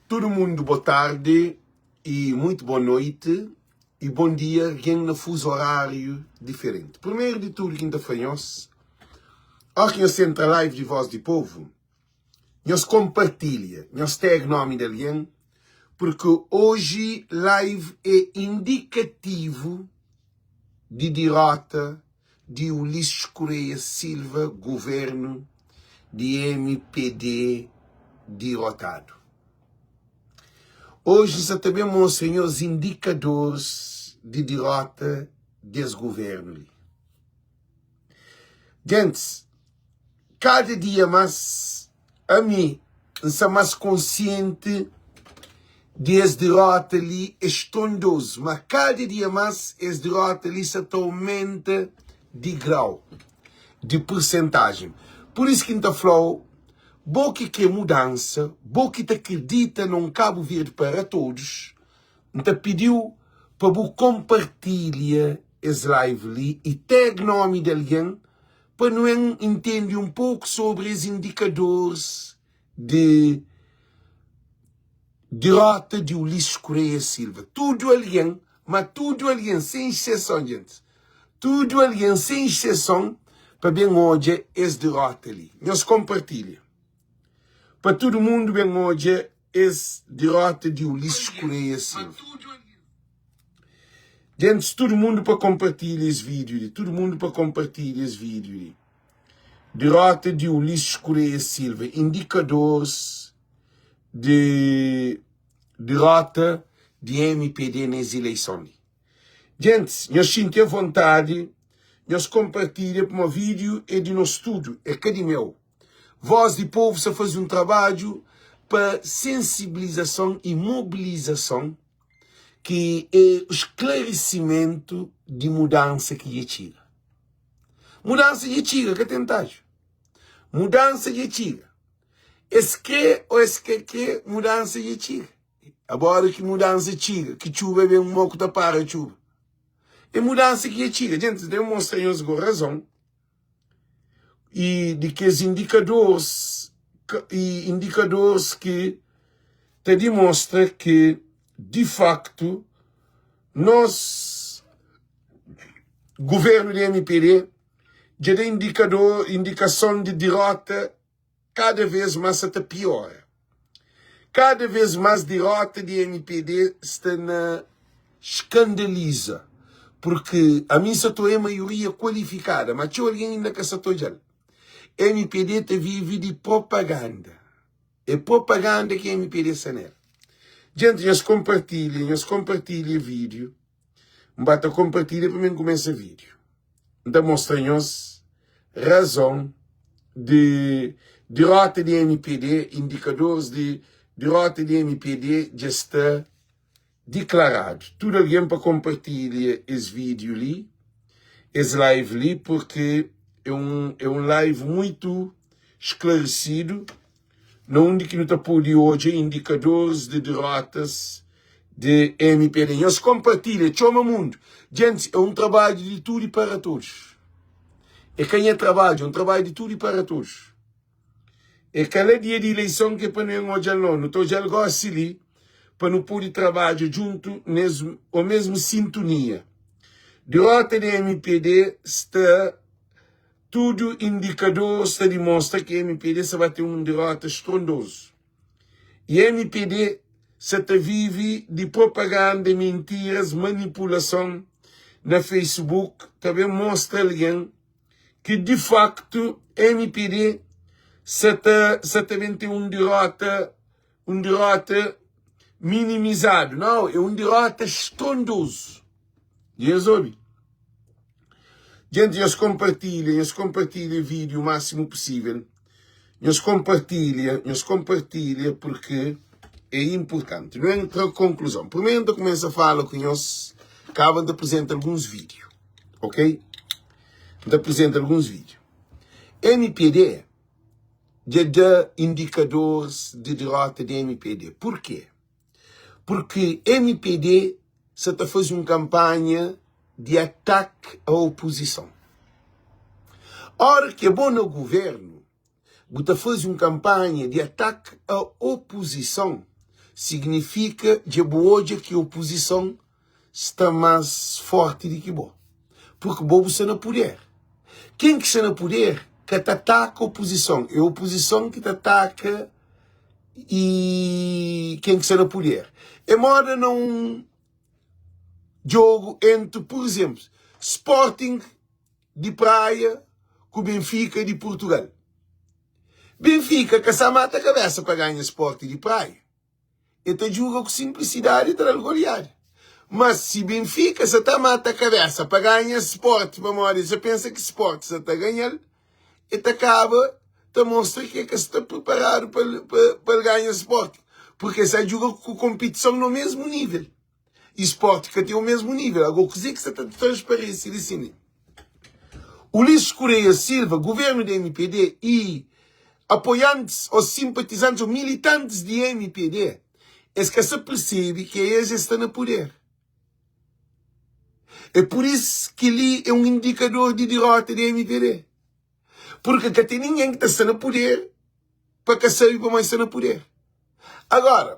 Tudu mundu bo tardi y muito bo noite y bom dia gen na fuso horário diferente. Primeiro di tudu ki N ta fla nhos, óra ki nhos entra live di Voz di Povo, nhos konpartilha, nhos tag nomi di algen, porque oji live é indikativu di dirota di Ulisses Correia Silva governo di mpd dirotadu. Oji N sa ta ben mostra nhos indikadoris di dirota des governo li. Gentis, kada dia mas ami N sta mas konsienti di es dirota li é strondozu, ma kada dia mas es dirota li sa ta aumenta di grau, di persentajen. Pur isu ki N ta fla-u, bo ki kre mudansa, bo ki ta kridita na un Kabu Verdi para todos, N ta pidi-u pa bu konpartilha es live li i tag nomi di algen pa nu en intendi un poku sobri es indikadoris di dirota di Ulisses Correia Silva. Tudu algen, ma tudu algen, sen exseson, gentis, tudu algen, sen exseson, pa ben odja es dirota li. Nhos konpartilha pa tudu mundu ben odja es dirota di Ulisses Correia Silva. Gentis, tudu mundu pa konpartilha es vídiu li, tudu mundu pa konpartilha es vídiu li. Derota di Ulisses Correia Silva, indikadoris di derota di mpd nes ileison li. Gentis, nhos xinti avontadi, nhos konpartilha pamo vídiu é di nos tudu, é ka di meu. Voz di Povu sta faze un trabadju pa sensibilizason i mobilizason ki é sklarisimentu di mudansa ki dja txiga. Mudansa dja txiga, ka ten tadju. Mudansa dja txiga. Es kre ô es ka kre, mudansa dja txiga. Agora ki mudansa txiga, ki txuba ben, mo ku ta para txuba? É mudansa ki dja txiga. Djentis, N ta ben mostra nhos go razon. i di kes indikadoris i indikadoris ki ta dimostra ki di faktu nos guvernu di mpd dja da indikador indikason di dirota kada vez más sa ta piora. Kada vez más dirota di mpd sta na skandaliza, purki ami sa ta oia maioria kualifikada, ma txeu algen inda ka sa ta odja-l. Mpd ta vive di propaganda. É propaganda ki mpd sta nel. Djenti, nhos konpartilha, nhos konpartilha vídiu. N ba ta konpartilha pa mi N kumesa vídiu. N ta mostra nhos razon di dirota di mpd, indikadoris di dirota di mpd dja sta diklaradu. Tudu algen pa konpartilha es vídiu li, es live li, purki é un é un live muitu sklarisidu. Na undi ki nu ta pode odja indikadoris di derotas di mpd? Nhos konpartilha, txoma mundu. Djentis, é un trabadju di tudu i para todos. É ka nha trabadju, é un trabadju di tudu i para todos. É ka la dia di ileison ki é pa nu en odja-l no. Nu ta odja-l gosi li pa nu pode trabadja djuntu nes omesmu sintonia. Derota di mpd sta. Tudu indikador sta dimostra ki mpd sa ba ten un derota strondozu. I mpd sa ta vive di propaganda, mintiras, manipulason na Facebook ta ben mostra algen ki di faktu mpd sa ta sa ta ben ten un derota un derota minimizadu. Nau, é un derota strondozu. Dja nhos obi? Gente, nhos konpartilha, nhos konpartilha vídeo o máximo possível. Nhos konpartilha, nhos konpartilha porque é importante. Nu entra konkluzon. Primeiro N ta kumesa fala ku nhos, kaba N ta apresenta alguns vídeo, ok? N ta apresenta alguns vídeo. MPD dja da indikadores di derota di MPD. Porquê? Purki mpd sa ta faze un kanpanha di ataki a opozison. Ora ki abo na guvernu bu ta faze un kanpanha di ataki a opozison. Signifika dja bu odja ki opozison sta más fórti di ki bo. Purki bo bu sta na puder. Ken ki sta na puder ka ta ataka opozison, é opozison ki ta ataka i ken ki sta na puder. É moda na un djogu entri, pur izénplu, Sporting di Praia ku Benfica di Purtugal. Benfica ka sa mata kabesa pa ganha Sporting di Praia. E ta djuga ku simplisidadi e ta da-l goliada. Mas si Benfica sa ta mata kabesa pa ganha Sporting pamodi e sa pensa ki Sporting sa ta ganha-l, e ta kaba ta mostra ki e ka sta priparadu pa el ganha Sporting, purki e sa djuga ku konpitison no mesmu nivel. E Sport ka ten o mesmu nível. Agora, kuzê ki sa ta transparese li sin? Ulisses Correia Silva, governo di MPD e apoiantes ou simpatizantes ou militantes di MPD, es ka sa persebe ki es es sta na poder. É por isso ki li é um indikador di derrota di MPD. Porque ka ten ninguém ki ta sta na poder pa ka sabe pamodi sta na poder. Agora,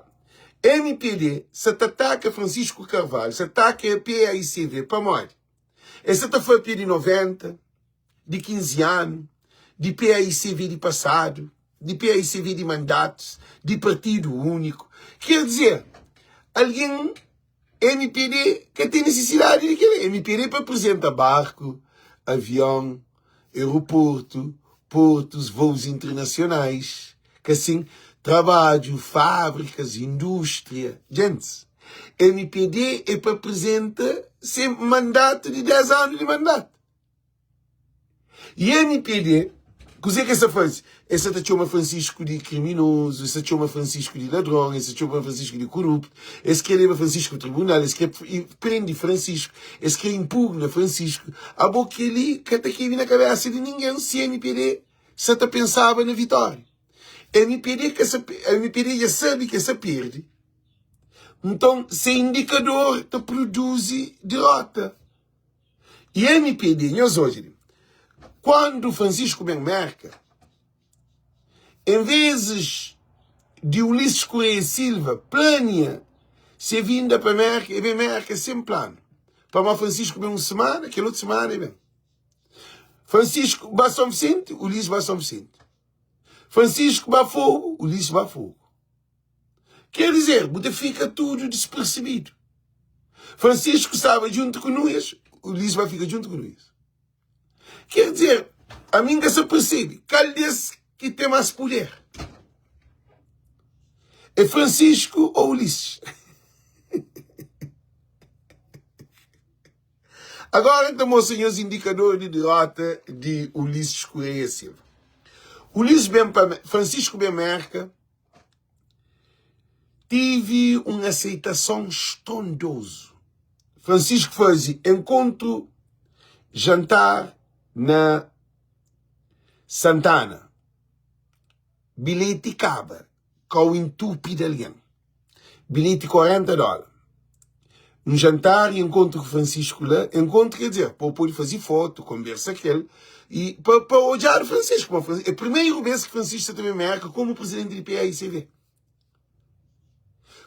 MPD sa ta ataka Francisco Carvalho, sa ataka PAICV, pamodi? Es sa ta fapia di 90, di 15 anu, di PAICV di pasadu, di PAICV di mandatus, di partidu úniku. Ker dizer, algen MPD ka ten nisisidadi di kel-la. MPD pa aprizenta barku, avion, aeroportu, portus, vous internasionais, ka sin, trabadju, fábrikas, indústria. Gentis, MPD é pa aprizenta se mandatu di 10 anu di mandatu. I MPD, kuzê ki es ta faze? Es sa ta txoma Francisco di kriminozu, es ta txoma Francisco di ladron, es ta txoma Francisco di koruptu, es krê leba Francisco tribunal, es krê prende Francisco, es krê impugna Francisco. Abo kel-li ka ta kebe na kabésa di ningen si MPD sa ta pensaba na vitória. MPD ka sa, MPD dja sabe ki es sa perde, nton se indikador ta produzi derota. I MPD, nhos odja li, kuandu Francisco ben Merka, en vezes di Ulisses Correia Silva plania se vinda pa Merka, e ben Merka sen planu. Pamodi Francisco ben un semana, kel otu semana e ben. Francisco ba São Vicente, Ulisses ba São Vicente. Francisco ba Fogo, Ulisses ba Fogo. Quer dizer, bu ta fika tudu dispersebidu. Francisco staba djuntu ku Nuias, Ulisses ba fika djuntu ku Nuias. Quer dizer, ami N ka sa persebe kal des ki ten mas puder. É Francisco ou Ulisses? Agora N ta mostra nhos indikador di derota di Ulisses Correia Silva. Ulisses ben pa Francisco ben Merka. Tive un aseitason strondozu. Francisco faze enkontru jantar na Santana. Bilheti kaba, kau intupi di algen. Bilheti 40 dóla. Un jantar y enkontru ku Francisco la. Enkontru ker dizer, pa bu pode faze fotu, konbersa ku el y pa pa odjadu Francisco. Ma é primeru bes ki Francisco sa ta ben Merka komu prizidenti di PAICV.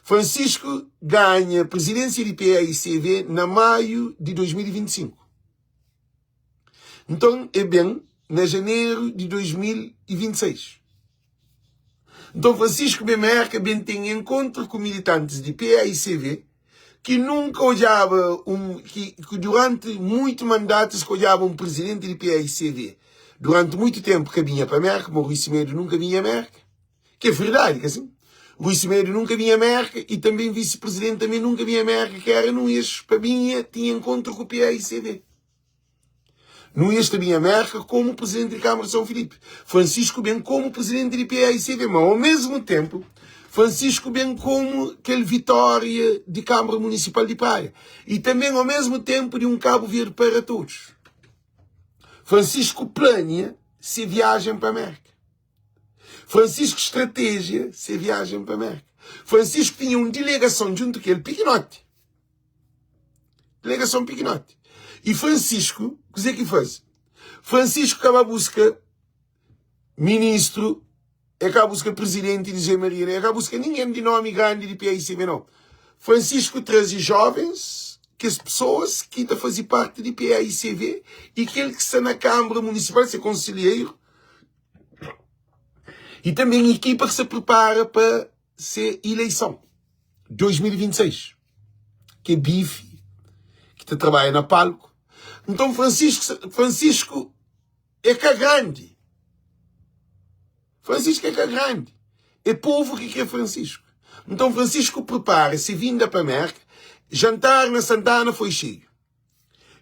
Francisco ganha prizidênsia di PAICV na maiu di 2025. Nton, e ben na janeru di 2026. Nton Francisco ben Merka ben ten enkontru ku militantis di PAICV ki nunka odjaba un ki ki duranti muitu mandatus ka odjaba un prizidenti di PAICV duranti muitu tenpu ka binha pa Merka, ma Rui Semedo nunka binha Merka, ki é verdadi ka sin? Rui Semedo nunka binha Merka i tanbe visi-prizidenti tanbe nunka binha Merka ki era Nunes pa binha tinha enkontru ku PAICV. Nunes ta binha Merka komu prizidenti di Kámara di São Filipe. Francisco ben komu prizidenti di PAICV, ma ao mesmu tenpu Francisco ben komu kel vitória di Kámara Munisipal di Praia i tanben ao mesmu tenpu di un Kabu Verdi para todos. Francisco plania se viajen pa Merka. Francisco stratéjia se viajen pa Merka. Francisco tinha un dilegason djuntu ku el pikinoti. Delegason pikinoti. I Francisco, kuzê ki faze? Francisco ka ba buska ministru. E ka buska prizidenti di Zé Maria, e ka buska ningen di nomi grandi di paicv nau. Francisco traze jovens, kes pesoas ki ta faze parti di paicv i kel ki sta na Kambra Munisipal, se konselheiru, i tanben ekipa ki sta pripara pa se ileison 2026, ki é bifi, ki ta trabadja na palku. Nton Francisco, Francisco É ka grandi. Francisco é ka grandi. É povo ki kre Francisco. Nton Francisco prepara se vinda pa Merka. Jantar na Santana foi xeiu.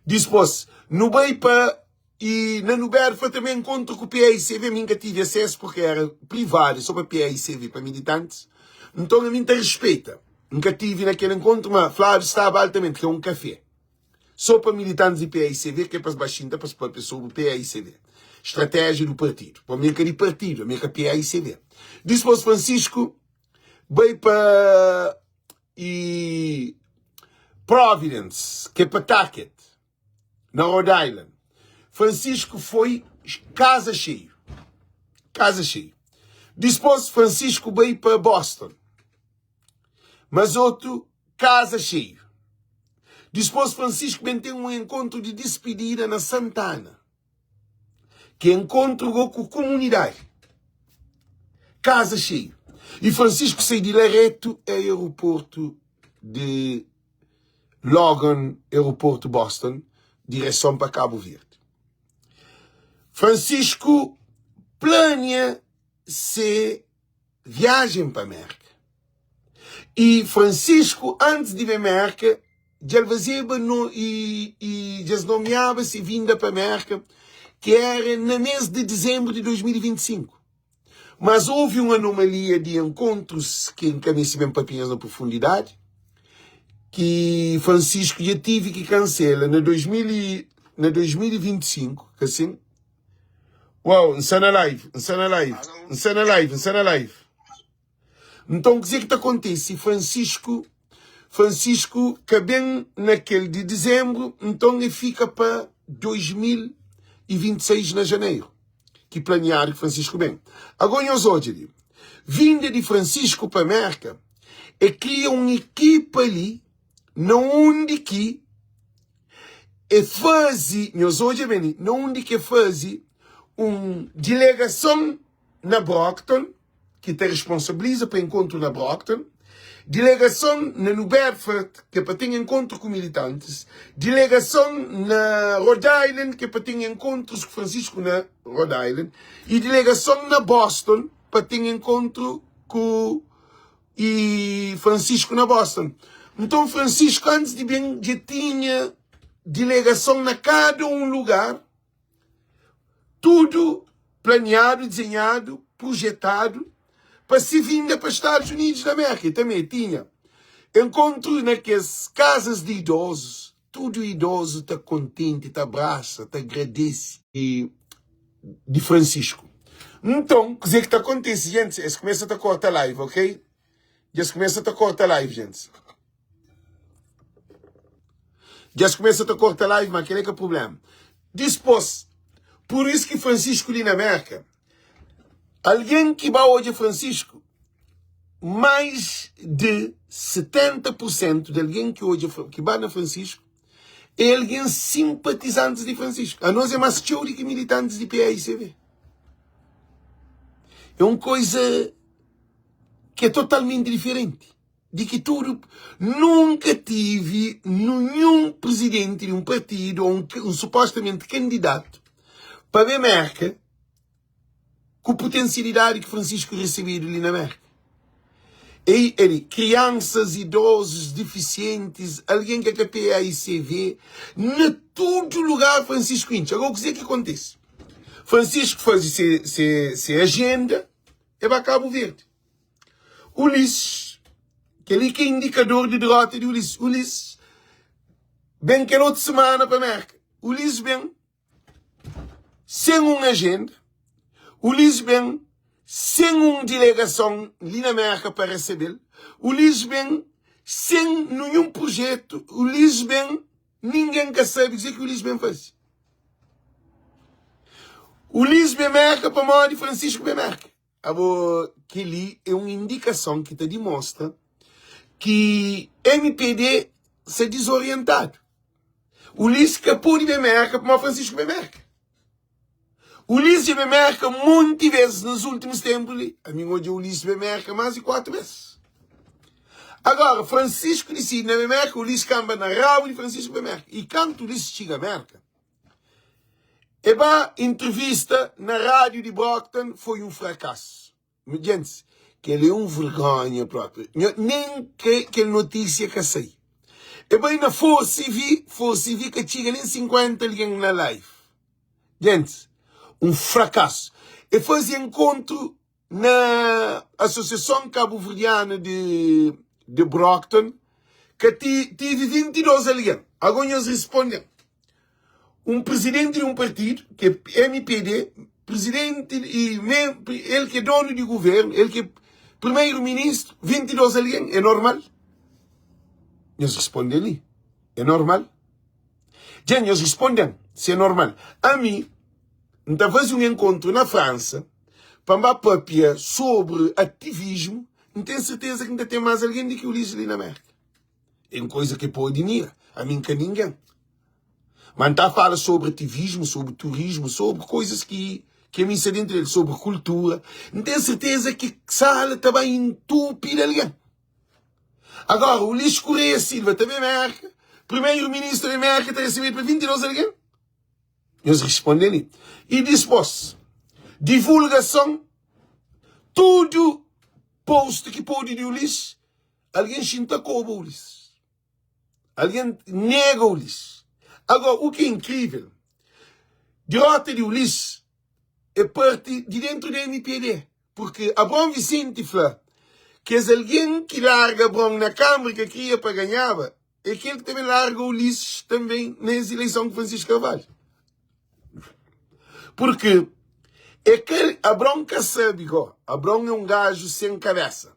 Dispos nu bai pa e na Nuberto foi também encontro ku PAICV. Mi nka tive acesso porque era privado, só pa PAICV, pa militantes. Nton ami nta respeita. Nka tive na kel encontro, ma fladu staba altamente, ke um café. So pa militantes di paicv ke pas ba xinta pas papia sobri paicv. Estratégia do partido. Pa mi é ka di partido, ami é ka paicv. Dispos Francisco bai pa e Providence, ke Pawtucket, na Rhode Island. Francisco foi casa cheio. Casa cheio. Dispos Francisco bai pa Boston. Mas otu kaza xeiu. Dispôs Francisco ben ten un enkontru di dispidida na Santana, ki é enkontru go ku kumunidadi. Kaza xeiu. I Francisco sai di la retu a aeroportu di Logan, aeroportu Boston, direson pa Kabu Verdi. Francisco plania se viajen pa Merka. I Francisco, antis di ben Merka, dja el fazeba no, i, i dja es nomiaba se vinda pa Merka, ki era na mês di dizembru di 2025. Mas houve un anomalia di enkontrus ki N ka meste ben papia nhos na profundidadi, ki Francisco dja tive ki kansela na 2000 i, na 2025, ka sin? Uau, N sta na live, N sta na live, N sta na live, N sta na live. Nton, kuzê ki ta kontise? Francisco, Francisco ka ben na kel di dizembru, nton e fika pa 2026 na janeru, ki planiadu ki Francisco ben. Agó nhos odja li, vinda di Francisco pa Merka, e kria un ekipa li na undi ki e faze, nhos odja ben li, na undi ki e faze un dilegason na Brockton, ki ta responsabiliza pa enkontru na Brockton, dilegason na New Bedford, ki é pa ten enkontru ku militantis, dilegason na Rhode Island, ki é pa ten enkontrus ku Francisco na Rhode Island, i dilegason na Boston pa ten enkontru ku i Francisco na Boston. Nton Francisco antis di ben dja tinha dilegason na kada un lugar, tudu planiadu, dizenhadu, projetadu pa si vinda pa Stadus Unidus di Amérika. I tanbe tinha enkontru na kes kazas di idozus, tudu idozu ta kontenti, ta abrasa, ta agradese. Di Francisco. Nton, kuzê ki ta kontise, gentis? Es kumesa ta korta live, ok? Dja es kumesa ta korta live, gentis. Dja es kumesa ta korta live, ma kel-la é ka prubléma. Dispôs, pur isu ki Francisco li na Mérka, algen ki ba odja Francisco, mais di 70 pur sentu di algen ki odja, ki ba na Francisco, é algen sinpatizantis di Francisco. Anos é más txeu di ki militantis di PAICV. É un koiza ki é totalmenti diferenti di ki tudu. Nunka tive ninhun prizidenti di un partidu ô un supostamenti kandidatu pa ben Merka ku putensialidadi ki Francisco resebedu li na Merka. Ei, eli, kriansas, idozus, difisientis, algen ki ka PAICV, na tudu lugar Francisco intxi. Agora, kuzê ki kontise? Francisco faze se, se, se ajenda, e ba Cabo Verde. Ulisses, kel-li ki é indikador di derota di Ulisses. Ulisses ben kel otu semana pa Merka. Ulisses ben sen un ajenda, Ulisses ben sen un dilegason li na Merka pa resebe-l, Ulisses ben sen ninhun projetu, Ulisses ben ningen ka sabe kuzê ki Ulisses ben faze. Ulisses ben Merka pamodi Francisco ben Merka. Abo kel-li é un indikason ki ta dimostra ki mpd sta dizorientadu. Ulisses ka pode ben Merka pamodi Francisco ben Merka. Ulisses dja ben Merka monti ves nes ultimus tenpu li. Ami N odja Ulisses ben Merka mas di 4 ves. Agora, Francisco disidi na ben Merka, Ulisses kanba na rabu di Francisco ben Merka. I kantu Ulisses txiga Merka, e ba intrivista na rádiu di Brockton, foi un frakasu. Gentis, kel é un vergonha propi. Nho nen kre kel notísia ka sai. E bai na Force TV, Force TV ka txiga nen 50 algen na live. Gentis, un frakasu. E faze enkontru na Asosiason Kabuverdiana di di Brockton, ka ti tive 22 algen. Ago nhos risponde-m. Un prizidenti di un partidu, ki é mpd, prizidenti i el ki é donu di guvernu, el ki é primeru ministru, 22 algen, é normal? Nhos risponde li, é normal? Dja nhos risponde-m si é normal. Ami, N ta faze un enkontru na Fransa pa N ba papia sobri ativismu, N ten serteza ki N ta ten más algen di ki Ulisses li na Mérka. É un koisa ki pode admira. Ami N ka ningen. Ma N ta fala sobri ativismu, sobri turismu, sobri koisas ki ki ami sta dentru del, sobri kultura. N ten serteza ki sala ta ba entupi di algen. Agora, Ulisses Correia Silva ta ben Merka, primeiro ministro di Merka ta resebedu pa 22 algen? Nhos responde li. I dispos, divulgason, tudu post ki pode di Ulisses, Algen xinta koba Ulisses. Algen nega Ulisses. Agora, u ki é inkrivel, dirota di Ulisses é parti di dentru di mpd, purki Abraão Vicente fla kes algen ki larga Abraão na Kamara ki kria pa ganhaba, é kel ki ta ben larga Ulisses tanben na es ileison ku Francisco Carvalho. Purki é kel Abraão ka sabe go, Abraão é un gaju sen kabesa.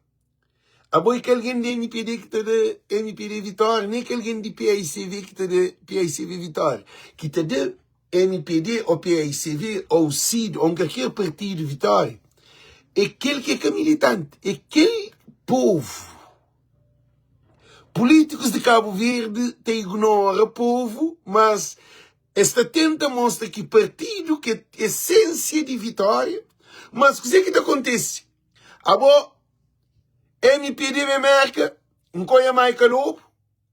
Abo é kel algen di mpd ki ta da mpd vitória, nen kel algen di paicv ki ta da paicv vitória. Ki ta da mpd ô paicv ô cid ô un kalker partidu vitória é kel ki é ka militanti, é kel povu. Pulítikus di Kabu Verdi ta ignora povu, mas es ta tenta mostra ki partidu ki é esensia di vitória. Mas kuzê ki ta kontise? Abo mpd ben merka nkonha Maica Lobo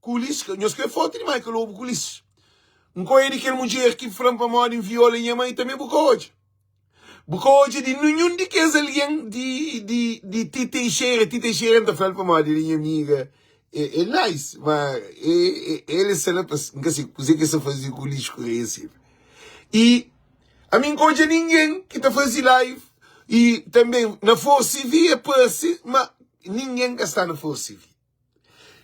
ku Ulisses nhos kre foto di Maica Lobo ku Ulisses nkonha di kel mudjer ki flan pamodi nviola nha mai tanbe bu ka odja bu ka odja di ninhun di kes algen di di di Ti Teixeira Ti Teixeira nta flal pamodi el é nha amiga é é nice ma é el é sta la pa nka si kuze ke sta faze ku Ulisses Correia Silva i Ami N ka odja ningen ki ta faze live i tanbe na Force TV e parse ma ningen ka sta na Force TV.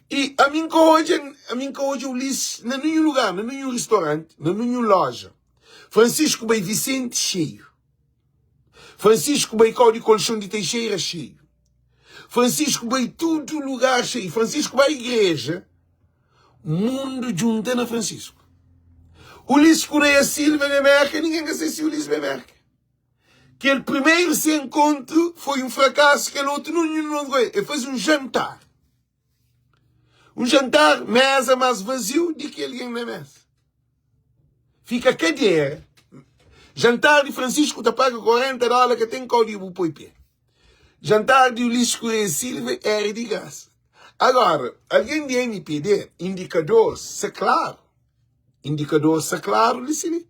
I ami N ka odja ami N ka odja Ulisses na ninhun lugar, na ninhun restaurante, na ninhun loja. Francisco bai Vicente xeiu. Francisco bai kau di kolxon di Teixeira xeiu. Francisco bai tudu lugar xeiu. Francisco bai igreja. Mundu djunta na Francisco. Ulisses Correia Silva ben Merka, ningen ka sabe si Ulisses ben Merka. Kel primeiro se encontro foi um fracasso, kel outro não, não, não, ele faz um jantar. Um jantar, mesa mais vazio de que alguém na mesa. Fica cadeira. Jantar de Francisco ta paga 40 dólares que tem código poi pé. Jantar di Ulisses Correia Silva éra di grasa. Agora, algen di mpd, indikador sta klaru, indikador sta klaru li si li.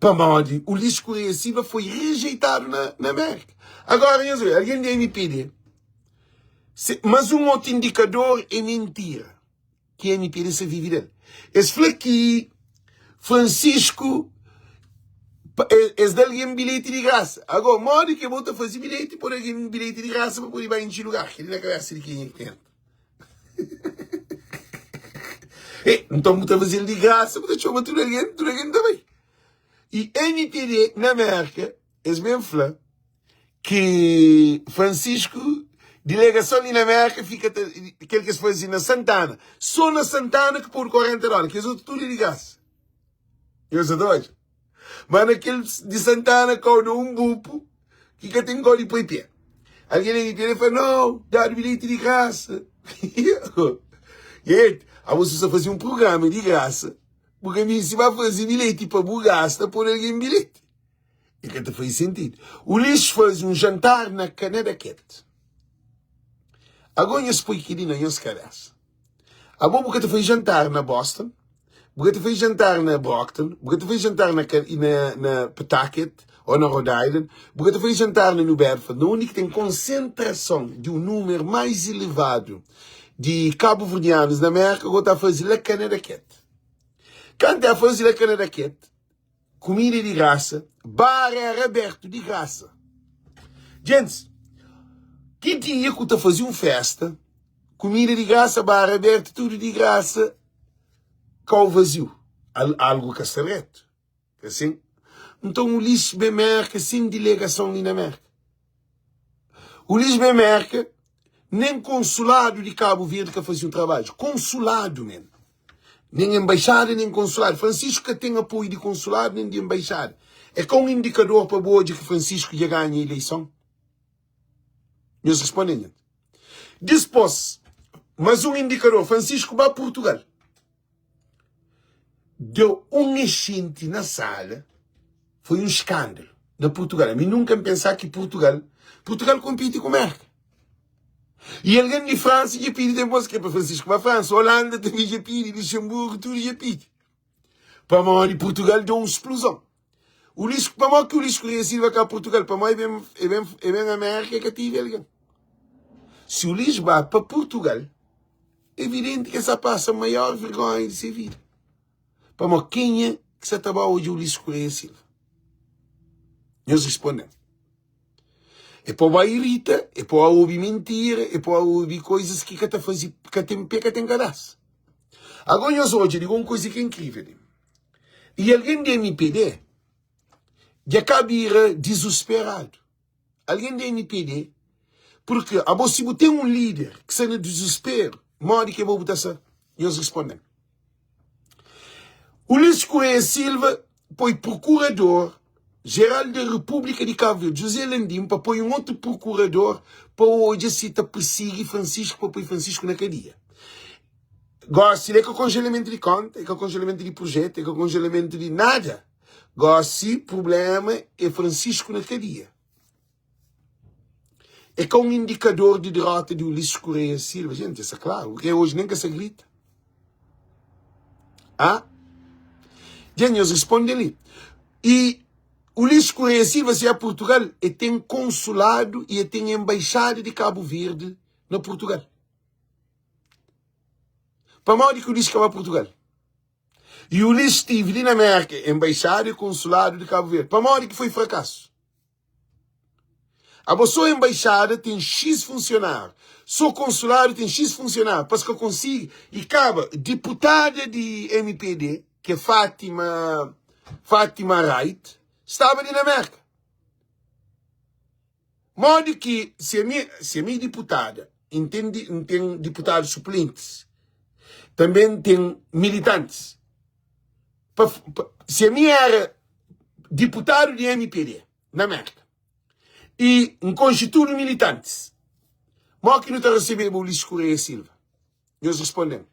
Pamodi Ulisses Correia Silva foi rejeitadu na, na Amérika. Agora, nhos obi, algen di mpd, se, mas un otu indikador é mentira. ki mpd sa vive del. Es fla ki Francisco es da algen bilheti di grasa. Agora, modi ki bo ta faze bilheti pa da algen bilheti di grasa pa pode ba intxi lugar? Kel-li na kabesa di kenha ki ta entra? E, nton bu ta faze-l di grasa, bu ta txoma tudu algen, tudu algen ta bai. I mpd na Merka, es ben fla ki Francisco delegason li na Merka fika ta kel ki es faze na Santana so na Santana ki podu 40 dola kes otu tudu é di grasa nhos sa ta odja ma na kel di Santana kau da un bupu ki ka ten kau di poi pé. Algen di MPD fla, Nau, dadu bilheti di grasa. Gente, abo si bu sta faze un prugrama di grasa, bu ka meste ba faze bilheti pa bu gasta poi algen bilheti. E ka ta faze sentidu. Ulisses faze un jantar na Connecticut. Ago nhos poi kel-li na nhos kabésa. Abo bu ka ta faze jantar na Boston, bu ka ta faze jantar na Brockton, bu ka ta faze jantar na, na, na Pawtucket ou na Rhode Island, bu ka ta faze jantar na New Bedford, na undi ki ten konsentrason di un númeru mais elevadu di kabuverdianus na Merka, go ta faze la Connecticut. Kantu el faze la Connecticut, Kumida é di grasa, bar éra abertu di grasa. Gentis, ki dia ku ta faze un festa, kumida di grasa, bar abertu, tudu di grasa, kau vaziu? Algu ka sta retu, ka sin? Nton, Ulisses ben Merka sen dilegason li na Merka. Ulisses ben Merka, nen konsuladu di Kabu Verdi ka faze un trabadju. Konsuladu, men. Nen enbaixada, nen konsuladu. Francisco ka ten apoiu di konsuladu nen di enbaixada. É ka un indikador pa bu odja ki Francisco dja ganha ileison? Nhos responde nha. Dispos, mas un indikador, Francisco ba Portugal. Deu un enxenti na sala, foi un eskandalu na Portugal. Ami nunka N pensa ki Portugal, Portugal konpiti ku Merka. E algen di Fransa dja pidi depôs ke pa Francisco ba Fransa, Holanda tanbe dja pidi, Luxemburgo, tudu dja pidi. Pamodi Portugal deu un spluzon. Ulisses, pamodi ki Ulisses Correia Silva ka Portugal? Pamodi e ben, e ben, e ben Amérika e ka tive algen. Si Ulisses ba pa Portugal, evidente ke sa pasa maior vergonha di se vida. Pamodi kenha ki sa ta ba odja Ulisses Correia Silva? Nhos responde-m. É pa ba irita, é pa obi mintira, é pa obi coisas ki ka ta faze, ka ten pé, ka ten kabesa. Agora nhos odja di un coisa ki é incrível. E alguém di MPD dja ka bira dizusperadu. Alguém di MPD, porque abo si bu ten un líder ki sta na dizusperu, modi ki abo bu ta sta? Nhos responde-m. Ulisses Correia Silva poi Procurador Geral da República di Cabo Verde, José Landim, pa poi un otu procurador pa odja si ta persigi Francisco pa poi Francisco na kadia. Gosi la é ka kongelamentu di konta, é ka kongelamentu di projetu, é ka kongelamentu di nada. Gosi problema é Francisco na kadia. É ka un indikador di derota di Ulisses Correia Silva. Gente, essa claro, porque hoje nem que essa grita. Ah? Gente, eles respondem ali. E Ulisses Correia Silva, se é Portugal, ele tem consulado e ele tem embaixada de Cabo Verde na Portugal. Pamodi ki Ulisses ka ba Portugal? E Ulisses estive li na América, embaixada e consulado de Cabo Verde. Pamodi ki foi fracasso? Abo so embaixada tem X funcionário, so consulado tem X funcionário, pas ka consigue e caba deputada de MPD, que é Fátima, Fátima Wright, estava ali na América. Modi ki se ami, se ami deputada, entende, tem deputados suplentes, também tem militantes. Pa, pa, se ami era diputadu di MPD na Merka i N konxe tudu militantis, mo ki nu ta resebeba Ulisses Correia Silva? Nhos responde-m.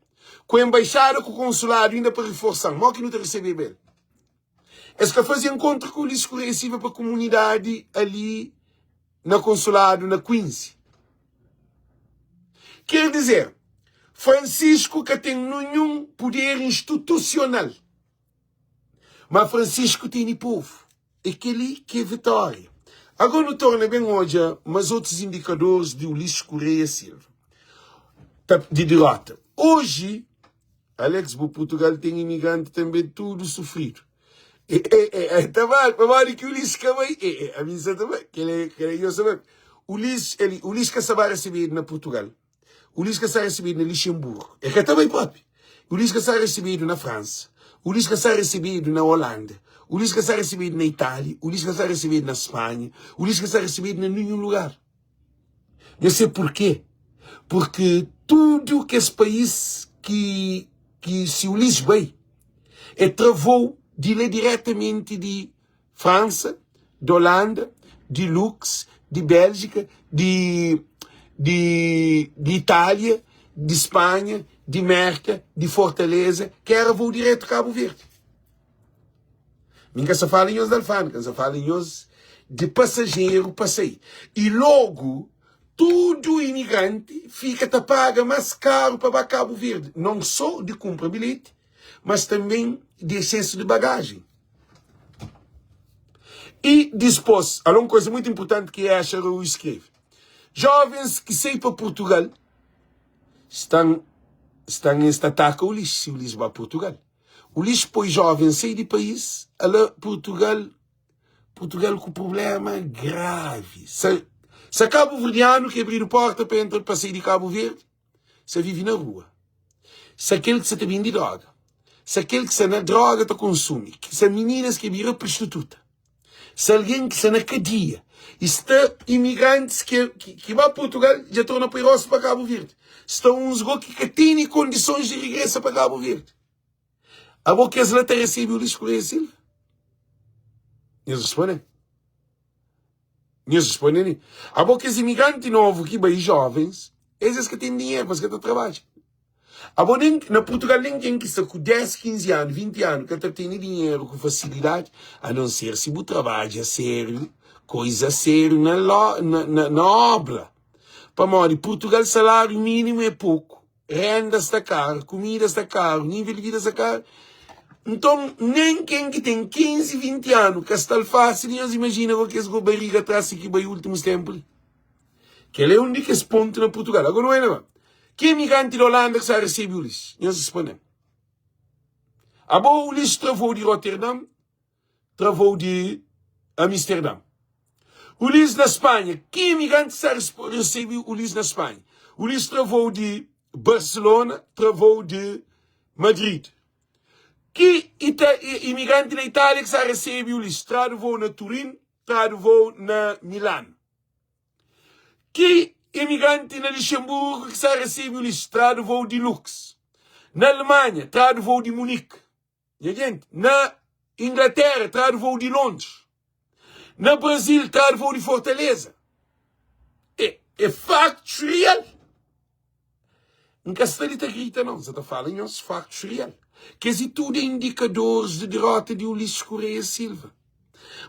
Ku embaixada ku konsuladu inda pa riforsa-m, mo ki nu ta resebeba el? Es ka faze enkontru ku Ulisses Correia Silva pa kumunidadi ali na konsuladu na Quincy. Ker dizer, Francisco ka ten ninhun puder institusional. Ma Francisco tene povu. É kel-li ki é vitória. Agora nu torna ben odja mas otus indikadoris di Ulisses Correia Silva di dirota. Oji, Alex, bu Portugal ten imigranti tanbe tudu sufridu. E, e, e, e, ta ba, pamodi ki Ulisses ka bai? E, e, ami sa ta bai. Kel-li, kel-li nhos ta bai. Ulisses, eli, Ulisses ka sta ba resebedu na Portugal. Ulisses ka sta resebedu na Lixenburgu. E ka ta bai propi. Ulisses ka sta resebedu na Fransa. Ulisses ka sta resebedu na Holanda. Ulisses ka sta resebedu na Itália. Ulisses ka sta resebedu na Spanha. Ulisses ka sta resebedu na ninhun lugar. Nhos sabe porquê? Porque tudu kes país ki, ki si Ulisses bai, e tra voo di la diretamenti di Fransa, di Holanda, di Lux. di Béljika, di di di Itália, di Spanha, di Mérka, di Fortaleza, ki éra voo diretu Kabu Verdi. Mi ka sa fala nhos di alfândega, N sa fala nhos di pasajeru pa sai. I logu tudu imigranti fika ta paga más karu pa ba Kabu Verdi, non sô di kunpra bilheti, mas tanben di exsesu di bagajen. I dispôs, ala un koza mutu inpurtanti ki Asher Araújo skrebe, Jovens ki sai pa Purtugal sta sta es ta ataka Ulisses, si Ulisses ba Purtugal. Ulisses poi jovens sai di país, ala Purtugal, Purtugal ku prublema gravi. Sa sa kabuverdianu ki abridu porta pa entra pa sai di Kabu Verdi, sa vivi na rua. Sa kel ki sa ta bindi droga, sa kel ki sa na droga ta konsumi, sa mininas ki bira prostituta, sa algen ki sa na kadia. I sta imigrantis ki ki ba Purtugal dja torna poi rostu pa Kabu Verdi. Sta uns go ki ka tene kondisons di regresa pa Kabu Verdi. Abo kes la ta resebe Ulisses Correia Silva? Nhos responde. Nhos responde li. Abo kes imigranti novu ki bai jovens, es es ka ten dinheru, es ka ta trabadja. Abo nen na Purtugal nen ken ki sta ku 10, 15 anu, 20 anu ka ta tene dinheru ku fasilidadi, a non ser si bu trabadja sériu, koiza sériu na lo, na, na, na obra. Pamodi Purtugal saláriu mínimu é poku, renda sta karu, kumida sta karu, nível di vida sta karu. Nton, nen ken ki ten 15, 20 anu ka sta-l fásil, nhos imajina ku kes ku bariga tras si ki bai últimus ténpu li. Kel é un di kes pontu na Purtugal. Agora, nu bai Ki imigranti di Holanda ki sta resebe Ulisses? Nhos responde-m. Abo Ulisses travou di Rotterdam, travou di Amsterdam. Ulisses na Spanha, ki imigranti sta resebe Ulisses na Spanha? Ulisses travou di Barcelona, travou di Madrid. Ki imigranti na Itália ki sta resebe Ulisses? Tradu vou na Turin, tradu vou na Milano. Ki imigranti na Luxemburgo ki sta resebe Ulisses? Tradu vou di Lux. Na Alemanha, tradu vou di Munique. Nha gente, na Inglaterra, tradu vou di Londres. Na Brasil, tradu vou di Fortaleza. É, é factos real. N ka sta li ta grita não, sa ta fala nhos factos real. Kes e tudo é indicadores de derrota de Ulisses Correia Silva.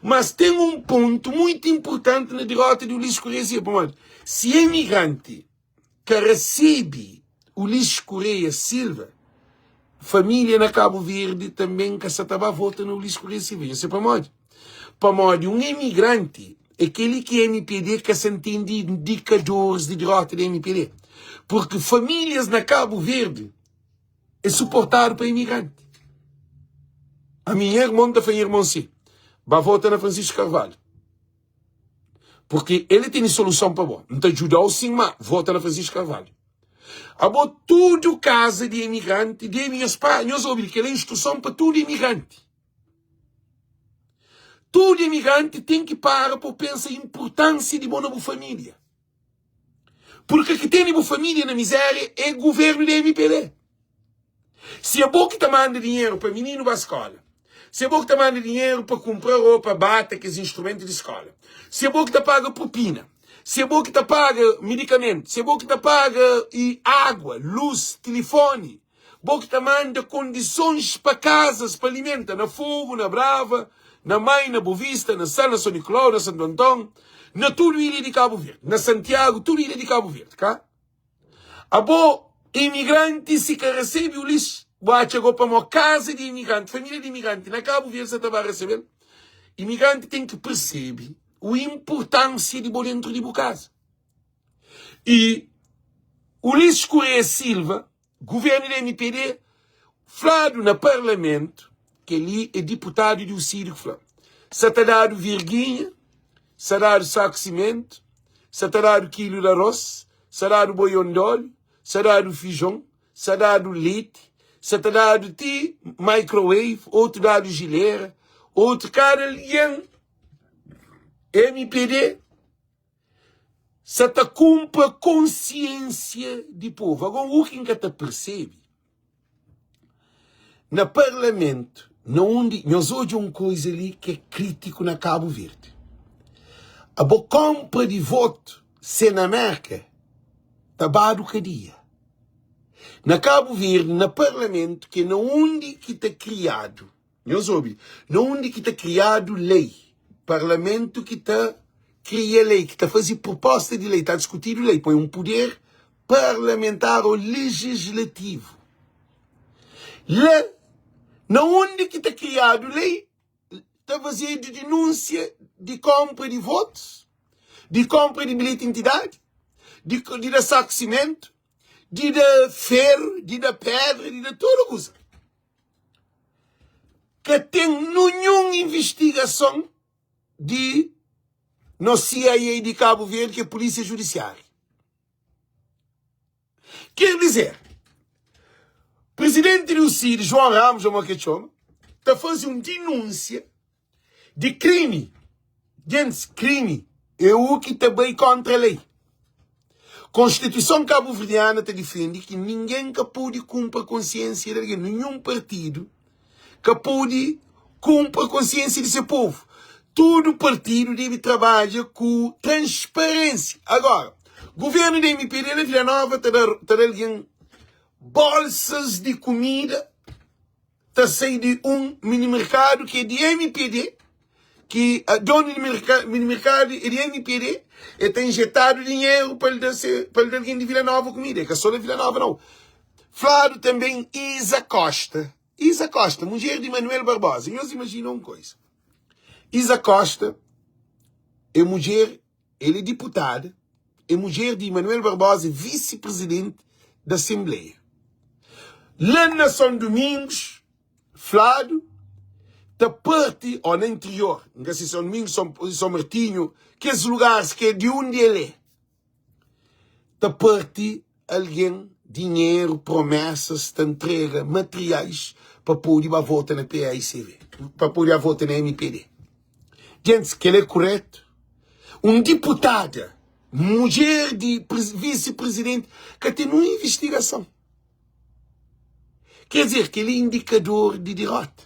Mas tem um ponto muito importante na derrota de Ulisses Correia Silva. Pamodi, se imigrante ka recebe Ulisses Correia Silva, família na Cabo Verde também ka sa ta ba vota na Ulisses Correia Silva. Nhos sabe pamodi? Pamodi um imigrante é kel-li ki MPD ka sa ntende indikadores di derrota di MPD. Porque famílias na Cabo Verde é suportadu pa imigranti. Ami nha irmon ta fla nha irmon si, ba vota na Francisco Carvalho. Porque ele tene soluson pa bo. N ta djuda-u sin, ma vota na Francisco Carvalho. Abo tudu kaza di imigranti debe nhos pa nhos obi kel instruson pa tudu imigranti. Tudu imigranti ten ki para pa pensa inpurtansia di bo na bu familia. Purka ki tene bu familia na mizeria é guvernu di MPD. Si é bo ki ta manda dinheru pa mininu ba skola, si é bo ki ta manda dinheru pa kunpra ropa, bata, kes instrumentu di skola, si é bo ki ta paga propina, si é bo ki ta paga midikamentu, si é bo ki ta paga i agua, lus, tilifoni, bo ki ta manda kondisons pa kazas pa alimenta na Fogo, na Brava, na Mai, na Bovista, na Sal, na São Nicolau, na Santo Antão, na tudu ilha di Kabu Verdi, na Santiago, tudu ilha di Kabu Verdi, ka? Abo imigranti si ka resebe Ulisses, bo atxa go pamo kaza di imigranti, familia di imigranti na Kabu Verdi sa ta ba resebel? Imigranti ten ki persebe o importansia di bo dentru di bu kaza. I Ulisses Correia Silva, Guvernu di MPD, fladu na parlamentu, kel-li é diputadu di UCID ki fla, sa ta dadu virginha, sa dadu saku simentu, sa ta dadu kilu di arôs, sa dadu boion di óliu, sa dadu fijon, sa dadu leti, sa ta dadu ti microwave, otu dadu jilera, otu kada algen MPD. Sa ta kunpra konsiensia di povu. Agora u ki N ka ta persebe, na parlamentu, na undi, nhos odja un koiza li ki é kritiku na Kabu Verdi. Abo konpra di votu se na Merka ta badu kadia. Na Kabu Verdi na parlamentu ke na undi ki ta kriadu, nhos obi, na undi ki ta kriadu lei, parlamentu ki ta kria lei, ki ta fazi proposta di lei, ta diskutidu lei, poi un puder parlamentar ou legislativu. La na undi ki ta kriadu lei, ta fazedu dinúnsia di konpra di votus, di konpra di bilheti intidadi, di, di da saku simentu, di da feru, di da pedra, di da tudu kuza. Ka ten ninhun invistigason di nos CIA di Kabu Verdi, ki é Polísia Judisiária. Ker dizer, Presidenti di UCID, João Ramos, ou ke txoma, ta faze un dinúnsia di krimi. Gentis, krimi é u ki ta bai kontra lei. Konstituison kabuverdiana ta difende ki ningen ka pode kunpra konsiensia di algen, ninhun partidu ka pode kunpra konsiensia di se povu. Tudu partidu debe trabadja ku transparensia. Agora, guvernu di MPD na Vila Nova ta da, ta da algen bolsas di kumida ta sai di un mini-merkadu ki é di MPD, ki donu di mini-merkadu é di MPD, el ta injetadu dinheru pa el da se, pa el da algen di Vila Nova kumida. É ka só na Vila Nova nau. Fladu tanben Isa Costa. Isa Costa, mudjer di Manuel Barbosa. Nhos imajina un koisa. Isa Costa é mudjer, el é diputada, é mudjer di Manuel Barbosa, visi-presidenti da Asenbleia. La na São Domingos, fladu, ta parti, ó, na interior, N ka si São Domingos, São, São Martinho, kes lugares ki é di undi el é. Ta parti algen dinheru, promesas, ta ntrega materiais pa pode ba vota na paicv, pa pode ba vota na mpd. Gentis, kel é kuretu? Un diputada, mudjer di visi-prizidenti, ka ten un invistigason. Quer dizer, kel é indikador di dirota.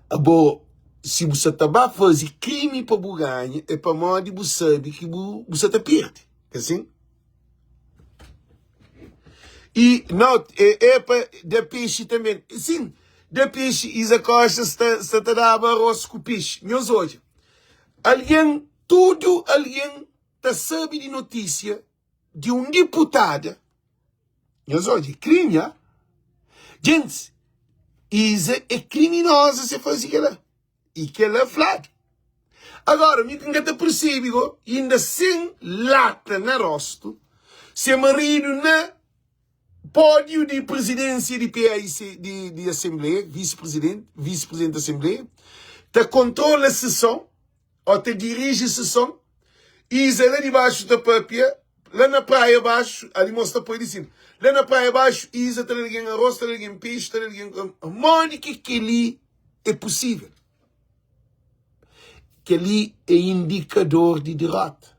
Abo, si bu sa ta ba faze krimi pa bu ganha, é pamodi bu sabe ki bu, bu sa ta perde. É assim? E não, é, é pa da peixe também. Sim, da peixe, Isa Costa sta, sta ta daba arroz com peixe. Nhos odja, alguém, tudo alguém ta sabe di notícia di un diputada, nhos odja, é krimi, ha? Gentis, Isa é kriminoza se faze kela. I kela fladu. Agora, mi ki N ka ta persebe go, inda sen lata na rostu, se maridu na pódiu di prezidensia di PAIC, di, di Asenbleia, visi-prezidenti, visi-prezidenti di Asenbleia, ta kontrola seson, Ó ta diriji seson, Isa la di baxu ta papia, la na praia baxu, ali mos ta poi di sima. La na praia baxu, Isa ta da algen arroz, ta da algen pexi, ta da algen. Modi ki kel-li é pusível? Kel-li é indikador di dirota.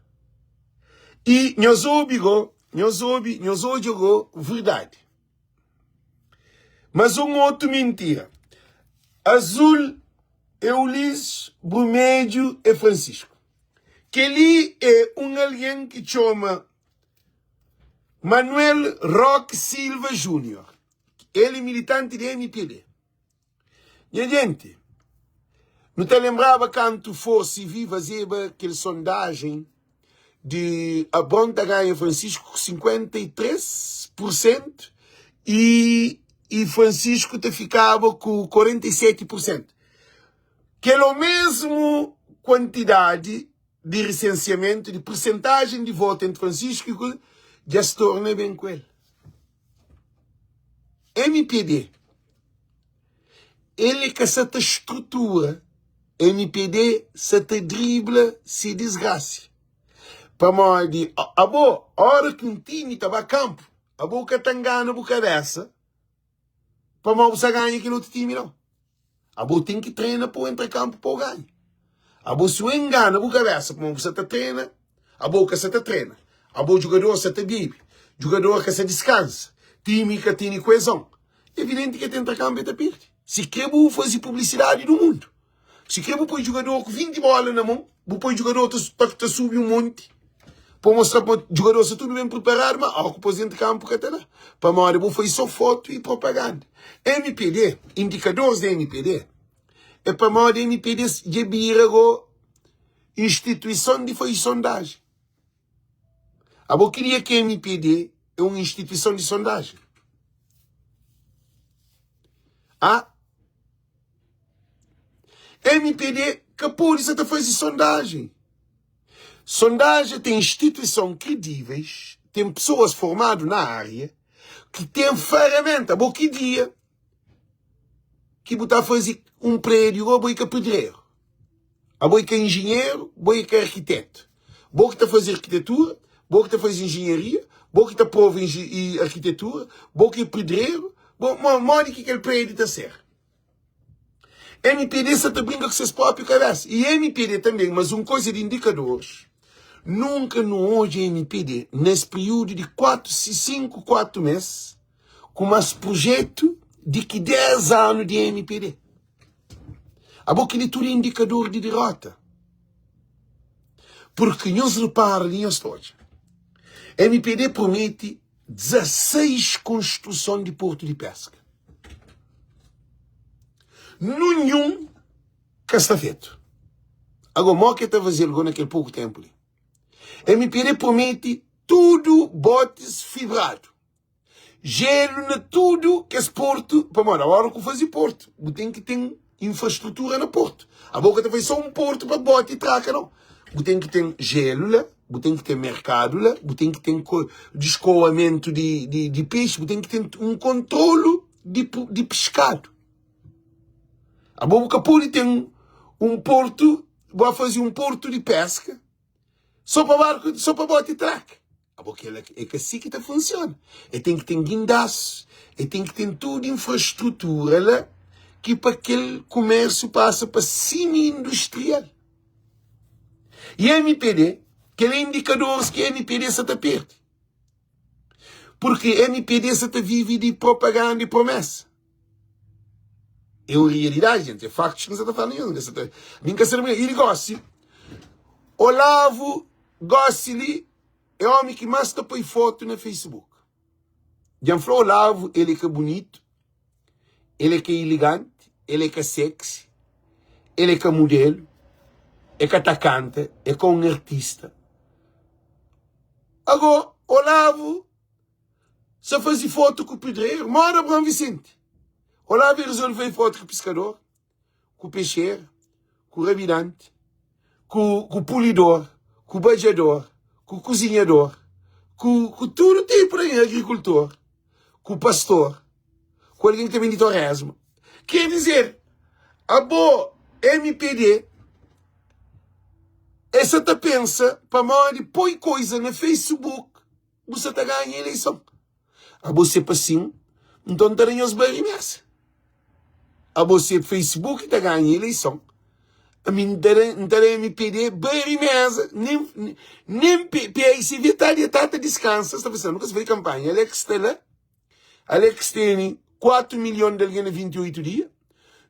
I nhos obi go, nhos obi, nhos odja go verdadi. Mas un otu mintira. Azul é Ulisses, brumedju é Francisco. Kel-li é un algen ki txoma Manuel Roque Silva Júnior. El é militanti di MPD. Nha jenti, nu ta lenbraba kantu Force vi fazeba kel sondajen di Abrão ta ganha Francisco ku 53 pur sentu i i Francisco ta fikaba ku 47 pur sentu. Kel omesmu kuantidadi di risensiamentu di persentajen di votu entri Francisco i ku dja es torna ben ku el. Mpd El é ka sa ta strutura mpd sa ta dribla se disgrasi pamodi abo ora ki un timi ta ba kanpu abo ka ta ngana bu kabesa pamodi bu sa ganha kel otu timi nau abo ten ki trena pa bu entra kanpu pa bu ganha abo si bu engana bu kabesa pamodi bu sa ta trena Abo ka sa ta trena, abo djugador sa ta bebe, djugador ka sa diskansa, timi ka tene koezon. Evidenti ki e ta entra kanpu e ta perde. Si kre bu faze publisidadi du mundu, si kre bu poi djugador ku 20 bola na mon, Bu poi djugador ta ta subi un monti pa mostra ma djugador sta tudu ben priparadu, ma óra ku pôs dentru kanpu ka ta da. Pamodi bu fai só fotu i propaganda. Mpd, indikadoris di mpd, é pamodi mpd dja bira go instituison di fai sondajen. Abo kria ki mpd é un instituison di sondajen? Ah? Mpd ka pode sa ta faze sondajen. Sondajen ten instituison kredíveis, ten pesoas formadu na ária ki ten feramenta. Abo ki dia ki bu ta faze un prédiu go, bo é ka pedreru, abo é ka enjenheru, bo é ka arkitetu. Bo ki ta faze arkitetura, bo ki ta faze enjenharia, bo ki ta prova arkitetura, bo ki é pedreru, bo, modi ki kel prédiu ta ser? Mpd sa ta brinka ku ses propi kabesa i mpd tanbe, mas un koza di indikadoris, nunka nu odja mpd nes periudu di 4, 5, 4 mes ku mas projetu di ki 10 anu di mpd. Abo keli tudu é indikador di dirota. Purki nhos ripara li nhos ta odja mpd prometi 16 konstruson di portu di peska. Nunhun ka sta fetu. Ago, mo ke ta faze-l go na kel poku tenpu li? Mpd prometi tudu botis fibradu, jelu na tudu kes portu, pamodi ora ku faze portu, bu ten ki ten infrastrutura na portu. Abo ka ta faze so un portu pa boti traka, nau. Bu ten ki ten jelu la, bu ten ki ten merkadu la, bu ten ki ten diskoamentu di pexi, bu ten ki ten un kontrolu di peskadu. Abo bu ka pode ten un portu, bu ba faze un portu di peska so pa barku, so pa boti traka. Abo kela é ka si ki ta funsiona. E ten ki ten guindasu, e ten ki ten tudu infrastrutura la ki pa kel kumérsiu pasa pa simi-industrial. I mpd, kel é indikadoris ki mpd sa ta perde. Purki mpd sa ta vive di propaganda i promesa. É un realidadi, gente, é faktus ki N sa ta fala nhos. N ka sa ta, mi N ka sa ta I gósi, Olavo gósi li é ómi ki más ta poi fotu na Facebook. Dja N fla Olavo, el é ka bunitu, el é ka ileganti, el é ka sexy, el é ka mudelu, é ka ta kanta, é ka un artista. Agó, Olavo sa faze fotu ku pedreru, moda Abraão Vicente. Olavo resolve faze fotu ku piskador, ku pexeru, ku rabidanti, ku, ku pulidor, ku badjador, ku kuzinhador, ku, ku tudu tipu di agrikultor, ku pastor, ku algen ki ta bende toresma. Ker dizer, abo mpd e sa ta pensa pamodi poi koiza na Facebook bu sa ta ganha eleison. Abo se pa sin, nton ta da nhos bari mesa. Abo se Facebook ta ganha eleison, ami N ta da, N ta da mpd bari mesa, nen, nen PICV ta ta ta diskansa, sta pensa, nu ka sa faze kampanha, Alex sta la. Alex tene 4 milhon di algen na 28 dia.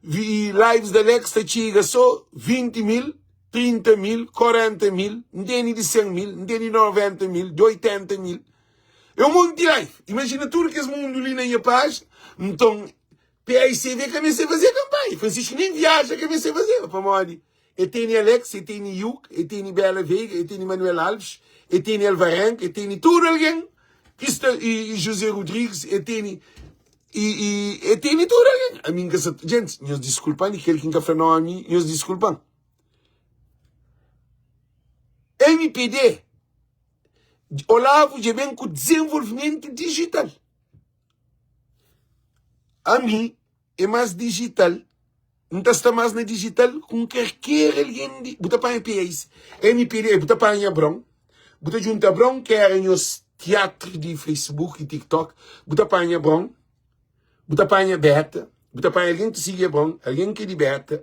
Vi, lives di Alex ta txiga so 20 mil, 30 mil, 40 mil, N tene di 100 mil, N tene di 90 mil, di 80 mil. É un monti live. Imajina tudu kes mundu li na nha pájina. Nton, PICV ka meste fazê kanpanha. Francisco nem viaja ka meste fazeba, pamodi E tene Alex, e tene Yuk, e tene Bela Veiga, e tene Manuel Alves, e tene Alvarenga, e tene tudu algen ki sta, e, e José Rodrigues, e tene, e, e, e tene tudu algen. Ami N ka sa, gente, nhos diskulpa-m di kel ki N ka fla nomi, nhos diskulpa-m. Mpd, Olavo dja ben ku dizenvolvimentu dijital. Ami é más dijital. N ta sta más na dijital ku un karker algen di. Bu ta panha PS, mpd, bu ta panha Abrão, bu ta djunta Abrão ki era nhos tiatru di Facebook i TikTok, bu ta panha Abrão, bu ta panha Beta, bu ta panha algen ki sigi Abrão, algen ki é di Beta,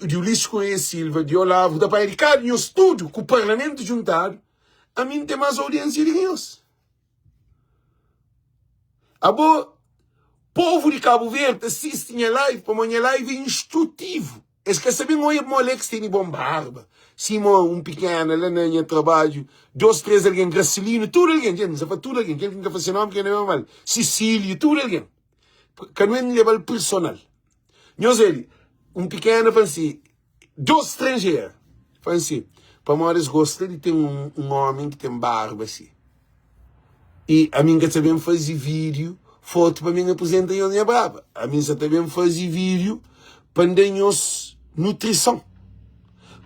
di Ulisses Correia Silva, di Olavo, bu ta panha di kada nhos tudu ku parlamentu djuntadu, ami N ten más audiênsia di ki nhos. Abo, povu di Kabu Verdi ta sisti nha live pamodi nha live é instrutivu. Es ka sa ben oia pamodi Alex tene bon barba, sima un pikena la na nha trabadju, dos, tres algen, Gracelino, tudu algen, dja N sa fla tudu algen, kel ki N ka fla se nomi, kel ki N leba mal, Cecilio, tudu algen. Ka nu N leba-l personal. Nhos obi, un pikena fla-m si, dos stranjera fla-m si, pamodi es gosta di ten un omi ki ten barba si. I ami N ka ta ben faze vídiu, fotu pa mi N aprizenta nhos nha braba. Ami N sa ta ben faze vídiu pa N da nhos nutrison.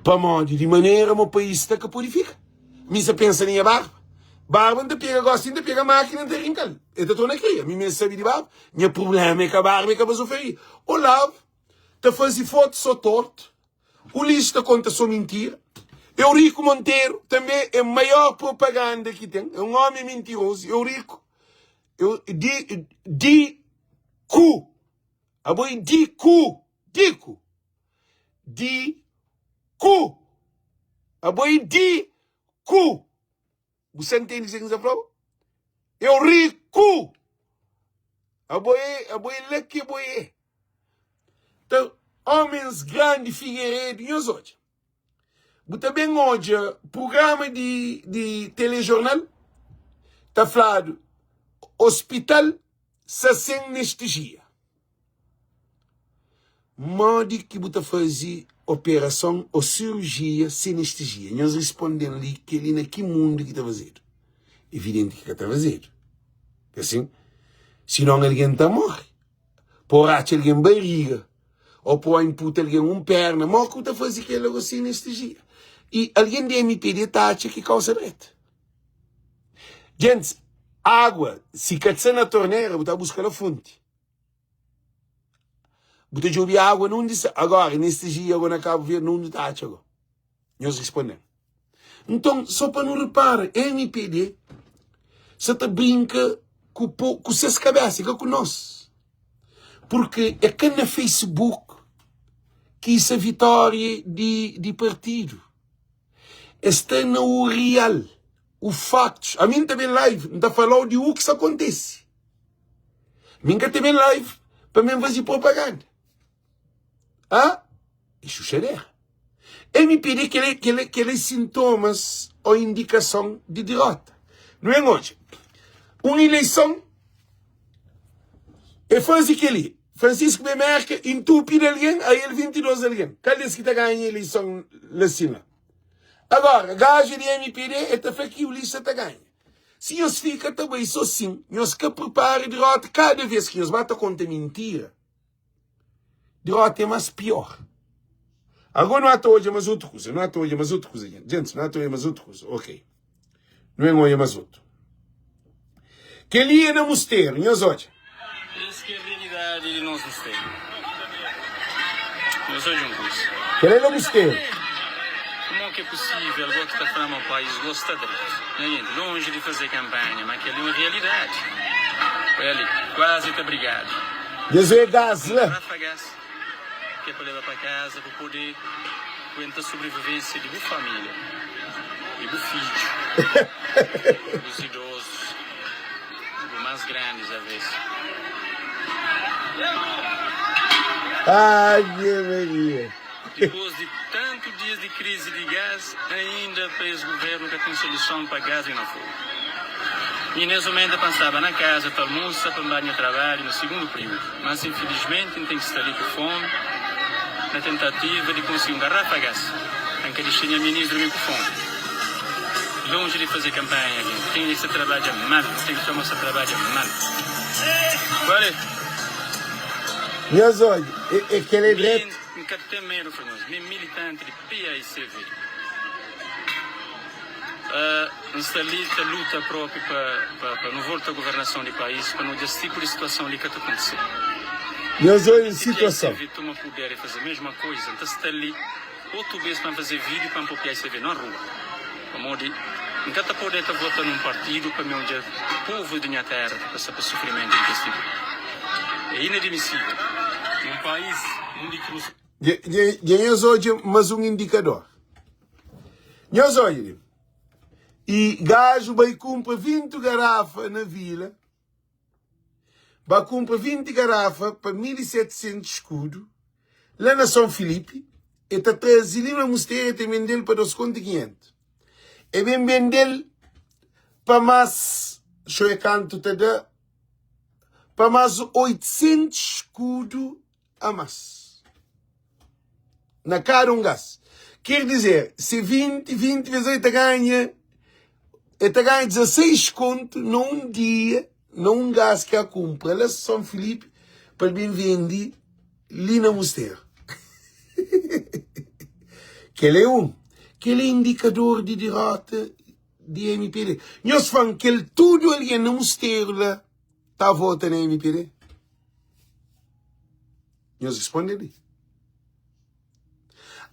Pamodi di manera mo país sta ka pode fika. Mi N sa pensa na nha barba. Barba N ta pega gosi, N ta pega mákina N ta rinka-l. El ta torna kria. Mi mes sabe di barba. Nha prubléma é ka barba, é ka bazofaria. Olavo ta faze fotu so tortu. Ulisses ta konta so mintira. Eurico Monteiro tanbe é maior propaganda ki ten. É un omi mintirozu. Eurico, eu, di, di ku. Abo é di ku. Di ku. Di ku. Abo é di ku. Bu sa ntende kuzê ki N sa fla-u? Euriku! Abo é, abo é la ki abo é. Ta, homens grandi Figueiredo, nhos odja. Bu ta ben odja programa di, di telejornal, ta fladu, hospital sa sen nestijia. Modi ki bu ta faze operason ô sirujia sen anestezia? Nhos responde-m li, kel-li na ki mundu ki ta fazedu? Evidenti ki ka ta fazedu. Ka sin? Sinon algen ta móre. Pa ratxa algen bariga ô pa inputa algen un perna, modi ki bu ta faze kel-la go sen anestezia? I algen di MPD ta atxa ki kausa dretu. Gentis, agua si ka sta na tornera, bu ta buska na fonti. Bu ta djobe agua na undi sta. Agora, neste dia, na Cabo Verde, na undi ta atxa go? Nhos responde-m. Nton, so pa nu repara, MPD sa ta brinka ku, po, ku ses kabesa, ka ku nos. Porque é ka na Facebook ki isa vitória di, di partidu. Es sta na o real, o factos. Ami N ta ben live, N ta falau di u ki sa kontese. Mi N ka ta ben live pa mi N faze propaganda. Ah, é xuxadera. MPD kel kel kel é sintomas ou indikason di derota. Nu ben odja. Un ileison é faze kel-li. Francisco ben Merka intupi di algen, a el 22 algen. Kal des ki ta ganha ileison la sima? Agora, gajo di MPD el ta fla ki Ulisses sa ta ganha. Si nhos fika ta bai so sin, nhos ka pripara dirota, kada vez ki nhos ba ta konta mintira, dirota é mas pior. Agora nu ata odja mas otu kuza, nu ata odja mas otu kuza, gente, nu ata odja mas otu kuza, ok. Nu ben odja mas otu. Kel-li é na Musteru, nhos odja. Es ki é realidadi di nos Musteru. Nhos odja un kuza. Kel-li é na Musteru. Kumó ki é pusível bo ki ta fla ma país gosta dretu? Nha genti, lonji di faze kanpanha, ma kel-li é un realidadi. Oia li, kuazi ta brigadu. Nhos odja gás la. Un garrafa gás ki é pa leba pa kaza pa pode aguenta sobrevivênsia di bu família, di bu fidju, bus idozus. Bu más grandis aves. Ai, minha Maria. Dipôs di tantu dias di krizi di gás, ainda pa es guvernu ka ten soluson pa gás li na Fogo. Mi nes momentu pa N staba na kaza ta almusa pa N ba nha trabadju na sigundu períodu, mas infilismenti N ten ki sta li ku fomi na tentativa di konsigi un garrafa gás pa N ka dixa nha minis durmi ku fomi. Lonji di faze kanpanha li, kenha ki sta trabadja mal, nu ten ki fla ma sta trabadja mal. Bale! Nhos odja, e kel é dretu. Mi N ka ten medu fla nhos, mi é militanti di PAICV. N sta li ta luta propi pa pa nu volta governason di pais, pa nu odja es tipu di situason li ka ta kontise. Nhos odja Si situason. PAICV toma puder e faze mesma koiza, N ta sta li. Otu bes pa N faze vídiu pa N pô PICV na rua, pamodi N ka ta pode ta vota nun partidu pa mi odja povu di nha téra ta pasa pa sufrimentu di kes tipu. É inadmisível nun país undi ki nu. Dja nhos odja mas un indikador. Nhos odja li. I gaju bai kunpra 20 garafa na vila, ba kunpra 20 garafa pa 1700 skudu la na Son Filipi. E ta traze li na Musteru e ta bende-l pa 2 kontu i 500. E ben bende-l pa más, xo e kantu ta da, pa más 800 skudu a más na kada un gás. Ker dizer, se 20, 20 vezes 8 ta ganha, e ta ganha 16 kontu na un dia, na un gás ki a kunpra la Son Filipe pa el ben vende li na Musteru. Kel é un. Kel é indikador di dirota di mpd. Nhos fla-m kel tudu algen na Musteru la ta vota na mpd? Nhos responde li.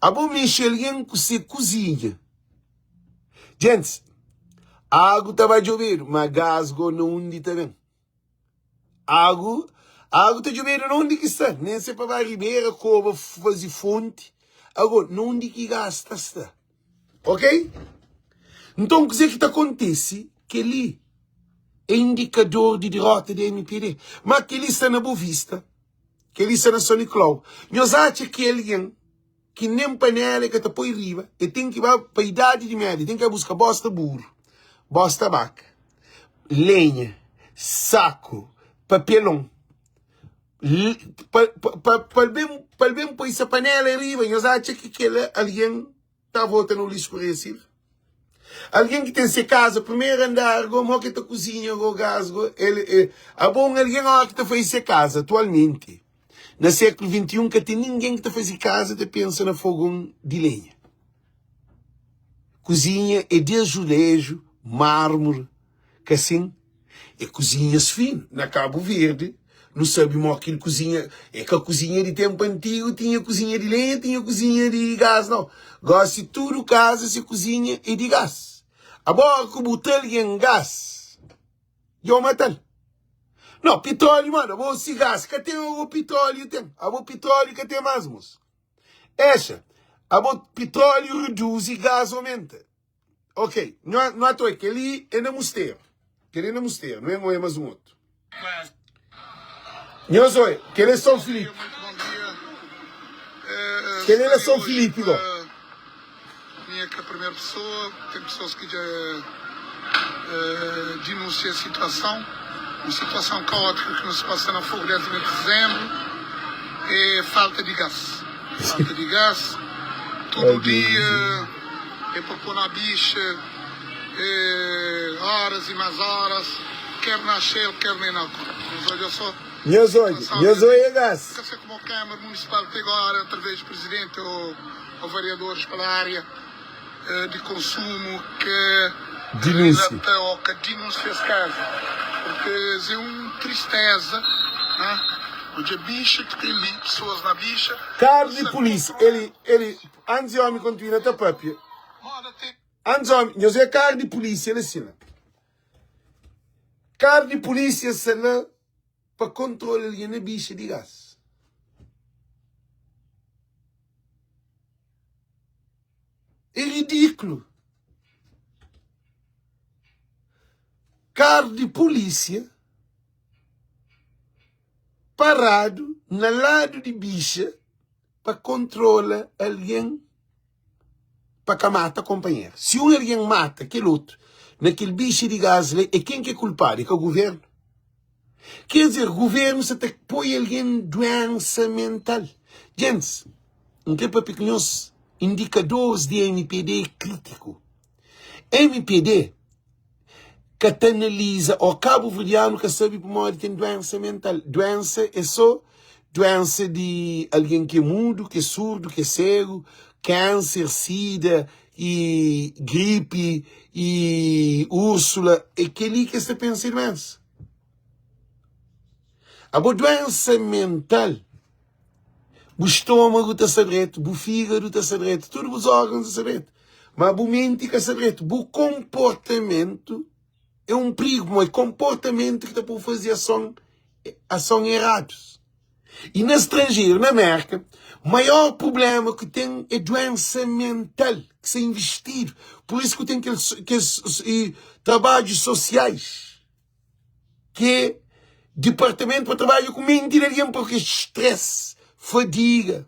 Abo mexe algen ku se kuzinha. Gentis, agu ta ba djobedu, ma gás go na undi ta ben? Agu, agu ta djobedu na undi ki sta, nen se pa ba ribera, koba, faze fonti. Ago, na undi ki gás ta sta? Ok? Nton, kuzê ki ta kontise? Kel-li é indikador di dirota di mpd. Má kel-li sta na Bovista, kel-li sta na São Nicolau. Nhos atxa ki algen ki nen panela e ka ta poi riba, e ten ki ba pa idadi di média, ten ki ba buska bosta buru, bosta baka, lenha, saku, papelon, pa el ben, pa el ben poi se panela riba, nhos atxa ki kel algen ta vota na Ulisses Correia Silva? Algen ki ten se kaza primeru andar go, mo ki ta kuzinha go, gás go, el, el, abo un algen ora ki ta faze se kaza atualmenti na sekulu 21 ka ten ningen ki ta faze kaza ta pensa na fogon di lenha. Kuzinha é di azuleju, mármore, ka sin? É kuzinhas finu. Na Kabu Verdi, nu sabe mo kel kuzinha, é ka kuzinha di tenpu antigu, tinha kuzinha di lenha, tinha kuzinha di gás, nau. Gosi tudu kaza se kuzinha é di gás. Abo ora ku bu tra algen gás, dja bu matal. Nau, pitróliu mano, abo si gás ka ten, abo pitróliu ten. Abo pitróliu ka ten más, mos. Exa, abo pitróliu reduzi, gás omenta. Ok, nu ata oi, kel-li é na Musteru. Kel-li é na Musteru, nu é oi más un otu. Nhos oi, kel-li é São Filipe. Kel-li é na São Filipe, gó. Mi é ka primeru pesoa, ten pesoas ki dja dinunsia situason, un situason kaótiku ki nu sta pasa na Fogo desdi mes di dizembru, é falta di gás. Falta di gás, tudu dia. É pa pô na bixa é horas e mais horas Quer na Shell, quer na Enalco Nhos odja só Nhos odja, situação nhos di odja gás. Ka sei como Câmara Municipal te agora através di presidente ou, ou variadores pela área di consumo ke Denúncia. relata ou ka denuncia es caso porque es é um tristeza né odja bixa ki tem li pessoas na bixa Carro di polícia, ele, ele, Antis di omi kontinua ta papia, antis omi, nhos é kar di pulisia la sina. Kar di pulisia sta la pa kontrola algen na bixa di gas. É ridikulu. Kar di pulisia paradu na ladu di bixa pa kontrola algen pa ka mata konpanheru. Si un algen mata kel otu na kel bixa di gás la, é ken ki é kulpadu? É ka guvernu? Ker dizer, guvernu sa ta poi algen duensa mental. Gentis, N kre papia ku nhos indikadoris di mpd é kritiku. Mpd ka ta analiza ô kabuverdianu ka sabe pamodi ten duensa mental. Duensa é sô duensa di algen ki é mudu, ki é surdu, ki é segu, kánser, sida i gripi i úrsula. É kel-li ki es ta pensa é duensa. Abo duensa mental, bu stômagu ta sta dretu, bu fígadu ta sta dretu, tudu bus órgãus ta sta dretu, má bu menti ka sta dretu. Bu konportamentu é un prigu, pamodi konportamentu ki ta pô-u faze ason, ason eradus. I na stranjeru, na Mérka, maior prubléma ki ten é duénsa mental ki sta invistidu. Pur isu ki ten kel, kes trabadjus sosiais. ki é dipartamentu pa trabadja ku menti di algen purki stress, fadiga.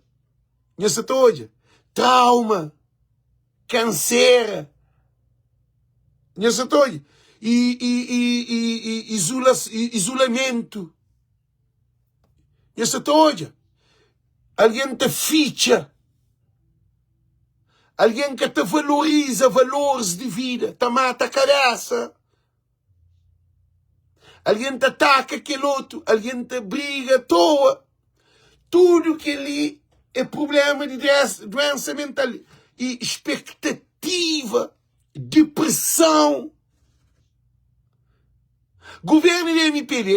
Nhos sa ta odja? Trauma, kansera, nha sa ta odja, i, i, i, i, i izula, izulamentu. Nha sa ta odja, algen ta fitxa, algen ka ta valoriza valoris di vida, ta mata kabesa. Algen ta ataka kel otu, algen ta briga atoa. Tudu kel-li é prubléma di duénsa mental i spektativa, depreson. Govérnu di mpd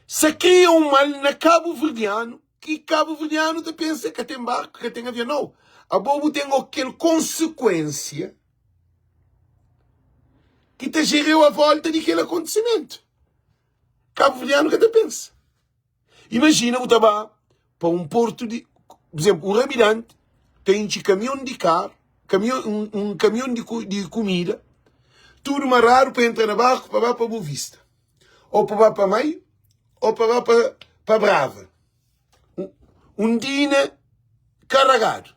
sa kria un mal na kabuverdianu ki kabuverdianu ta pensa ka ten barku, ka ten avion. Nau, abo bu ten kel konsekuénsia. ki ta jereu a volta di kel akontisimentu. Kabuverdianu ka ta pensa. Imajina bu ta ba pa un portu di, por izénplu, un rabidanti ta intxi kamion di karu, kamion, un, un kamion di, di kumida, tudu maradu pa entra na barku pa ba pa Boa Vista, ou pa ba pa Maio, ou pa ba pa, pa Brava. Un dina karagadu.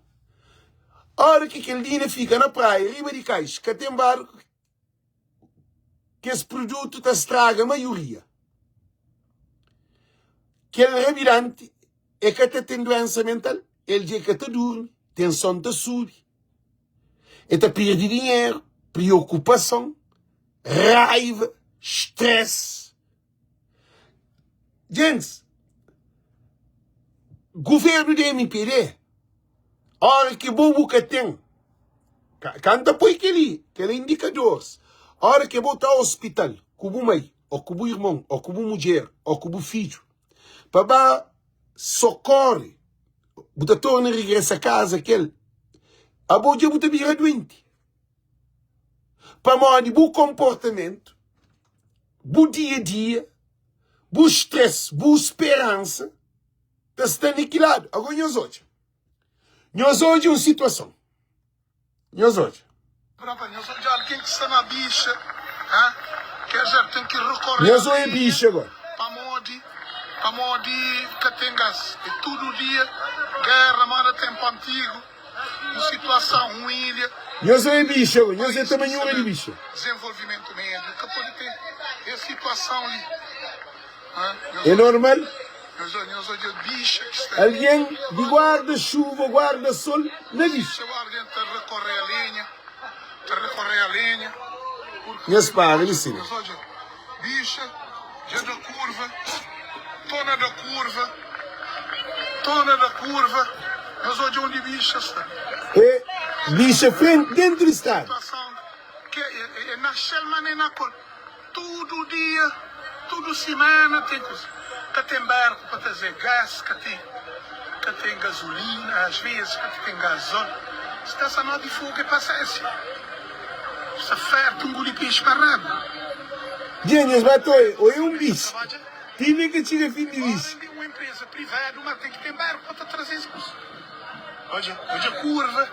Óra ki kel dina fika na praia, riba di kais, ka ten barku, kes produtu ta straga maioria. Kel rabidanti e ka ta ten duensa mental, el dja e ka ta durmi, tenson ta subi, e ta perde dinheru, priokupason, raiva, stress. Gentis, governu di mpd, ora ki bo bu ka ten, ka N ta poi kel-li, kel-li é indikadoris, ora ki bo ta ospital ku bu mai, ô ku bu irmon, ô ku bu mudjer, ô ku bu fidju, pa ba sokori, bu ta torna regresa kaza kel, abo dja bu ta bira duenti. Pamodi bu konportamentu, bu dia-dia, bu stress, bu speransa ta sta anikiladu. Agora nhos odja, nhos odja un situason, nhos odja. Nhos odja algen ki sta na bixa, ha? Ker dizer, ten ki rekorre Nhos odja bixa agora. Pamodi, pamodi ka ten gas. E tudu dia gerra, moda tenpu antigu. Un situason, un ilha. Nhos é bixa go, nhos é tamanhura di bixa. Desenvolvimentu médiu ka pode ten es situason li. É normal? Nhos odja bixa ki sta li. Algen di guarda xuva, guarda sol na bixa. Algen ta rekorre a lenha, ta rekorre a lenha. Nhos para li sima. Nhos odja bixa dja da kurva, tona da kurva, tona da kurva. Nhos odja undi bixa sta. E bixa frenti dentu di strada. Situason ke e na xel ma ne na kol. Tudu dia, tudu simana ten kuza. Ka ten barku pa traze gas, ka ten, ka ten gazolina, as vezes ka ta ten gazol. Sta sa no di fogu e pasa asi. Sta fertu nguli pexi pa rabu. Dja nhos ba ta oia un bixi. Ti mi ka txiga fin di bixi. Un empresa privadu ma ten ki ten barku pa ta traze es kuza. Odja, odja kurva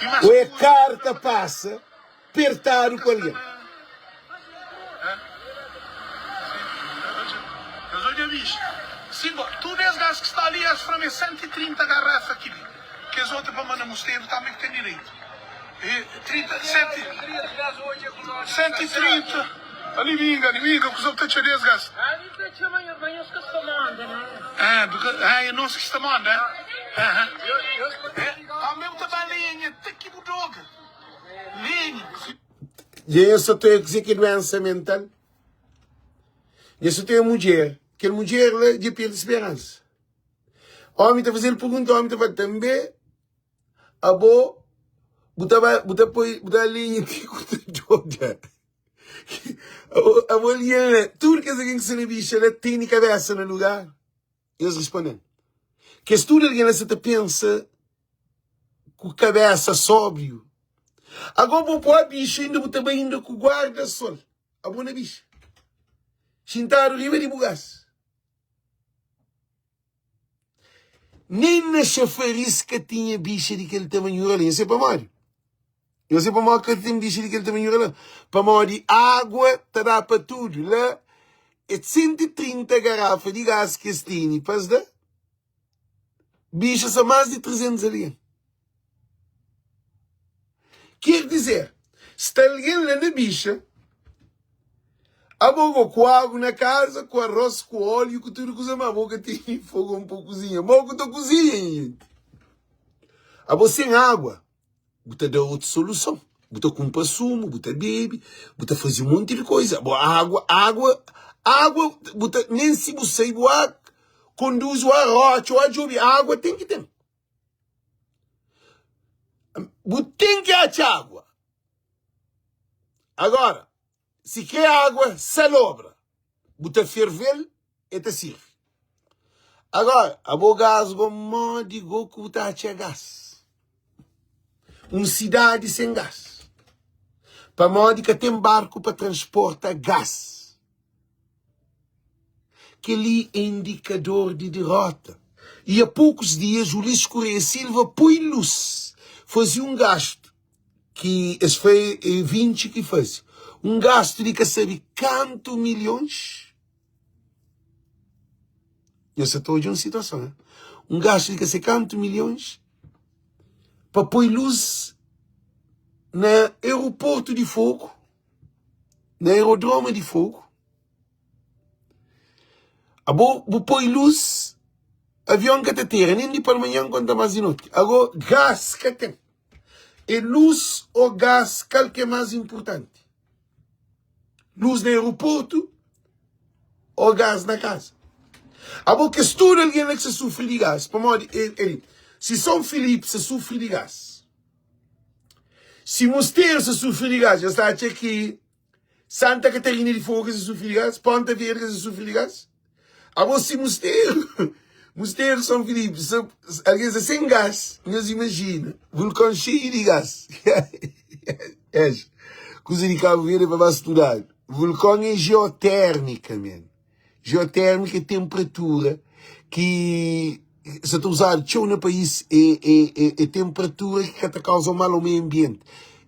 i mas Oia kurva. karu ta pasa pertadu ku algen. Dja nhos sa ta oia kuzê ki é duénsa mental? Nhos sa ta oia mudjer, kel mudjer la dja perde speransa. Ómi ta faze-l pergunta, ómi ta fla, tanbê abo bu ta ba, bu ta poi, bu ta alinha ti ku ta djoga. Abo algen la, tudu kes algen ki sta na bixa la tene kabésa na lugar? Es responde-l, Kes tudu algen la sa ta pensa ku kabésa sóbriu. Agó bo poi bixa inda bu ta bai inda ku guarda-sol. Abo na bixa, xintadu riba di bu gas. Nen na xafaris ka tinha bixa di kel tamanhura li. Nhos sabe pamodi? Nhos sabe pamodi ka ten bixa di kel tamanhura la? Pamodi água ta da pa tudu. La é 130 garafa di gás ki es tene pa es da bixa sa más di 300 algen. Ker dizer, sta algen la na bixa, abo go ku agu na kaza, ku arroz, ku óleo, ku tudu kuza, ma abo ka tene fogon pa kuzinha. Mo ku ta kuzinha, nha jenti? Abo sen agua, bu ta da otu soluson. Bu ta kunpra sumu, bu ta bebe, bu ta faze un monti di koza. Abo agua, agua, agua, bu ta, nen si bu sai bu a konduzi, o a rotxa, o a djobe, agua ten ki ten. Bu ten ki atxa agua. Agora, si kre agua salobra, bu ta ferve-l, e ta sirvi. Agora, abo gás go modi go ku bu ta atxa gás? Un sidadi sen gás. Pamodi ka ten barku pa transporta gás. Kel-li é indikador di derota. E a poucos dias Ulisses Correia Silva poi luz, faze un gastu ki es foi é 20 ki faze, un gastu di ka sabe kantu milhons. Nhos sa ta odja un situason, eh? Un gastu di ka sabe kantu milhons pa poi luz na aeroportu di Fogo, na aerodroma di Fogo. Abo bu poi luz, avion ka ta tera nen di palmanhan konta mas di noti. Ago gas ka ten. É luz ou gas kal ki é mas inpurtanti? Luz na aeroportu ou gas na kaza? Abo kes tudu algen la ki sa sufri di gas, pamodi el, el si São Filipe sa sufri di gas, si Mosteiro sa sufri di gas, nhos ta atxa ki Santa Catarina di Fogo ka sa sufri di gas, Ponta Verde ka sa sufri di gas. Abo si Musteru, Musteru São Filipe, sa, algen sa sen gas, nhos imajina, vulkon xeiu di gas. Es, kuza di Cabo Verde é pa ba studadu. Vulkon é geotérmica, man. Geotérmica é temperatura ki sa ta uzadu txeu na país, é, é, é, é temperatura ki ka ta kauza mal ao meio ambiente.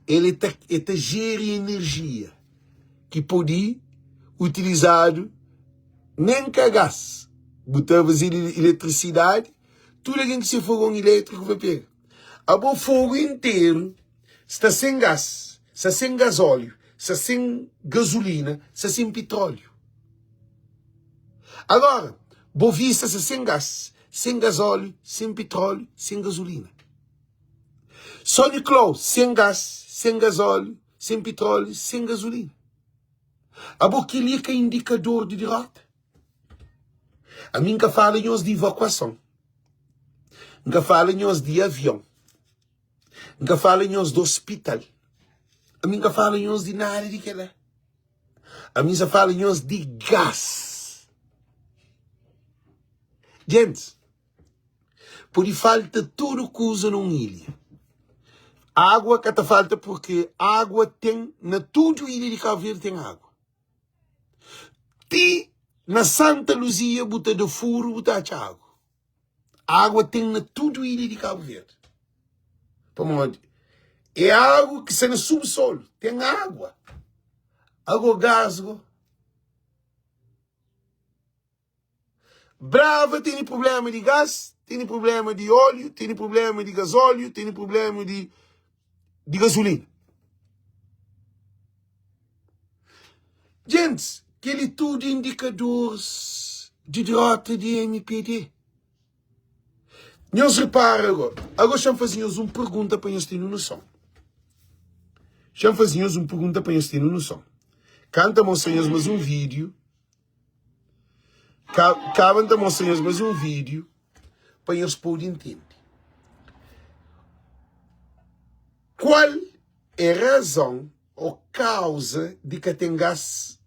El é ta, é ta jeri enerjia ki pode utilizadu nen ka gás. Bu ta faze eletrisidadi, tudu algen ki se fogon elétriku pa pega. Abo fogu interu sta sen gás, sta sen gasóleo, sta sen gasolina, sta sen pitróliu. Agora, Boa Vista sta sen gás, sen gasóleo, sen pitróliu, sen gasolina. São Nicolau sen gás, sen gasóleo, sen pitróliu, sen gasolina. Abo kel-li é ka indikador di dirota? Ami N ka fala nhos di evakuason, N ka fala nhos di avion. N ka fala nhos di ospital. Ami N ka fala nhos di nada di kela. Ami N sa fala nhos di gas. Gentis, pode falta tudu kuza na un ilha. Água ka ta falta porque água ten na tudu ilha di Cabo Verde ten água. Ti na Santa Luzia bu ta da furu bu ta atxa água. Água ten na tudu ilha di Cabo Verde. Pamodi é água ki sta na subsolu. Ten água. Ago gás go. Brava tene problema di gás, tene problema di óleo, tene problema di gasóleo, tene problema di, di gasolina. Gentis, kel-li tudu indikadores di derota di mpd. Nhos repara agora. Agora xa-m faze nhos un pergunta pa nhos tene noson. Xa-m faze nhos un pergunta pa nhos tene noson. Kanta mostra nhos mas un vídeo. Kaba N ta mostra nhos mas un vídeo pa nhos pode intende. Kual é razon ô kauza di ka ten gas,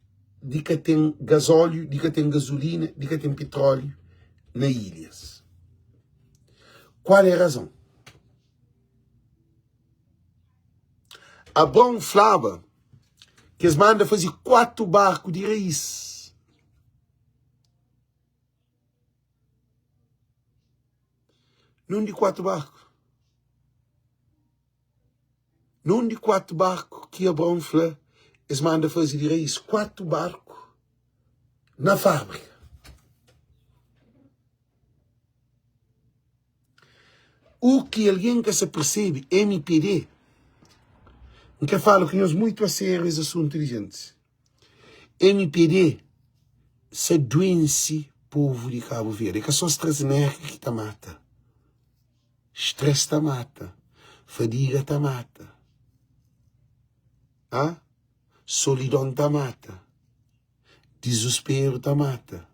di ka ten gazóliu, di ka ten gazulina, di ka ten pitróliu na ilhas? Kual é razon? Abraon flaba ki es manda faze kuatu barku di raís. Nun di kuatu barku. Nun di kuatu barku ki Abraon fla, es manda faze di raís kuatu barku na fábrika. U ki algen ka sa persebe, mpd. N kre fala ku nhos muitu a sériu es asuntu li gentis. Mpd sa duense povu di Kabu Verdi. É ka só stress Merka ki ta mata. Stress ta mata, fadiga ta mata, ha? Solidon ta mata, dizusperu ta mata,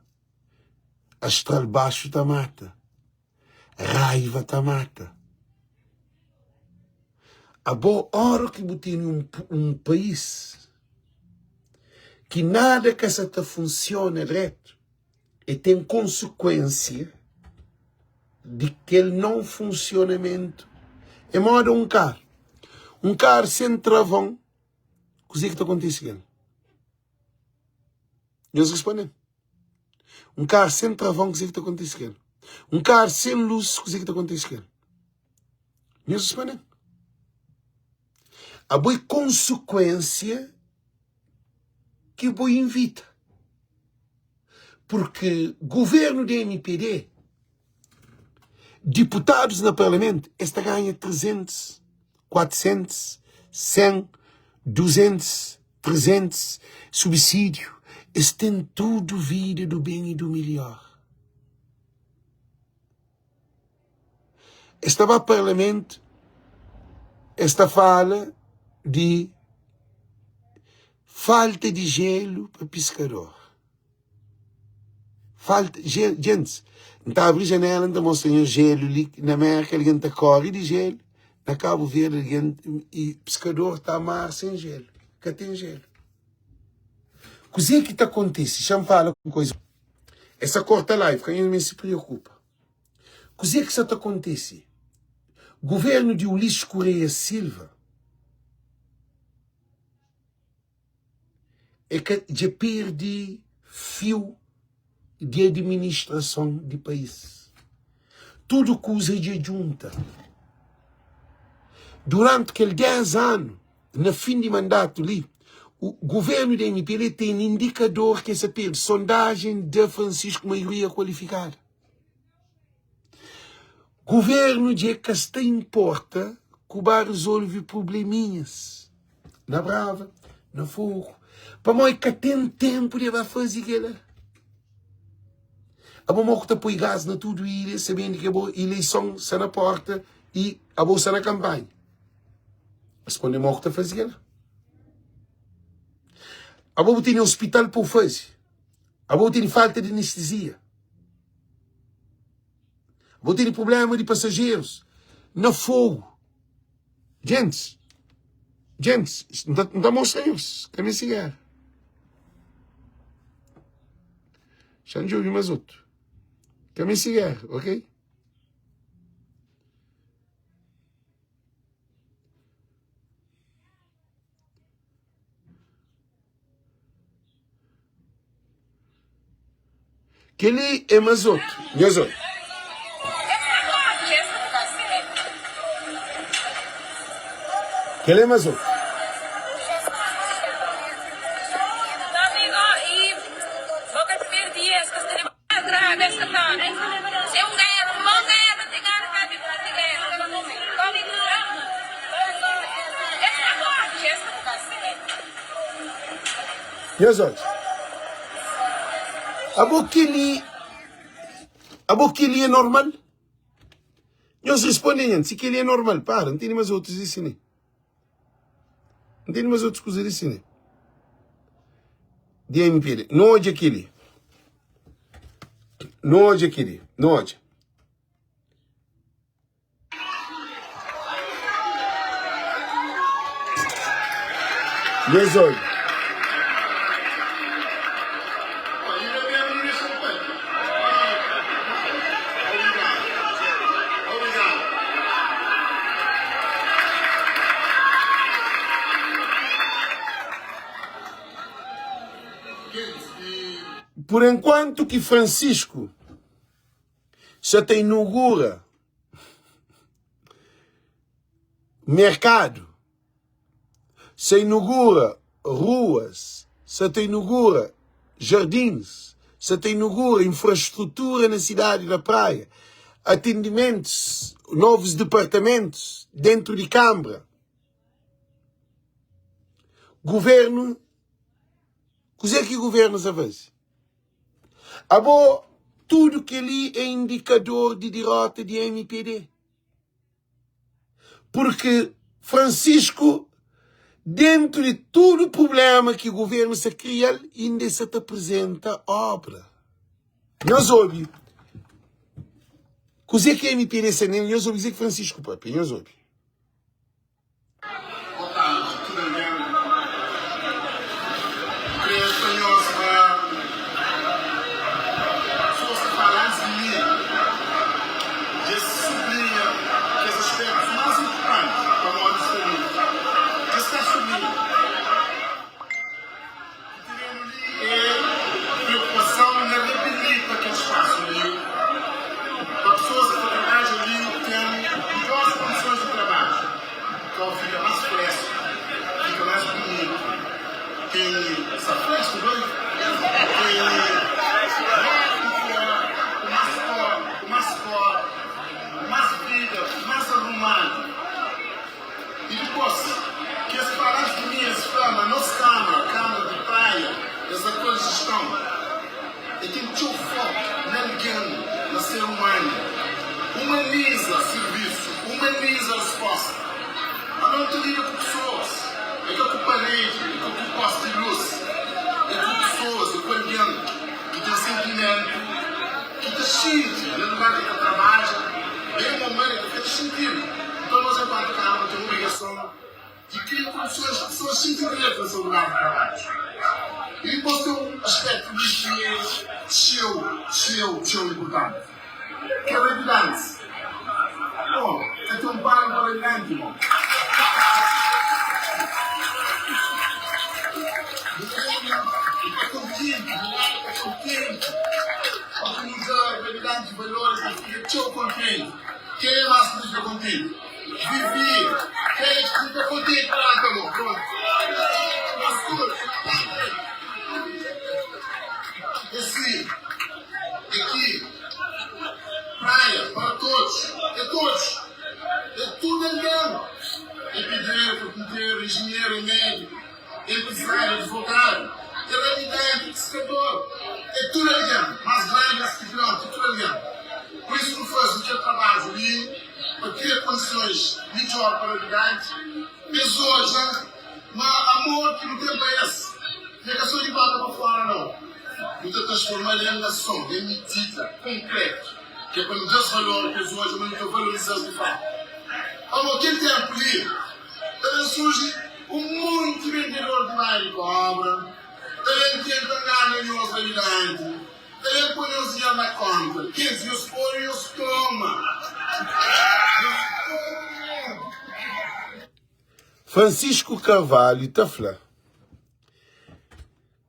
astral baxu ta mata, raiva ta mata. Abo ora ki bu tene un, un país ki nada ka sa ta funsiona dretu, e ten konsekuensia di kel non funsionamentu. É moda un karu. Un karu sen travon, kuzê ki ta kontise ku el? Nhos responde-m. Un karu sen travon, kuzê ki ta kontise ku el? Un karu sen lus, kuzê ki ta kontise ku el? Nhos responde-m. Abo é konsekuensia ki bo invita. Porque governo de MPD, diputados na parlamento, es ta ganha 300, 400, 100, 200, 300, subsídio. Es tem tudo vida do bem e do melhor. Es ta ba parlamento, es ta fala di falta di jelu pa piskador. Falta, gentis, N ta abri janela N ta mostra nhos jelu li na Merka algen ta kori di jelu, na Kabu Verdi algen i piskador ta mar sen jelu, ka ten jelu. Kuzê ki ta kontise? Xa-m fala un koza. Es ta korta live, ka nhos meste preokupa. Kuzê ki sa ta kontise? Governu di Ulisses Correia Silva é ka dja perde fiu di administrason di país. Tudu kuza dja djunta. Duranti kel 10 anu, na fin di mandatu li, governu di MPL ten indikador ki es sa perde sondajen da Francisco maioria kualifikada. Governu dje ka sta inporta ku ba resolve probleminhas na Brava, na Fogo, pamo e ka ten tempu de ba faze kela. Abo mo ku ta poi gás na tudu ilha sabendi ki abo ileison sta na porta i abo sta na kampanha. Responde mo ku ta faze kela. Abo bu tene hospital pa bu faze. Abo bu tene falta di anestesia. Bo tene problema di pasajerus na fogu. Gentis, gentis, N ta mostra nhos, ka meste gera. Xa N djobe mas otu. Ka meste gera, ok? Kel-li é más otu. Nhos odja. Kel-li é más otu. Nhos odja. Abo kel-li, abo kel-li é normal? Nhos responde nhan, si kel-li é normal. Para, N tene más otus di si ne. N tene más otus kuza di si ne. Di MPD. No odja kel-li. No odja kel-li. No odja. Nhos odja. Por enquanto ki Francisco sa ta inugura merkadu, sa inugura ruas, sa ta inugura jardins, sa ta inugura infrastrutura na sidadi da Praia, atendimentus, novus departamentus dentru di Kambra. Governu, kuzê ki governu sa faze? Abo, tudu kel-li é indikador di dirota di mpd. Purki Francisco, dentu di tudu prubléma ki governu sa kria-l, inda el sa ta prizenta obra. Nhos obi kuzê ki mpd sa nel, nhos obi kuzê ki Francisco papia, nhos obi. Boa tarde tudo algen. N kre fla nhos ma pesoas ki fala antis di mi dja es sublinha kes aspectus mas importanti pamodi sta li. Dja es ka sublinha. Ki tenenu li é preokupason na reabilita kel spasu li pa pesoas ki ta trabadja li ten midjóris kondisons di trabadju, kau fika más fresku, fika más bunitu, ten sta fresku doi? Ten fika ku más kor, ku más kor, más vida, más arrumadu. I dipôs, kes paranti di mi es fla ma nos Kâmara, Kâmara di Praia, es atual jeston, e ten txeu foku na algen, na ser umanu. Umaniza sirvisu, umaniza resposta. Anos nu ta lida ku pesoas, é ka ku paredi, é ka ku posti di lus, é ku pesoas, é ku algen ki ten sentimentu, ki ta xinti na lugar ki el ta trabadja, ben ô mal, el ta fika ta xintidu. Nton, nos enkuantu Kâmara ten obrigason di kria kondisons pa pesoas xinti direitu na seu lugar di trabadju. I dipôs ten un aspétu li ki é txeu, txeu, txeu inpurtanti, ki é revidantis. Bon, ka ten un palma pa revidanti, irmon? Nu lenbra, nu ka kontenti, nu laba ka kontenti, óki nu da revidanti valor, el ta fika txeu kontenti. Kenha más ki ta fika kontenti? Vivi! Kenha ki fika kontenti pa lanta mô. Prontu. Nos tudu. É si. É ki Praia para todos. É todos. É tudu algen. É pedreru, karpinteru, enjinheru, é médiku, é enpresáriu, é advogadu, é rabidenti, é piskador. É tudu algen. Más grandi, más pikinoti, é tudu algen. Pur isu nu faze kel trabadju li pa kria kondisons midjór pa rabidanti, pa es odja ma amor ki nu ten pa es n'é ka sô di bóka pa fóra nau. Nu ta transforma-l en ason, en midida konkrétu, ki é pa nu da-s valor, pa es odja ma nu ta valoriza-s di fátu. Pamodi kel ténpu li ta ben surji un monti bendedor di banhu di kóbra, ta ben tenta ngana nhos rabidanti. Ta ben poi nhos dinheru na konta. Kes nhos poi nhos toma. Nhos toma dinheru. Francisco Carvalho ta fla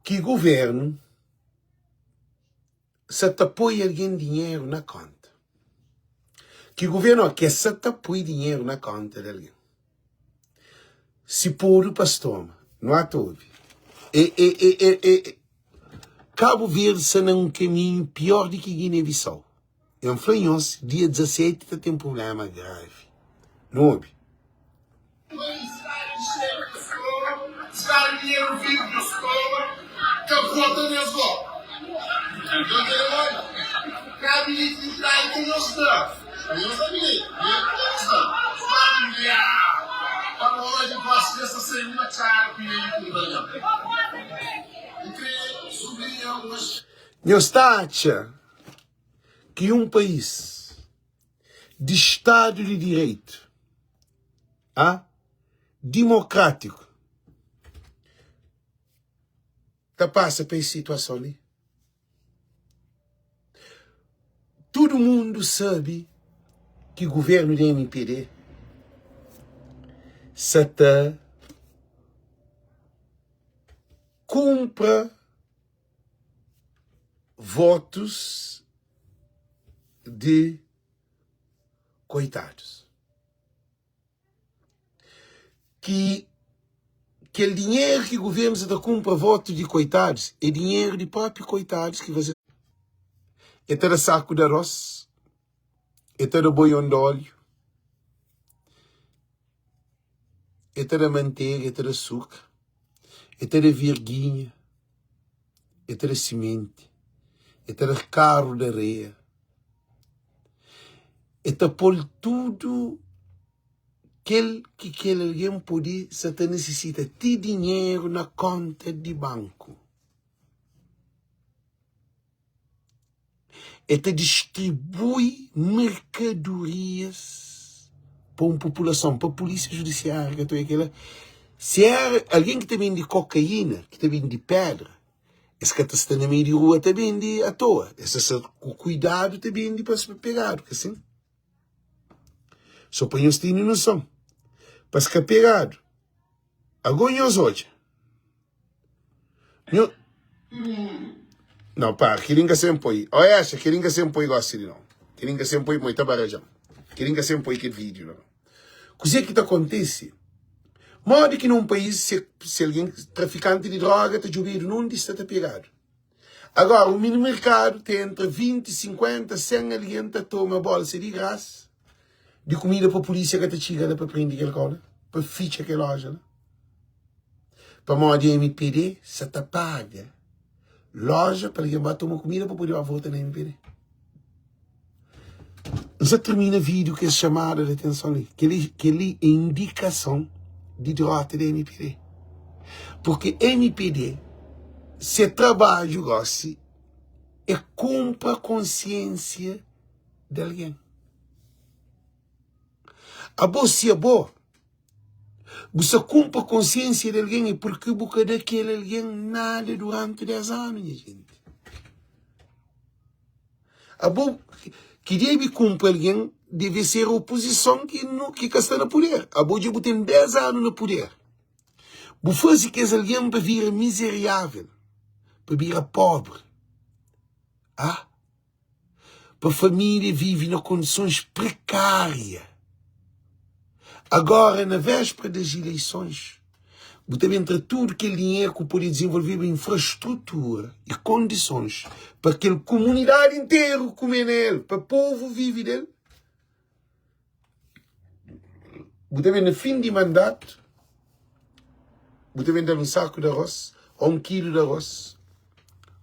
ki governo sa ta poi algen dinheru na konta. Ki governo ke sa ta poi dinheru na konta di algen. Si podu pa stoma. Nu ata obi. E, e, e, e, e, Cabo Verde sta na un kaminhu pior di ki Guiné Bissau. N fla nhos, dia 17 ta ten prublema gravi. Nu obi. Nhos ta atxa ki un país di stadu di direitu, a dimokrátiku ta pasa pa es situason li? Tudu mundu sabe ki guvernu di mpd sa ta kunpra votus di koitadus. Ki kel dinheru ki guvernu sa ta kunpra votu di koitadus é dinheru di propi koitadus ki faze. E ta da saku di aros, e ta da boion di óliu, e ta da mantega, e ta da suka. E ta da verginha, e ta da simenti, e ta da karu di areia, e ta pô-l tudu kel ki kel algen pode sa ta nisisita, ti dinheru na konta di banku. E ta distribui merkadorias pa un populason, pa pulísia judisiária ka ta oia kela. Si éra algen ki ta bende kokaína, ki ta bende pédra, es ka ta sta na meiu di rua ta bende atoa, es ta sta ku kuidadu ta bende pa es pa pegadu, ka sin? So pa nhos tene noson, pa es ka pegadu. Ago nhos odja. Nho... Não, pá, kel-li N ka sen poi. Ó, Exa, kel-li N ka sen poi gósi li, não. Kel-li N ka sen poi, pamodi ta baraja-m. Kel-li N ka sen poi kel vídiu la, não. Kuzê ki ta kontise? Modi ki na un país, se, se algen, trafikanti di droga ta djobedu na undi sta ta pegadu? Agora, un mini merkadu ta entra 20, 50, 100 algen ta toma bolsa di grasa di kumida pa pulísia ka ta txiga la pa prende kel kau la, pa fitxa kel loja la. Pamodi MPD sa ta paga loja pa algen ba toma kumida pa pode ba vota na MPD. N sa termina vídeo ku es chamada de atenson li. Kel-li kel-li é indikason di derrota di MPD. Porque MPD se trabadju gosi é kunpra konsiensia di algen. Abo si abo bu sa kunpra konsiensia di algen é porque bu ka da kel algen nada duranti 10 anu, nha jenti. Abo ki debe kunpra algen debe ser opozison ki nu ki ka sta na puder. Abo dja bu ten 10 anu na puder. Bu faze kes algen pa vira mizeriável, pa bira pobri. Ah, pa família vive na kondisons prekária. Agora, na véspera das ileisons, bu ta ben tra tudu kel dinheru ku pode dizenvolveba infrastrutura i kondisons pa kel kumunidadi interu kume na el, pa povu vive del. Bu ta ben na fin di mandatu, bu ta ben da-l un saku di arroz, ô un kilu di arroz,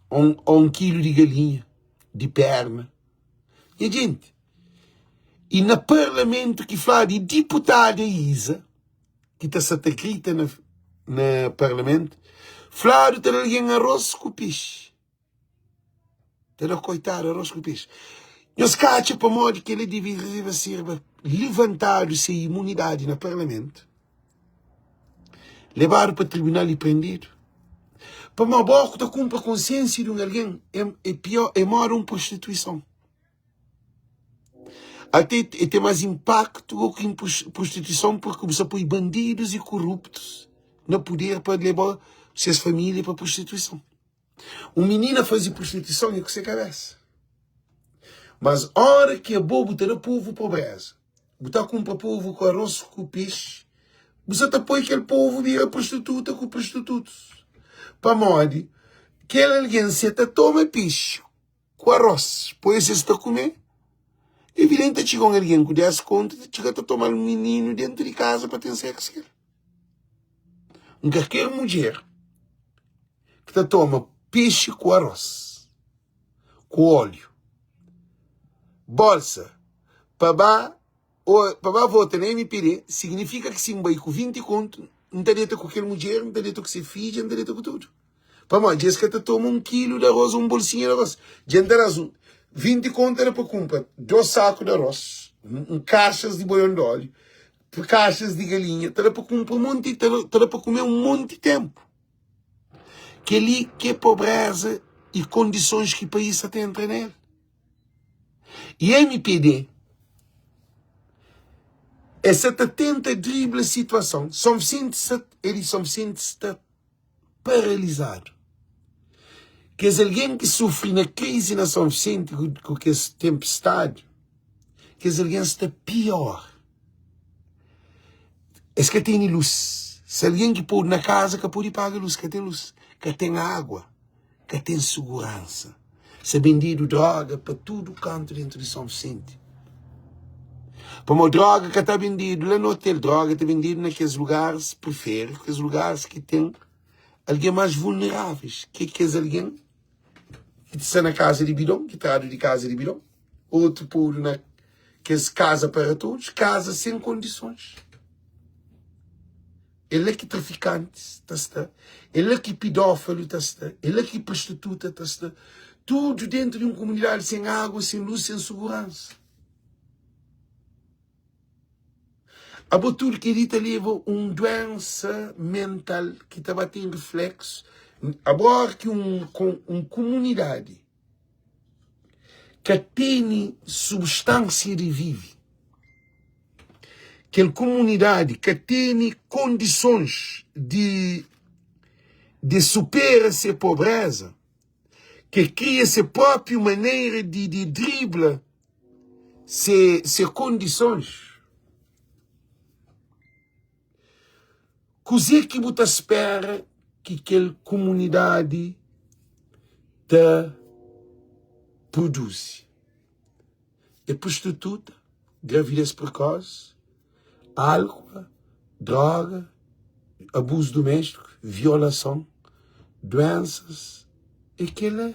ô un kilu di galinha, di perna. Nha jenti, i na parlamentu ki fladu i diputada Isa, ki ta sa ta grita na, na parlamentu, fladu ta da algen arroz ku pexi. Ta da koitadu arroz ku pexi. Nhos ka atxa pamodi kel-li debe serba livantadu se imunidadi na parlamentu, lebadu pa tribunal i prendedu? Pamodi bo ku ta kunpra konsiensia di un algen é, é pior, é moda un prostituison. Ate e ten más inpaktu ki prostituison purki bu sta poi bandidus i koruptus na puder pa leba ses família pa prostituison. Un minina faze prostituison é ku se kabesa. Mas ora ki abo bu ta da povu pobreza, bu ta kunpra povu ku aros ku pexi, bu sa ta poi kel povu bira prostituta ku prostitutus. Pamodi kel algen se ta toma pexi ku aros, poi se sta kume, evidenti ta txiga un algen ku 10 kontu ta txiga ta toma-l mininu dentu di kaza pa ten seksu ku el. Un kalker mudjer ki ta toma pexi ku arroz ku óleo bolsa pa ba pa ba vota na MPD signifika ki si N bai ku 20 kontu N ta deta ku kel mudjer N ta deta ku se fidja N ta deta ku tudu pamodi dja es ka ta toma un kilu di arroz un bolsinha di arroz dja N ta da-s 20 kontu era pa kunpra 2 saku di arroz un kaxas di boion di óleo kaxas di galinha ta da pa kunpra monti ta da pa kume un monti tenpu. Kel-li ki é pobréza i kondisons ki país sa ta entra na el. I MPD es sa ta tenta dribla situason. Son Visenti sa, el di Son Visenti sta paralizadu. Kes algen ki sufri na krizi na Son Visenti ku kes tenpestadi, kes algen sta pior. Es ka tene lus. Se algen ki podu na kaza ka pode paga lus, ka ten lus, ka ten agua, ka ten suguransa. Sa bendidu droga pa tudu kantu dentu di Son Visenti. Pamodi droga ka ta bendidu la na otel, droga ta bendidu na kes lugaris priferiku, kes lugaris ki ten. Algen más vulneráveis, ki é kes algen ki sta na kaza di bidon, ki tradu di kaza di bidon, otu podu na kes kaza para todos, kaza sen kondisons. É la ki trafikantis ta sta, é la ki pidófilu ta sta, é la ki prostituta ta sta, tudu dentu di un komunidadi sen agu, sen lus, sen suguransa. Abo tudu kel-li ta leba un duénsa mental ki ta ba ten rifléksu. Abo óra ki un un kumunidadi ka tene substánsia di vive, kel kumunidadi ka tene kondisons di di supera se pobréza, ke kria se própi manera di di dribla se se kondisons. Kuzê ki bu ta spera ki kel kumunidadi ta produzi? É prostituta, gravidez prekosi, álcool, droga, abuzu doméstiku, violason, duensas. É kel-la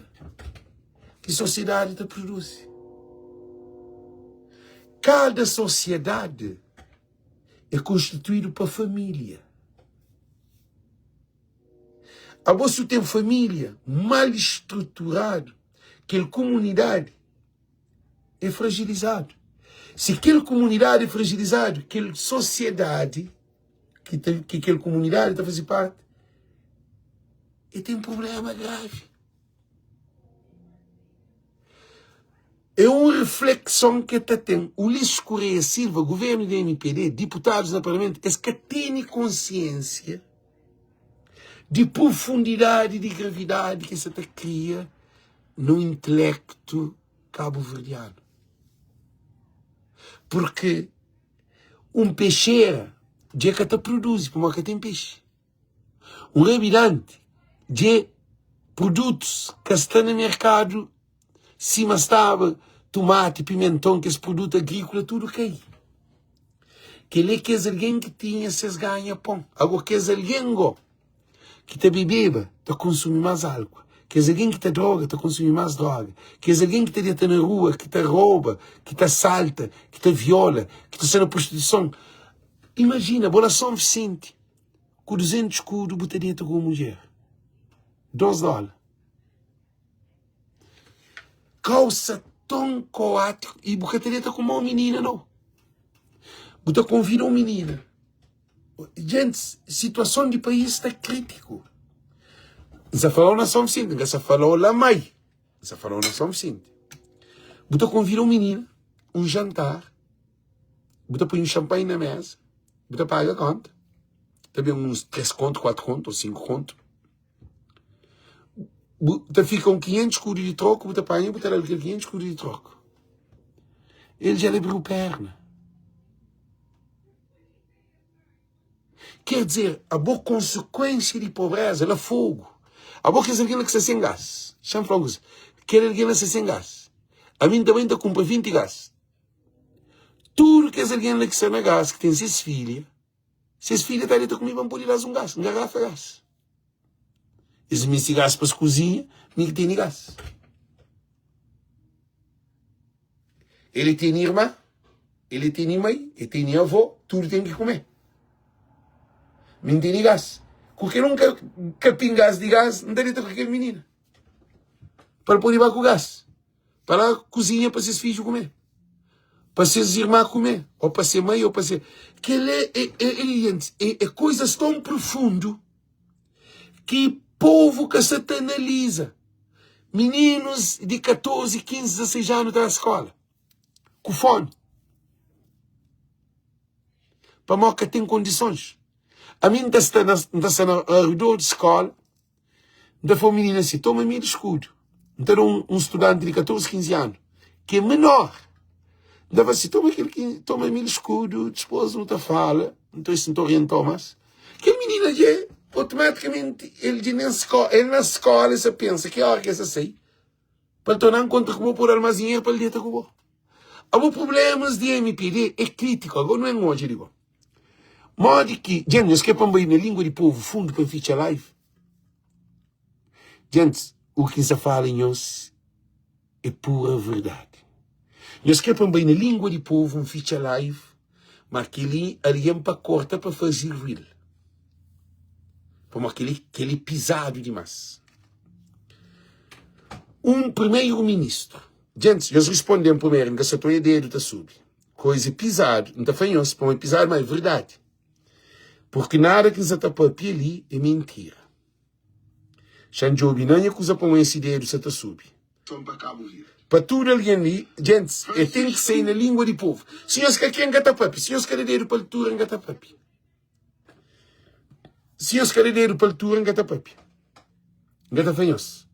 ki sosiedadi ta produzi. Kada sosiedadi é konstituídu pa família. Abo si bu ten família mal estruturadu, kel kumunidadi é frajilizadu. Si kel kumunidadi é frajilizadu, kel sosiedadi ki, ta, ki kel kumunidadi ta faze parti, e ten problema gravi. É un reflekson ke ta ten. Ulisses Correia Silva, governo di MPD, diputadus na parlamentu, es ka tene konsiensia di profundidadi di gravidadi ke sa ta kria no intelektu kabuverdianu. Porque un pexera dja ka ta produzi pamodi ka ten pexi. Un rabidanti dje produtus ka sta na merkadu sima staba tumati, pimenton, kes produtu agríkola tudu kai. Kel-li é kes algen ki tinha ses ganha pon. Ago kes algen go ki ta bebeba ta konsumi más álkua. Kes algen ki ta droga ta konsumi más droga. Kes algen ki ta deta na rua, ki ta roba, ki ta salta, ki ta viola, ki ta sta na prostituison. Imajina, bo la Son Visenti, ku 200 skudu bu ta deta ku un mudjer. 2 dóla. Kau sa ton koátiku i bu ka ta deta ku mau minina nau. Bu ta konvida un minina. Gentis, situason di país sta krítiku. N sa fala-u na Son Visenti, N ka sa fala-u la mai. N sa fala-u na Son Visenti. Bu ta konvida un minina, un jantar, bu ta poi un xanpanhi na mesa, bu ta paga konta, ta ben uns 3 kontu, 4 kontu ou 5 kontu. Bu ta fika un 500 skudu di troku, bu ta panha, bu ta da-l kel 500 skudu di troku. El dja abriu perna. Quer dizer, abo konsekuensia di pobreza la fogu. Abo kes algen la ki sta sen gas. Xa-m fla un kuza. Kel algen la sta sen gas. Ami N ta bai N ta kunpra 20 gas. Tudu kes algen la ki sta na gas, ki ten ses filha, ses filha ta deta ku mi pa N pode da-s un gas, un garafa gas. Es meste gas pa es kuzinha, mi ki tene gas. El tene irma, el tene mai, el tene avó, tudu ten ki kume. Mi N tene gas. Ku kel un kapin gas di gas, N ta deta ku kel minina. Pa el pode ba ku gas. Pa la kuzinha pa ses fidju kume. Pa ses irma kume. Ou pa se mai, ou pa se... Kel é, é, é, é, é, é coisas tão profundo ki povu ka sa ta analiza. Mininus di 14, 15, 16 anu ta na skola ku fomi. Pamodi ka ten kondisons. Ami N ta sta na, N ta sta na aredor di skola, N ta fla un minina si, toma mil skudu. N ta da un, un studanti di 14, 15 anu, ki é menor. N ta fla si, toma kel, toma mil skudu, dispôs nu ta fala, N ta si N ta orienta-u más. Kel minina dja otomatikamenti el dja nen skola, el na skola el sa pensa ki ora ki el sa sai pa el torna nkontra ku bo pa bu dal más dinheru pa el deta ku bo. Abo problemas di MPD é kritiku, ago nu en odja di bo. Modi ki, dja nhos kre pa N bai na lingua di povu fundu pa N fitxa live? Djentis, u ki N sa fala nhos é pura verdadi. Nhos kre pa N bai na lingua di povu N fitxa live, ma kel-li algen pa korta pa faze reel. Pamodi kel-li kel-li pizadu dimás. Un primeru-ministru. Djentis, nhos risponde-m primeru, N ka sa ta oia dedu ta subi. Koiza é pizadu. N ta fla nhos pamodi é pizadu, ma é verdadi. Purki nada ki N sa ta papia li é mintira. Xa-m djobe na nha kuza pamodi esi dedu sa ta subi. Pa tudu algen li, djentis, e ten ki sai na lingua di povu. Si nhos ka kre, N ka ta papia. Si nhos ka da dedu pa altura, N ka ta papia. Si nhos ka da dedu pa altura, N ka ta papia. N ka ta fla nhos.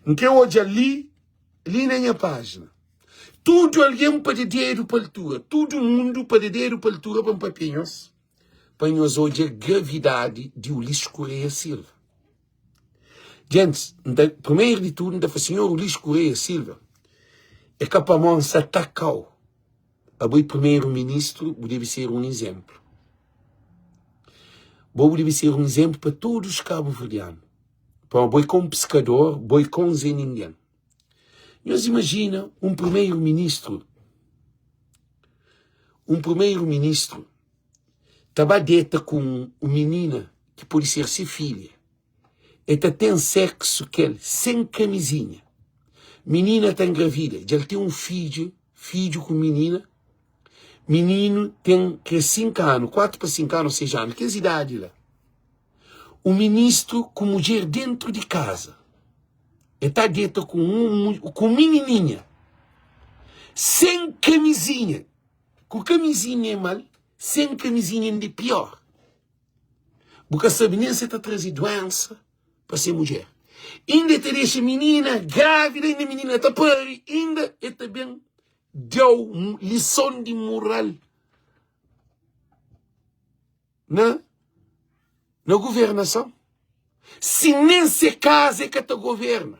N kre odja li, li na nha pájina. Tudu algen pa da dedu pa altura. Tudu mundu pa da dedu pa altura pa N papia nhos. Pa nhos odja gravidadi di Ulisses Correia Silva. Djentis, N ta, primeru di tudu, N ta fla sinhor Ulisses Correia Silva, é ka pamó N sa ataka-u. Abo é primeru ministru, bu debe ser un izénplu. Bo bu debe ser un izénplu pa todos kabuverdianu. Pamodi bo é ka un piskador, bo é ka un Zé Ningen. Nhos imajina un primeru ministru, un primeru ministru ta ba deta ku un minina ki pode ser se filha. El ta ten seksu ku el sen kamizinha. Minina ta engravida, dja el ten un fidju, fidju ku minina. Mininu ten kre 5 anu, 4 pa 5 anu, 6 anu, kes idadi la. Un ministru ku mudjer dentru di kaza, el ta deta ku un ku minininha sen kamizinha. Ku kamizinha é mal, sen kamizinha inda é pior. Bu ka sabe nen se ta traze duensa pa se mudjer. Inda e ta dexa minina grávida, inda minina ta pari, inda e ta ben da-u lison di moral na na governason. Si nen se kaza e ka ta governa,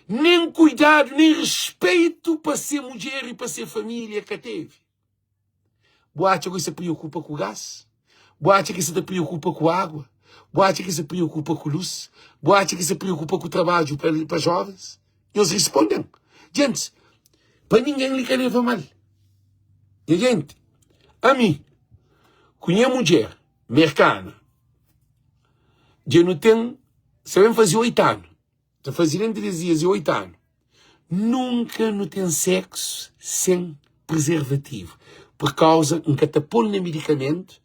nen kuidadu, nen respeitu pa se mudjer i pa se família e ka tevi. Bu atxa ki sa preokupa ku gas? Bu atxa ki sa ta preokupa ku água? Bu atxa ki sa preokupa ku lus? Bu atxa ki sa preokupa ku trabadju pa, pa jovens? Nhos responden. Gentis, pa ningen li ka leva mal. Nha gente, ami ku nha mudjer merkana, dja nu ten, sa ben faze 8 anu. Ta faze dentu des dias e 8 anu. Nunka nu ten seksu sen prezervativu. Pur kauza N ka ta pol na midikamentu,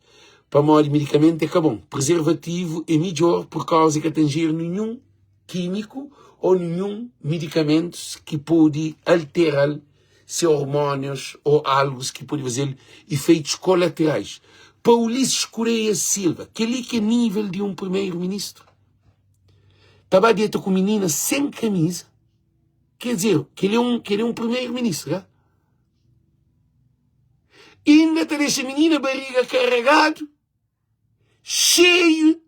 pamodi midikamentu é ka bon. Prezervativu é midjor pur kauza e ka ta injeri ninhun kimiku ô ninhun midikamentus ki pode altera-l se ormónios ô algus ki pode faze-l ifeitus kolaterais. Pa Ulisses Correia Silva, kel-li ki é nível di un primeru-ministru? Ta ba deta ku minina sen kamisa. Quer dizer, kel é un, kel é un primeiro ministro, ka? Inda ta dexa minina barriga carregado, cheio,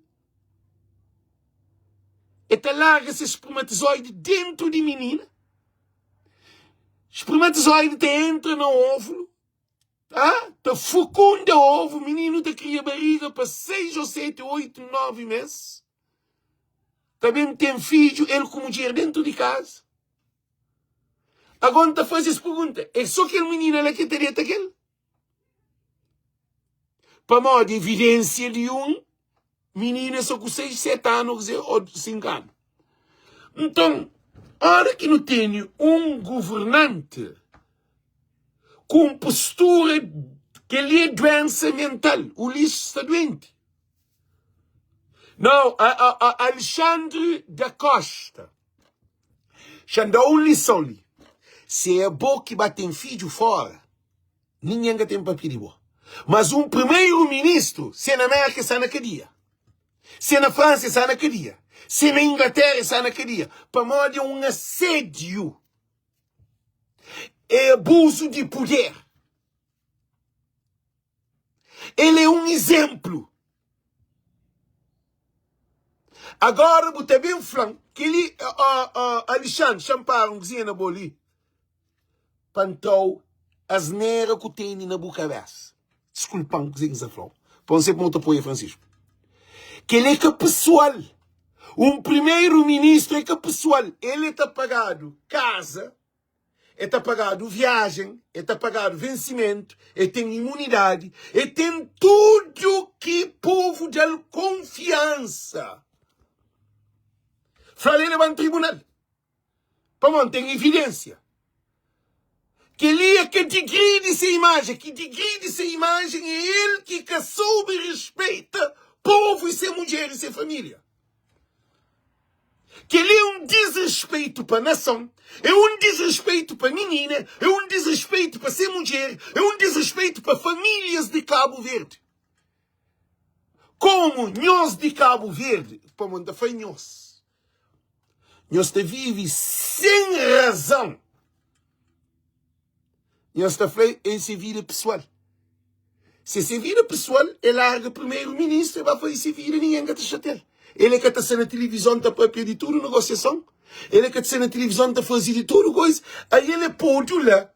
e ta larga se espermatozoide dentro de minina. Espermatozoide ta entra na óvulo, Tá ta fukunda ovu, mininu ta kria bariga pa 6 ô 7, 8, 9 mês. Ta ben ten fidju el ku mudjer dentu di kaza. Agora N ta faze es pergunta, é so kel minina la ki ta deta kel? Pamodi evidensia di un minina so ku 6, 7 anu ô 5 anu. Nton, ora ki nu tene un governanti ku un postura kel-li é duensa mental, Ulisses sta duenti. Não, a, a, a Alexandre da Costa xa da un lison li. Se é bo ki ba ten fidju fora, ninguém ka ten papia di bo. Mas un primeiro-ministro, se na América, sa na kadia. Se na França, sa na kadia. Se na Inglaterra, sa na kadia. Pamodi é un assédio. É abuso de poder. Ele é um exemplo. Agora bu ta bem flan keli uh, uh, Alexandre xampara um kuzinha na bo li pa ntrau asnera ku tene na bu cabeça. Desculpan kuze ki nsa flau. Pa nse pa ta apoia Francisco. Keli é ka pessoal. Un primeru ministru é ka pesoal, el é ta pagadu kaza, é ta pagadu viajen, é ta pagadu vensimentu, é ten imunidadi, é ten tudu ki povu da-l konfiansa. Fla-l el é ba tribunal. Pamodi ten evidênsia. Kel-li é ka digridi se imajen. Ki digridi se imajen é el ki ka soube respeita povu i se mudjer i se família. Kel-li é un disrespeitu pa nason, é un disrespeitu pa minina, é un disrespeitu pa se mudjer, é un disrespeitu pa famílias di Kabu Verdi. Komu nhos di Kabu Verdi, pamodi N ta fla nhos, Nhos ta vive sen razon. Nhos ta fla é se vida pesoal. Se se vida pesoal, é larga primeiro ministro e ba faze se vida, ninguém ka ta xatea-l. Ele ka ta sta na tilivizon ta papia di tudu negosiason, ele ka ta sta na tilivizon ta faze di tudu koisa, aí ele podu la.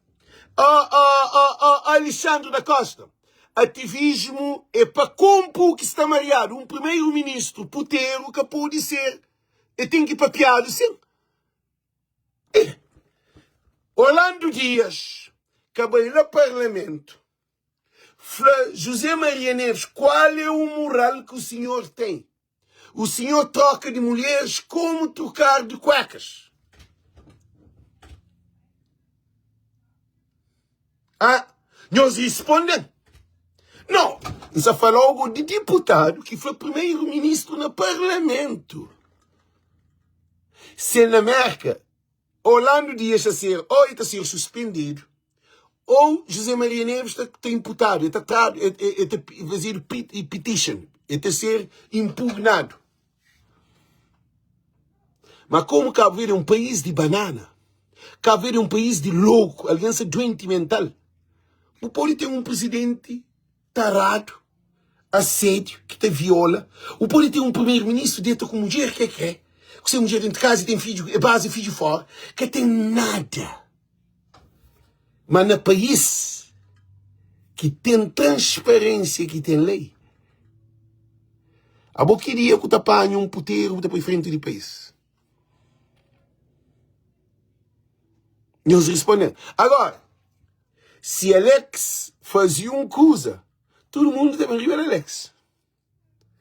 Oh, oh, oh, oh, Alexandre da Costa, ativismo é pa konpo o ki sta mariadu. Um primeiro ministro puteru ka pode ser E ten ki papiadu sin. E Orlando Dias ka bai la parlamentu fla José Maria Neves kual é o moral ki o senhor tem. O senhor troca de mulheres como trocar de cuecas. Ah, nhos responden? Não, N sa fala algo di diputadu ki foi primeiro-ministro na parlamento. Se na Merka, Orlando Dias ta ser ou el ta ser suspendidu ou José Maria Neves ta, ta imputadu, el ta tradu, el, el, el ta fazedu petition, el ta ser impugnadu. Ma komu Kabu Verdi é un país di banana, Kabu Verdi é un país di louku, algen sta duenti mental, bu pode ten un prizidenti taradu, asédiu, ki ta viola, bu pode ten un primeru-ministru deta ku mudjer ki el kre, ku se mudjer dentu kaza, ten fidju, e baza fidju fora, ka ten nada. Ma na país ki ten transparênsia, ki ten lei, abo ki dia ku ta panha un puteru bu ta poi frenti di país? Nhos responde. Agora, si Alex faze un kuza, tudu mundu ta ben riba di Alex.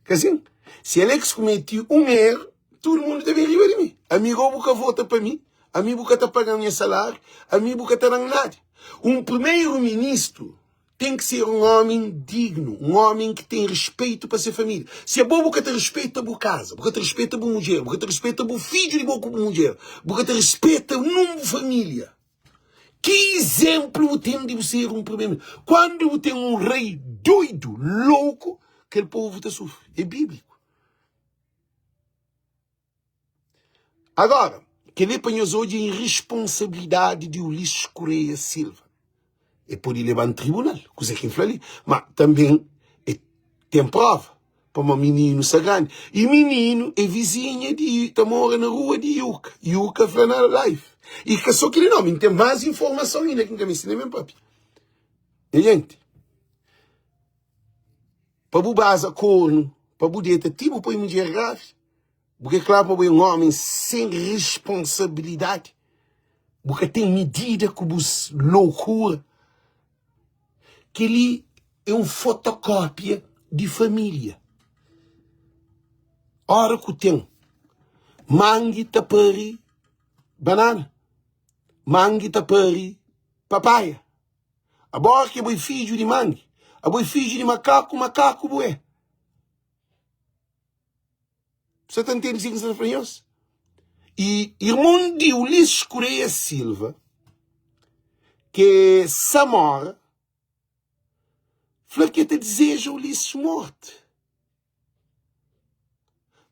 Ka asin? Si Alex kumeti un eru, tudu mundu ta ben riba di mi. Ami go bu ka vota pa mi, ami bu ka ta paga-m nha saláriu, ami bu ka ta da-m nada. Un primeru-ministru ten ki ser un ómi dignu, un ómi ki ten rispeitu pa se família. Si abo bu ka ta rispeta bu kaza, bu ka ta rispeta bu mudjer, bu ka ta rispeta bu fidju di bo ku bu mudjer, bu ka ta rispeta nun bu família, Ki izénplu bu ten di bu ser un primeru-ministru? Kandu bu ten un rei doidu, louku, kel povu ta sufri. É bíbliku. Agora, kel-li é pa nhos odja irresponsabilidadi di Ulisses Correia Silva. E pode leba-m tribunal, kuzê ki N fla li, ma tanben e ten prova. Pamodi mininu sta grandi. I mininu é vizinha di, ta mora na rua di Yuka. Yuka fla na live. I ka so kili no, mi ten más informason inda ki N ka meste nen ben papia. Nha jenti, pa bu baza kornu, pa bu deta ti bu poi mudjer grávida, bu ka kla pa bu é un ómi sen responsabilidadi, bu ka ten midida ku bus lokura. Kel-li é un fotokópia di família. Óra ku ten mangi ta pari banana, mangi ta pari papaia. Abo óra ki abo é fidju di mangi, abo é fidju di makaku, makaku bu é. Sa ta ntende si ki N sta fla nhos? I irmon di Ulisses Correia Silva, ki é Samora, fla ki el ta dizeja Ulisses morte.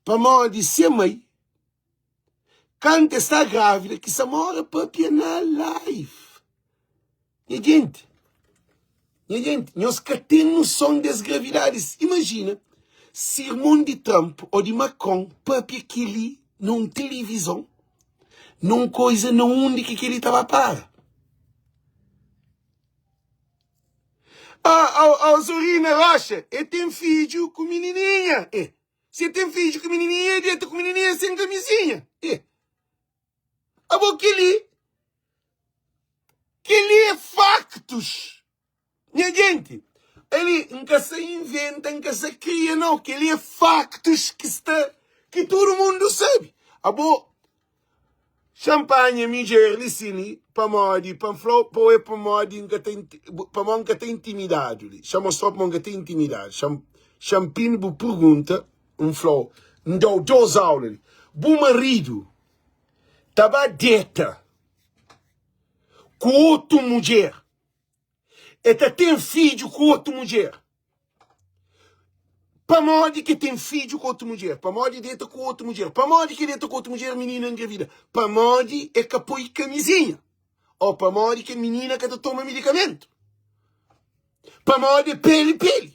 Pamodi se mai, kantu el sta grávida, ki Samora papia na live. Nha genti, nha genti, nhos ka ten noson des gravidadi. Imajina si irmon di Trump ô di Macron pâpia kel-li na un tilivizon, na un koiza na undi ki kel-li ta ba para. Ah, oh, oh, Zorina Rocha, e ten fidju ku minininha. E. Si el ten fidju ku minininha, el deta ku minininha sen kamizinha. E. Abo kel-li, kel-li é faktus. Nha genti, ali N ka sa inventa, N ka sa kria nau, kel-li é faktus ki sta, ki tudu mundu sabe. Abo, xa-m panha midjer li si li, pamodi, pa N fla-u, pa oi pamodi N ka ta, pamodi N ka ta intimidadu li. Xa-m mostra-u pamodi N ka ta intimidadu. Xa-m, xa-m pini bu pergunta, N fla-u, N da-u dos aula li. Bu maridu ta ba deta ku otu mudjer. El ta ten fidju ku otu mudjer. Pamodi ki ten fidju ku otu mudjer? Pamodi deta ku otu mudjer? Pamodi ki deta ku otu mudjer minina engravida? Pamodi e ka poi kamizinha? Ou pamodi ki minina ka ta toma medikamentu? Pamodi é peli peli?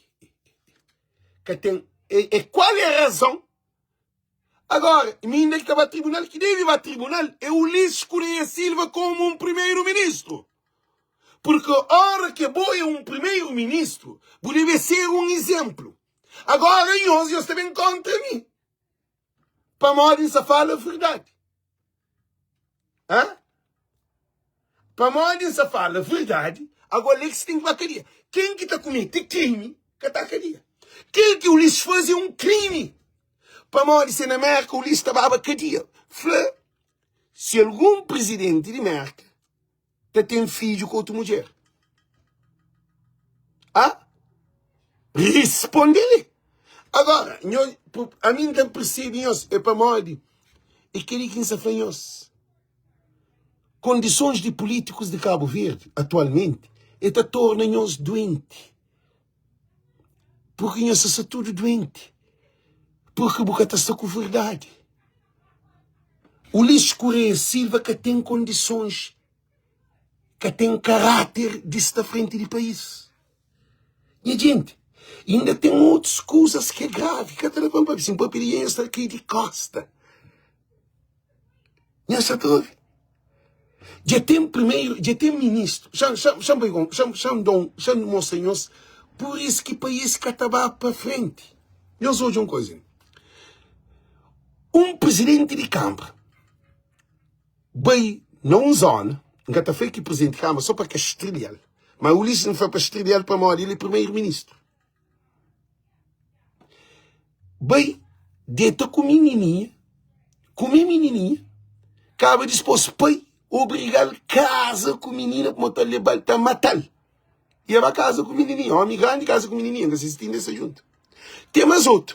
Ka ten e, e kual é razon? Agora, mi inda ki ka ba tribunal, ki debe ba tribunal é Ulisses Correia Silva como um primeiro-ministro. Porque ora que bo é um primeiro-ministro, bu debe ser um exemplo. Agora nhos, nhos ta ben contra mi. Pamodi N sa fala verdade. Hã? Pamodi N sa fala verdade, agora lei ki si ten ki ba kadia. Ken ki ta kumete krimi ka ta kadia. Kel ki Ulisses faze é um krimi. Pamodi se na Merka Ulisses ta baba kadia. Fla si algun prizidenti di Merka ta ten fidju ku otu mudjer. Ha? Risponde li. Agora, nho, ami N ta persebe nhos, é pamodi é kel-li ki N sta fla nhos. Kondisons di pulítikus di Kabu Verdi, atualmenti, é ta torna nhos duenti. Purki nhos ta sta tudu duenti. Purki bu ka ta sta ku verdadi. Ulisses Correia Silva ka ten kondisons, ka ten karáter di sta frenti di país. Nha jenti, inda ten otus kuzas ki é gravi, ka ta da pa N papia. Si N papia di nhos ta kai di kosta. Nhos sa ta obi? Dja ten primeiro, dja ten ministro. Xa, xa, xa, xa, xa, xa, xa mostra nhos por isso ki país ka ta ba pa frenti. Nhos odja un koisa. Un presidenti di kanbra bai na un zona, N ka ta fla ki presidenti di kanbra so pa ka estrelial, ma Ulisses N fla pa estrelial pamodi el é primeiro ministro. Bai deta ku minininha, kume minininha, kaba dispos pai obrigal kaza ku minina pamo ta lebal ta matal. E el ba kaza ku minininha, omi grandi kaza ku minininha, N ka sisti inda es sta djuntu. Ten mas otu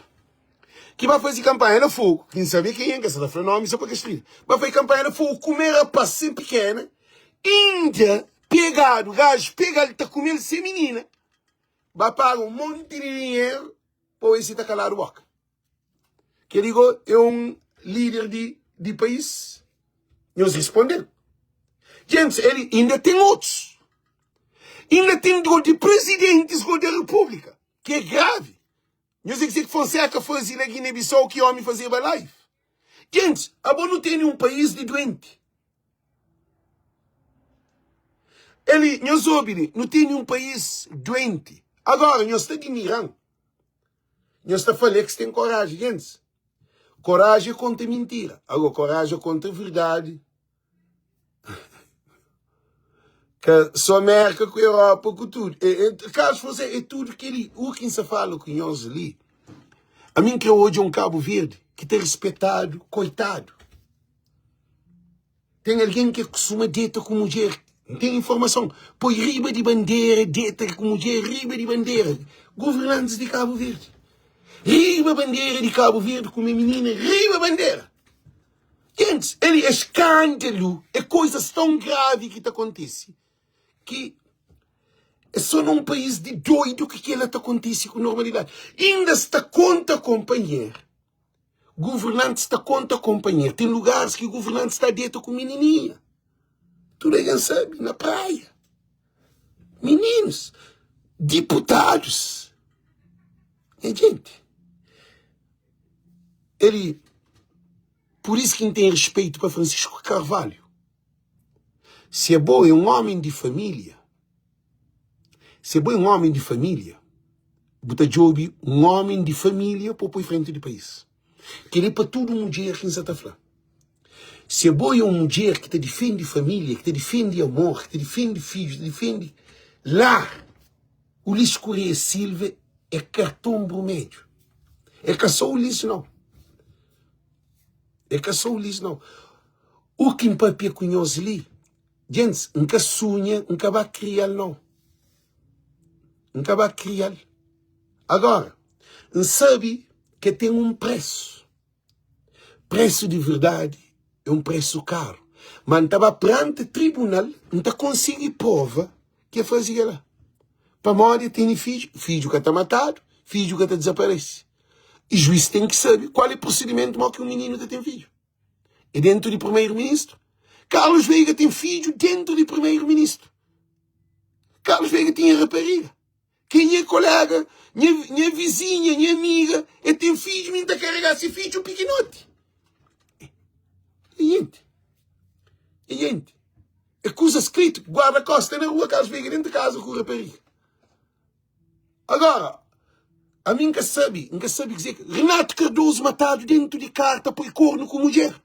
ki ba faze kanpanha na Fogo, ki N sabe kenha, N ka sa ta fla nomi so pa ka strida. Ba faze kanpanha na Fogo, kume rapaz sen pikena, inda pegadu, gaju pega-l ta kume-l se minina. Ba paga un monti di dinheru pa oji si ta kaladu boka. Kel-li go é un líder di, di país? Nhos responde-l. Gentis, el inda ten otus. Inda ten go di prezidentis go da repúblika, ki é gravi. Nhos é ki Fonseca faze na Guiné-Bissau ki omi fazeba live. Gentis, abo nu tene un país di duenti. Eli, nhos obi li, nu tene un país duenti. Agora, nhos ta dimiran. Nhos ta fala ki ten koraji, gentis. Koraji é konta mintira. Agora, koraji é konta verdadi. Ka só Merka ku Europa ku tudu. E, e, Carlos Fonseca, é tudo kel-li. U ki N sa fala ku nhos li, ami N kre odja un Kabu Verdi ki ta rispetadu, koitadu. Ten algen ki kustuma deta ku mudjer, N ten informason, poi riba di bandera, deta ku mudjer riba di bandera. Governantis di Kabu Verdi. Riba bandera di Kabu Verdi kume minina riba bandera. Gentis, el é skândalu, é koizas tãu gravi ki ta kontise ki é sô na un país di doidu ki kel-la ta kontise ku normalidadi. Inda sta konta konpanheru, governantis ta konta konpanheru. Ten lugaris ki governantis ta deta ku minininha. Tudu algen sabe, na praia. Mininus, diputadus. Nha jenti, el Pur isu ki N ten respeito pa Francisco Carvalho. Se abo é un omi di família, se abo é un omi di família. Bu ta djobe un ómi di família pa bu poi frenti di país. Kel-li é pa tudu mudjer ki N sa ta fla. Si abo é un mudjer ki ta difende família, ki ta difende amor, ki ta difende fidju, ki ta difende lar, Ulisses Correia Silva é karton brumedju. É ka sô Ulisses nau. É ka sô Ulisses nau. U ki N papia ku nhos li, djentis, N ka sunha, N ka ba kria-l nau. N ka ba kria-l. Agora, N sabe ke ten un presu. Presu di verdadi é un presu karu. Ma N ta ba perante tribunal, N ta konsigi prova ki e faze kela. Pamodi e tene fidju, fidju ka ta matadu, fidju ka ta dizaparese. I juiz ten ki sabe kual é prosidimentu mo ki un mininu ta ten fidju. É dentu di primeiro-ministru. Carlos Veiga ten fidju dentu di primeiro-ministru. Carlos Veiga tinha rapariga. Ki é nha kolega, nha, nha vizinha, nha amiga, e ten fidju, mi ta karega se fidju pikinoti. É gente. É gente. É kuza skritu, guarda-costa na rua, Carlos Veiga dentu kaza ku rapariga. Agora, ami N ka sabe, N ka sabe kuzê ki. Renato Cardoso matadu dentu di kar ta poi kornu ku mudjer.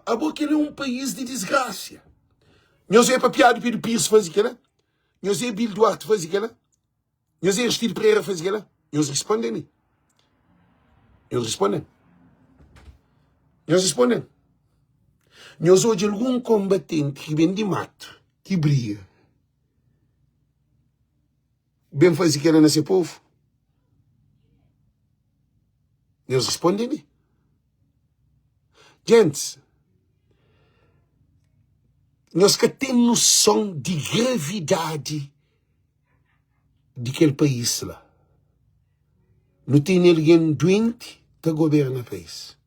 Abo kel é un país di disgrasia. Nhos é papiadu Pedro Pires faze kela? Nhos é Bill Duarte faze kela? Nhos é Aristide Pereira faze kela? Nhos responde-me. Nhos responde-m. Nhos responde-m. Nhos odja algun kombatenti ki ben di matu, ki briga, ben faze kela na se povu? Nhos responde-me. Gentis, nhos ka ten noson di gravidadi di kel país la. Nu tene algen duenti ta goberna país.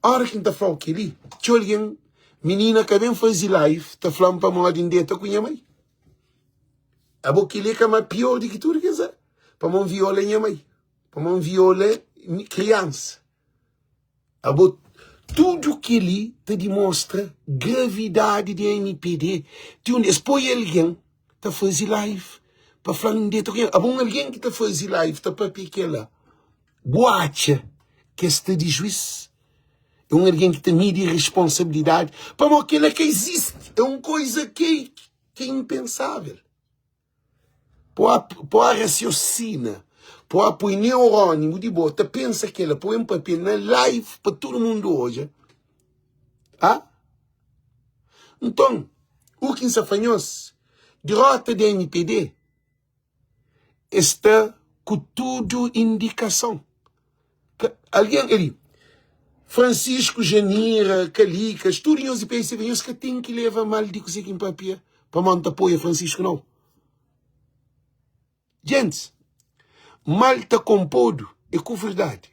Ora ki N ta fla-u kel-li, txeu algen, minina ka ben faze live ta fla-m pamodi N deta ku nha mai. Abo kel-li é ka ma pior di ki tudu kes la, pamodi N viola nha mai, pamodi N viola kriansa. Abo tudu kel-li ta dimostra gravidadi di mpd. Ti un es poi algen ta faze live pa fla-m N deta ku nha mai. Abo un algen ki ta faze live ta papia kel-la. Bu atxa ki es sta di juís? É un algen ki ta midi responsabilidadi? Pamodi kel-la ka izisti. É un koza ki é inpensável. Po a rasiosina, po a poi neuróniu di bo ta pensa kel-la, poi un papel na live pa tudu mundu odja. Ha? Nton, u ki N sta fla nhos, dirota di mpd Es sta ku tudu indikason. Algen ali, Francisco, Janira, Kalikas, tudu nhos di PSB, nhos ka ten ki leva mal di kuzê ki N papia pamodi N ta apoia Francisco, nau. Gentis, mal ta konpodu é ku verdadi.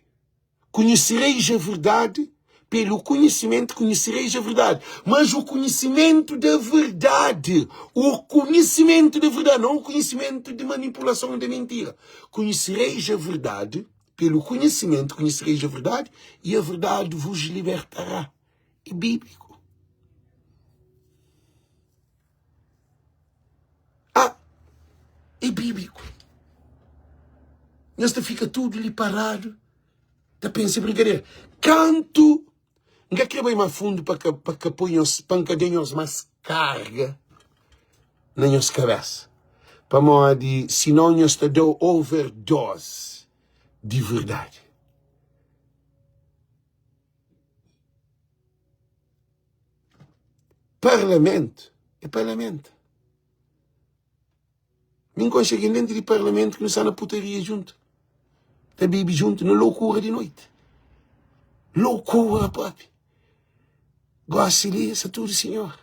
Conhecereis a verdade, pelo conhecimento conhecereis a verdade. Mas o conhecimento da verdade, o conhecimento da verdade, não o conhecimento de manipulação da mentira. Conhecereis a verdade, pelo conhecimento conhecereis a verdade, e a verdade vos libertará. É bíblico. Ah, é bíblico. Nós ta fica tudo ali parado, ta pensa brincadeira. Kantu, N ka kre bai ma fundo pa ka, pa ka poi nhos, pa N ka da nhos mas carga na nhos cabeça. Pamodi, senão nhos ta da overdose di verdade. Parlamento é parlamento. Mi N konxe algen dentro di parlamento ki nu sta na putaria junto. Ta bebe junto na loucura di noite. Loucura propi. Gosi li sta tudo senhor.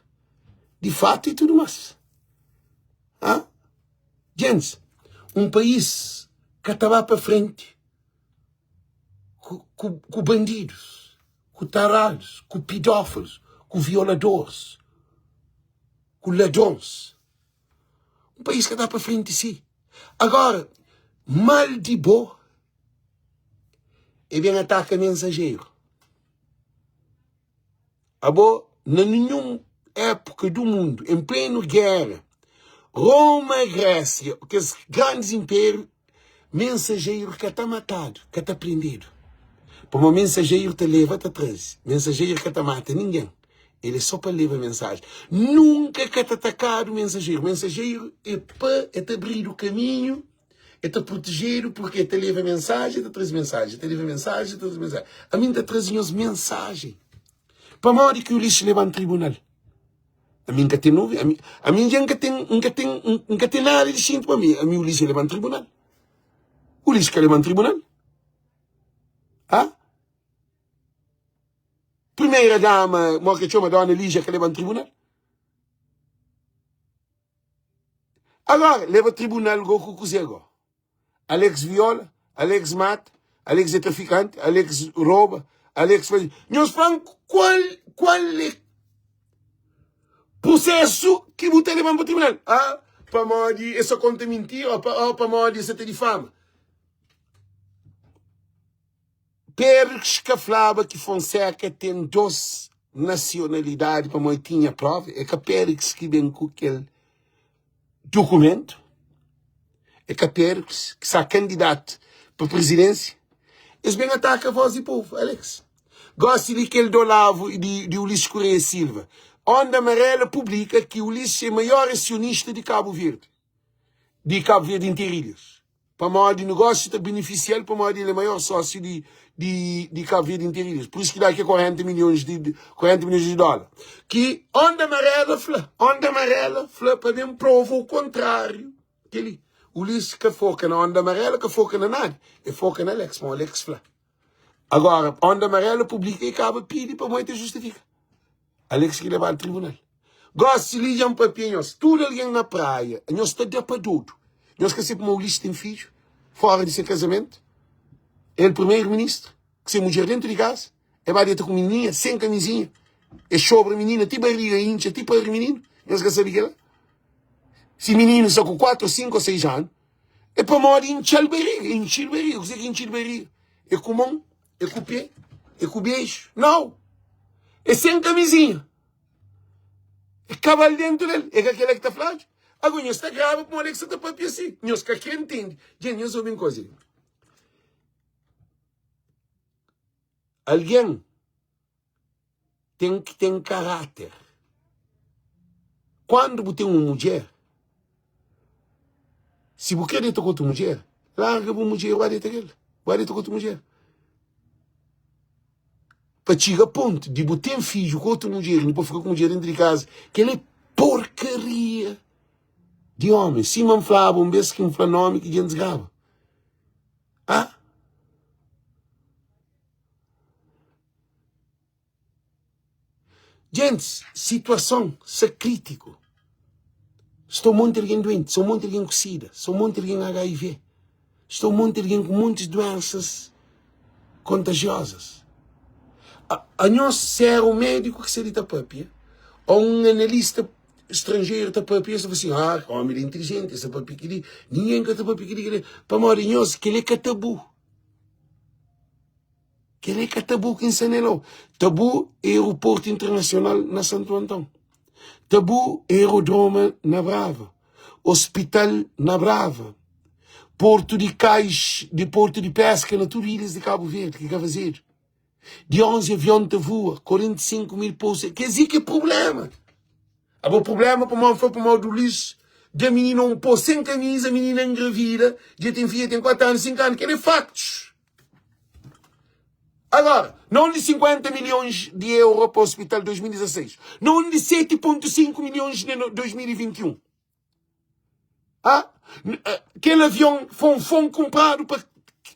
Di fato e tudo mas. Hã? Gentis, um país ka ta ba pa frente ku, ku, ku bandidos. ku taradus, ku pidófilus, ku violadores, ku ladrons. Un país ka ta pa frenti si. Agora, mal di bo é ben ataka mensajeru. Abo, na ninhun époka du mundu, en plenu géra. Roma, Grésia, kes grandis inpériu, mensajeiru ka ta matadu, ka ta prendedu. Pamodi mensajeiru ta leba, ta traze. Mensajeiru ka ta mata ningen. El é sô pa leba mensajen. Nunka ka ta atakadu mensajeiru. Mensajeiru é pa el ta abridu kaminhu, el ta protejedu purke el ta leba mensajen, el ta traze mensajen, el ta leba mensajen, el ta traze mensajen. Ami N ta traze nhos mensajen. Pamodi ki Ulisses leba-m tribunal? Ami N ka ten novi, ami, ami dja N ka ten, N ka ten, N ka ten nada di xinti pa mi. Ami Ulisses leba-m tribunal. Ulisses ka leba-m tribunal. Ha? Primeira dama, mo ke txoma Dona Lígia ka leba-m tribunal. Agora, leba tribunal go ku kuzê go? Alex viola, Alex mata, Alex é trafikante, Alex roba, Alex faz. Nhos fla-m kual, kual é prosesu ki bu ta leba-m pa tribunal? Ah, pamodi e sa konta mintira, oh, pamodi e sa ta difama. Périx ka flaba ki Fonseca ten 2 nasionalidadi pamodi tinha prova? É ka Périx ki ben ku kel dukumentu? É ka Périx ki sa kandidatu pa prizidensia? Es ben ataka voz di povu, Alex. Gosi di kel dolavu di, di Ulisses Correia Silva. Onda Amarela publika ki Ulisses é maior asionista di Cabo Verde, di Cabo Verde Interilhas. Pamodi negósiu ta benefisia-l pamodi el é maior sósiu di di di Cabo Verde Interilhas. Pur isu ki da ke 40 milhões di 40 milhões di dólar. Ki Onda Amarela fla, Onda Amarela fla pa ben prova o kontráriu kel-li. Ulisses ka foka na Onda Amarela, ka foka na nada. E foka na Alex, pamodi Alex fla. Agora, Onda Amarela publika e kaba pidi pamodi el ta justifika. Alex ki lebadu tribunal. Gosi li dja N papia nhos, tudu algen na praia, nhos ta da pa dodu. Nhos ka sabe ma Ulisses ten fidju fora di se kazamentu? El primeru ministru, ku se mudjer dentu di kaza, el ba deta ku minininha sen kamizinha, el xobra minina ti bariga intxa, ti pari mininu. Nhos ka sabe kila? Si mininu sta ku 4, 5 o 6 anu, é pamodi intxa-l bariga, intxi-l bariga. Kuzê ki intxi-l bariga? É ku mon? É ku pé? É ku beju? Nau! É sen kamizinha. É kabal dentu del. É ka kela ki ta fladu? Agora, nhos ta graba pamodi é ki sa ta papia si. Nhos ka kre ntende. Dja, nhos obi un koza li. Algen ten ki ten karáter. Kuandu bu ten un mudjer, si bu kre deta ku otu mudjer, larga bu mudjer ba deta ku el, ba deta ku otu mudjer. Pa txiga pontu di bu ten fidju ku otu mudjer i bu fika ku mudjer dentru di kaza, kel-li é porkaria di ómi. Sima N flaba un bês ki N fla nómi ki dja N disgraba. Ah! Gentis, situason sa kritiku. Sta un monti algen duenti, sta un monti algen ku sida, sta un monti algen HIV, sta un monti algen ku montis duensas kontajiozas. Anhos si era un mediku ki sta li ta papia, o un analista stranjeru ta papia, es ta fla sin, ah, omi li é intilijenti, es ta papia kili, ningen ka ta papia kili, kili, pamodi anhos kili é ka tabu. Kel-li é ka tabu ki N sta nel-o. Tabu é aeroportu internasional na Santu Anton. Tabu é aerodroma na Brava. Ospital na Brava. Portu di kais, di portu di peska na tudu ilhas di Kabu Verdi ki ka fazedu. Di 11 avion ta vua, 45 mil pousu. Kes-li ki é prubléma. Abo problema pamodi foi pamodi Ulisses da menina um pô sem camisa, menina engravida, dja tem filha, tem 4 anos, 5 anos, kel é factos. Agora, não de 50 milhões de euros para o hospital 2016, não de 7,5 milhões de 2021. Ah, aquele avião foi um fone comprado para.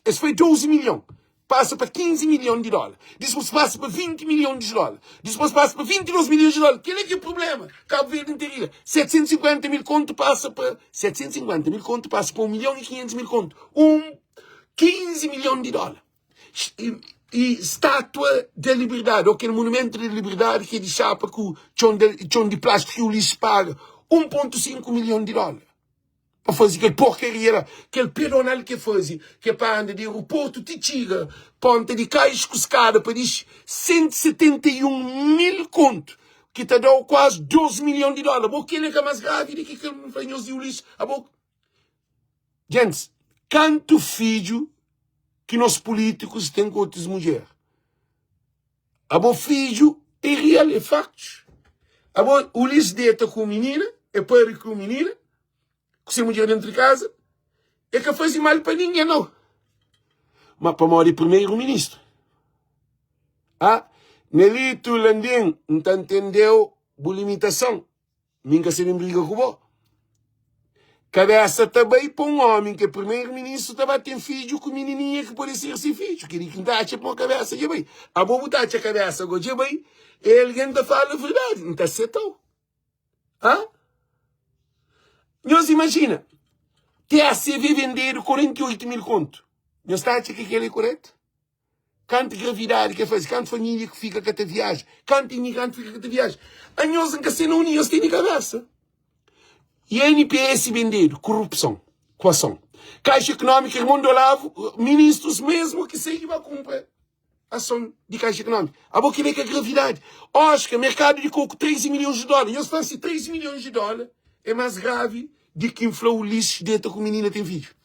Esse foi 12 milhões. Passa para 15 milhões de dólares. Depois passa para 20 milhões de dólares. Depois passa para 22 milhões de dólares. Aquele é que é o problema. Cabo Verde inteira. 750 mil conto passa para. 750 mil conto passa para 1 milhão e 500 mil conto. Um, 15 milhões de dólares. E, e estátua da liberdade, ou aquele monumento da liberdade que é de chapa com chão de, chão de plástico que o Ulisses paga 1.5 milhão de dólares para fazer aquele porcaria lá, aquele pedonal que fazer, que é para andar de aeroporto te tira, ponta de cais com escada para diz 171 mil conto. ki ta da-u kuazi 2 milhon di dóla. Bo kel é ka más gravi di ki kel N fla nhos di Ulisses. Abo, gentis, kantu fidju ki nos pulítikus ten ku otus mudjer? Abo fidju é real, é faktus. Abo, Ulisses deta ku un minina, e pari ku un minina, ku se mudjer dentru di kaza, e ka faze mal pa ningen nau. Ma pamodi é primeru ministru. Ah, Nelito Landim, N ta ntendeu bu limitason, mi N ka sabe briga ku bo. Kabesa ta bai pa un omi ki é primeru ministru ta ba ten fidju ku minininha ki pode ser se fidju. Kel-li ki N ta atxa pa kabesa dja bai. Abo bu ta atxa kabesa go dja bai, e algen ta fala verdadi, N ta setau. Hã? Nhos imajina, TACV vendedu 48 mil kontu. Nhos ta atxa ki kel-li é koretu? Kantu gravidadi ki el faze, kantu família ki fika ka ta viaja, kantu imigranti fika ka ta viaja. Anhos N ka se na undi nhos tene kabésa. INPS bendedu, korupson, kuason. Kaixa Ekonómika, irmon di Olavo, ministrus mesmu ki sai di ba kunpra ason di Kaixa Ekonómika. Abo kel-li é ka gravidadi. Oscar, merkadu di koku, 13 milhons di dóla. Nhos fla si 13 milhons di dóla é más gravi di ki N fla Ulisses deta ku minina ten fidju.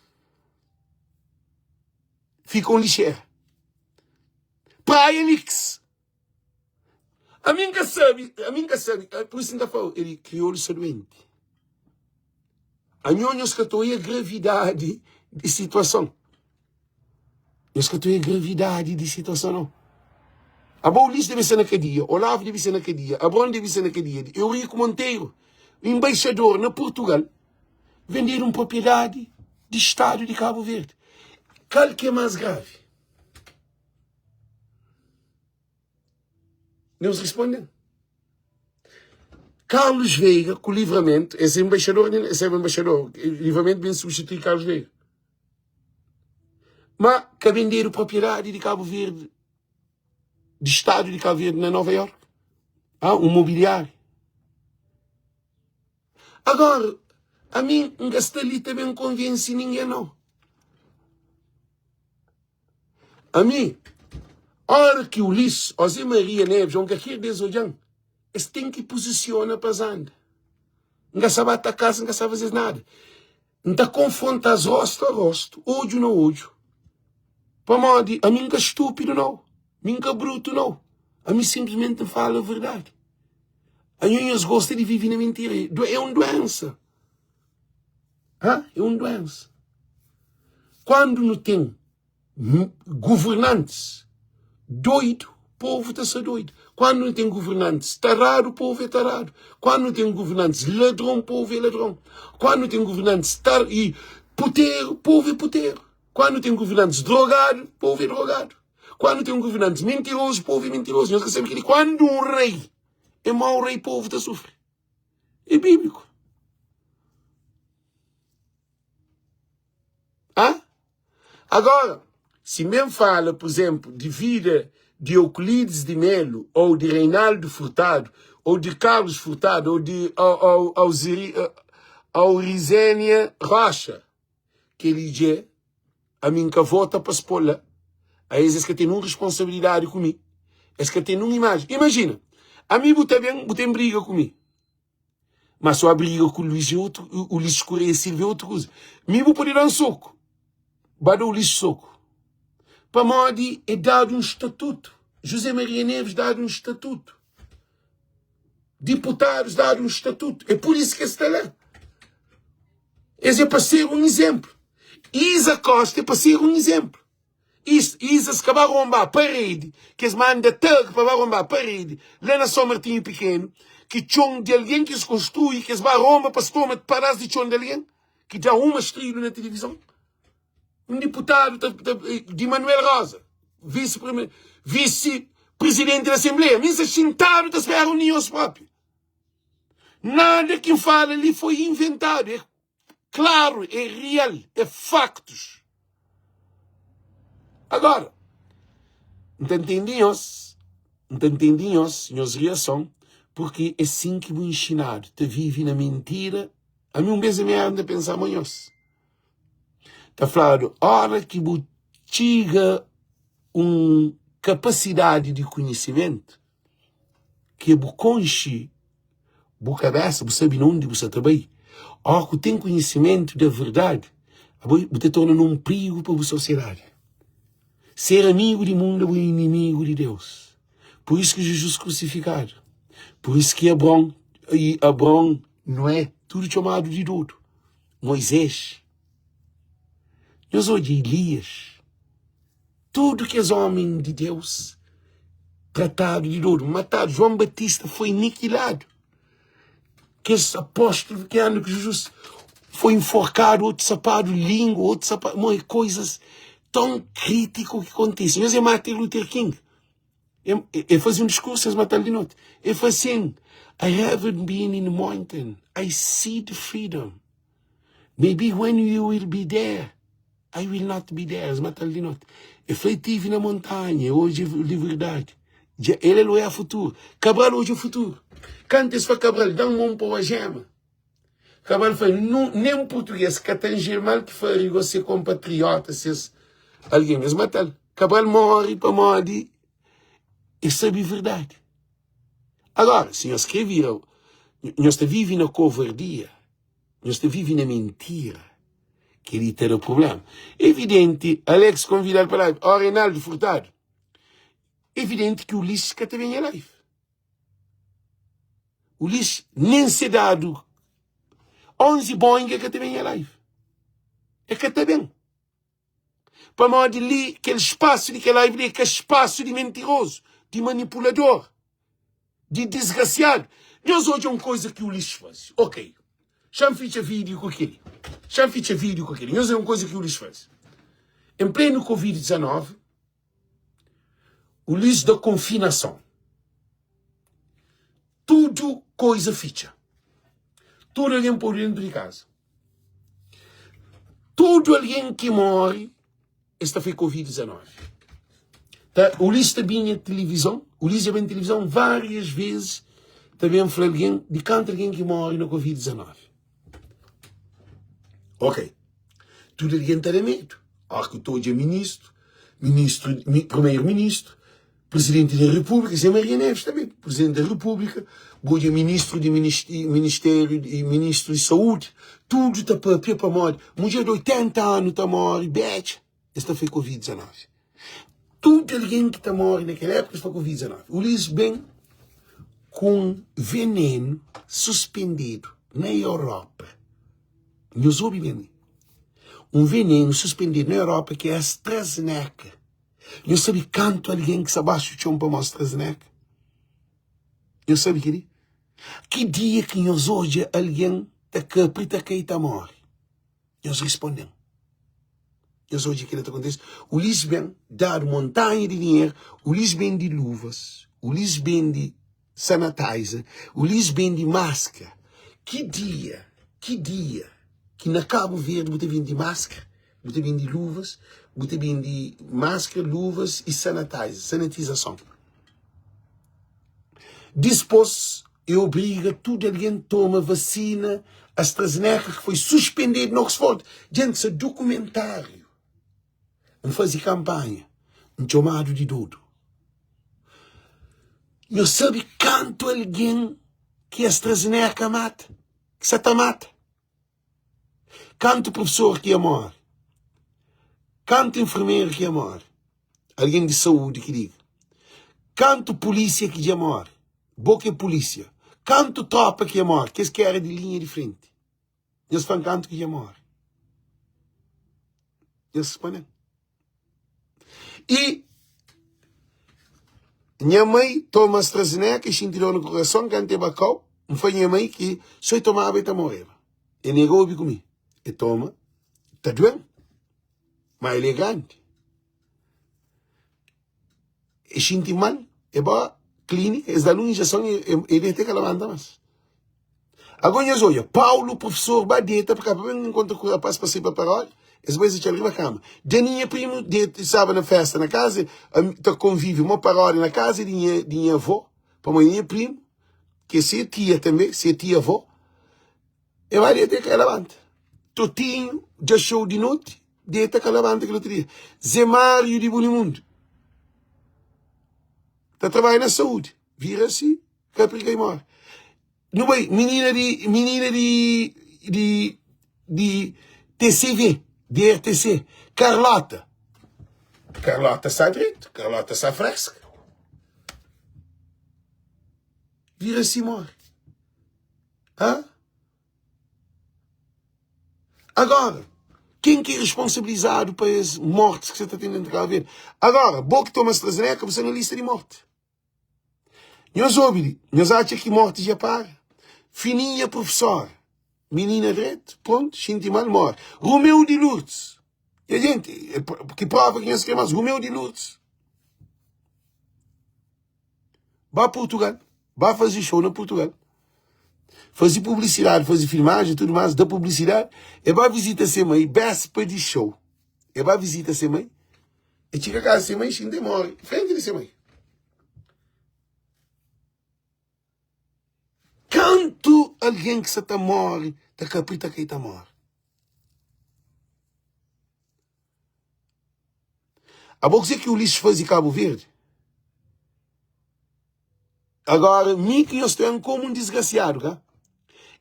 Fika un lixera. Praia Nix. Ami N ka sabe, ami N ka sabe, por isso N ta fala, ele kriolu sta doente. Anho nhos ka ta oia gravidadi di situason. Nhos ka ta oia gravidadi di situason não. Abo Ulisses debe sta na kadia, Olavo debe sta na kadia, Abraão debe sta na kadia, Eurico Monteiro, embaixador na Portugal, vender un propriedadi di Stadu di Cabo Verde. Kal ki é más gravi? Nhos responde-m. Carlos Veiga ku Livramento, es é embaixador, es é embaixador, Livramento ben substitui Carlos Veiga. Ma ka vendedu propriedadi di Cabo Verde, di Stadu di Cabo Verde na Nova York. Ah, un mobiliário. Agora, ami N ka sta li ta ben konvense ningen nau. Ami, ora ki Ulisses, o Zé Maria Neves, o kalker des odja-m, es ten ki puzisiona pa es anda. N ka sa ba ataka-s, N ka sa faze-s nada. N ta konfronta-s rostu a rostu, odju na odju. Pamodi ami N ka stúpidu nau, mi N ka brutu nau. Ami sinplismenti N fala verdadi. Anho nhos gosta di vive na mintira. É un duensa. Hã? É un duensa. Quando nu ten governantes doidu, povo ta sa doidu. Quando nu ten governantes taradu, povo é taradu. Quando nu ten governantes ladron, povo é ladron. Quando nu ten governantes tar e puteru, povo é puteru. Quando nu ten governantes drogadu, povo é drogadu. Quando tem um governante mentiroso, povo é mentiroso. Nhos ka sabe kel-li. Quando um rei é mau rei, povo ta sufri. É bíblico. Ah? Agora, se men fala, por exemplo, de vida de Euclides de Melo, ou de Reinaldo Furtado, ou de Carlos Furtado, ou de ou, ou, Aurizénia Rocha, kel-li dje Ami N ka vota pa es pô la. Aes es ka ten nun responsabilidadi ku mi. Es ka ten nun imajen. Imajina, ami bu ta ben, bu ten briga ku mi. Ma só briga ku Luís é outro, Ulisses Correia Silva é outro kuza. Mi bu pode da-m soku. Ba da Ulisses soku. Pamodi é dadu un statutu. José Maria Neves dadu un statutu. Diputadus dadu un statutu. É pur isu ki es sta la. Es é pa ser un izénplu. Iza Costa é pa ser un izénplu. Iza se ka ba ronba paredi, ki es manda thug pa ba ronba paredi la na São Martinho Pikenu, ki txon di algen ki es konstrui, ki es ba ronba pa es toma padas di txon di algen, ki da uma stridu na tilivizon. Un diputadu ta, ta, di Manuel Rosa, vice-presidenti di Asenbleia, mi sta xintadu ta spera un di nhos propi. Nada ki N fala li foi inventadu, é klaru, é real, é faktus. Agora, N ta ntende nhos, N ta ntende nhos, nhos reason, porque é sin ki bu inxinadu, ta vive na mentira. Ami un bes ami N ta pensa ma nhos ta fladu, ora ki bu txiga un kapasidadi di konhisimentu. ki bu konxe bu kabesa, bu sabe na undi bu sa ta bai, óras ku ten konhisimentu da verdadi, abo bu ta torna na un prigu pa bu sosiedadi. Ser amigu di mundu abo é inimigu di Deus. Pur isu ki Jizus krusifikadu. Pur isu ki Abraon, i Abraon, Noé, tudu txomadu di dodu. Moisés. Nhos odja Elias. Tudu kes ómi di Deus tratadu di dodu, matadu. João Batista foi nikiladu. Kes apóstlu ki anda ku Jizus foi enforkadu, otu sapadu língua, otu sapadu. Mo, é koizas tão krítiku ki kontise. Nhos é Martin Luther King. El faze un diskursu, es mata-l di noti. El fla sin, I haven't been in the mountain, I see the freedom. Maybe when you will be there, I will not be there. Es mata-l di noti. El fla, el tive na montanha, el odja liberdadi. Dja el el oia futuru. Cabral odja futuru. Kantu es fla Cabral, da-m mon pa o jema. Cabral fla, nen purtugês ka ta njemal ki fla rigo se konpatriota, ses algen. Es mata-l. Cabral móre pamodi el sabe verdadi. Agora, si nhos krê vira, nhos ta vive na kovardia, nhos ta vive na mintira, kel-li ta da prubléma. Evidenti, Alex konvida-l pa live. Ó, Reinaldo Furtado, evidenti ki Ulisses ka ta ben nha live. Ulisses nen se dadu 11 Boeing el ka ta ben nha live. El ka ta ben. Pamodi li, kel spasu di kel live li é ka spasu di mentirozu, di manipulador, di disgrasiadu. Nhos odja un koza ki Ulisses faze. Ok, xa-m fitxa vídiu ku kel-li. Xa-m fitxa vídiu ku kel-li. Nhos odja un koza ki Ulisses faze. En plenu Covid 19, Ulisses da konfinason. Tudu koza fitxa. Tudu algen podu dentu di kaza. Tudu algen ki móre, es ta fai Covid-19. Ta, Ulisses ta binha tilivizon, Ulisses dja ben tilivizon várias vezes ta ben fla algen di kantu algen ki móre na Covid-19. Ok, tudu algen ta da medu. Óras ki tu odja ministru, ministru, primeru-ministru, Presidenti di Repúblika, Zé Maria Neves tanbe, Presidenti da Repúblika, bu odja Ministru di Ministériu di Ministru di Saúdi, tudu ta papia pamodi mudjer di 80 anu ta móre bedja, es ta fla Covid 19. Tudu algen ki ta móre na kel époka es fla Covid 19. Ulisses ben ku un venenu suspendidu na Europa. Nhos obi ben mi. Un venenu suspendidu na Europa ki é AstraZeneca. Nhos sabe kantu algen ki sta baxu txon pa mostra AstraZeneca? Nhos sabe kel-li? Ki dia ki nhos odja algen ta kapri, ta kai, ta móre? Nhos responde-m. Nhos odja kel-li ta kontise? Ulis ben dadu montanha di dinheru, Ulis bende luvas, Ulis bende sanitizer, Ulis bende maskra. Ki dia, ki dia ki na Kabu Verdi bu ta bende maskra? Bu ta bende luvas, bu ta bende maskra, luvas i sanitizer, sanitizason. Dispôs, e obriga tudu algen toma vasina AstraZeneca ki foi suspendedu na Oxford. Djenti, sa dokumentáriu. N faze kanpanha, N txomadu di dodu. Nhos sabe kantu algen ki AstraZeneca mata, ki sa ta mata? Kantu profesor ki ia móre? Kantu enfermeru ki ia móre? Algen di saúdi ki liga. Kantu pulísia ki dja móre? Bo ki é pulísia. Kantu trópa ki ia móre? Kes ki éra di linha di frenti. Nhos fla-m kantu ki dja móre. Nhos responde-m. I nha mai toma AstraZeneca e xinti dor na kurason kantu e ba kau. N fla nha mai ki so e tomaba e ta moreba. E nega obi ku mi. E toma, ta duen, ma el é grandi. E xinti mal, e ba klinika, es dal un injeson e deta e ka labanta mas. Agora nhos odja, Paulu, profesor, ba deta pa ka pa ben enkontra ku rapaz pa sai pa paródia, es bai es atxal riba kama. Dja nha primu deta, staba na festa na kaza, ta konvivi mo paródia na kaza di nha di nha avó, pamodi nha primu, ki é se tia tanbe, se tia avó, e ba deta e ka labanta. Totinhu dja xou di noti, deta ka labanta kel otu dia. Ze Máriu di Bunimundu ta trabadja na saúdi, vira si. Kapri kai móre. Nu bai, minina di, minina di, di, di TCV, di RTC, Carlota. Carlota sa dretu, Carlota sa freska. Vira si móre. Hã? Agora, ken ki é responsabilizadu pa es mortis ki sa ta ten dentu di Cabo Verde? Agora, bo ki toma AstraZeneca, bu sta na lista di morti. Nhos obi li, nhos atxa ki morti dja para? Fininha profesora, minina dretu, prontu, xinti mal, more. Romeu di Lourdes, nha jenti, ki prova ki nhos kre mas? Romeu di Lourdes ba Portugal, ba faze show na Portugal, faze publicidade, faze filmagem, tudo mais, da publicidade, e ba visita se mãe, bespa di show, e ba visita se mãe, E txiga kaza se mai, xinta e more frenti di se mai. Kantu algen ki sa ta more ta kapri ta kai ta more. Abo kuzê ki Ulisses faze Cabo Verde? Agora, mi ki nhos ten komu un disgrasiadu, ka?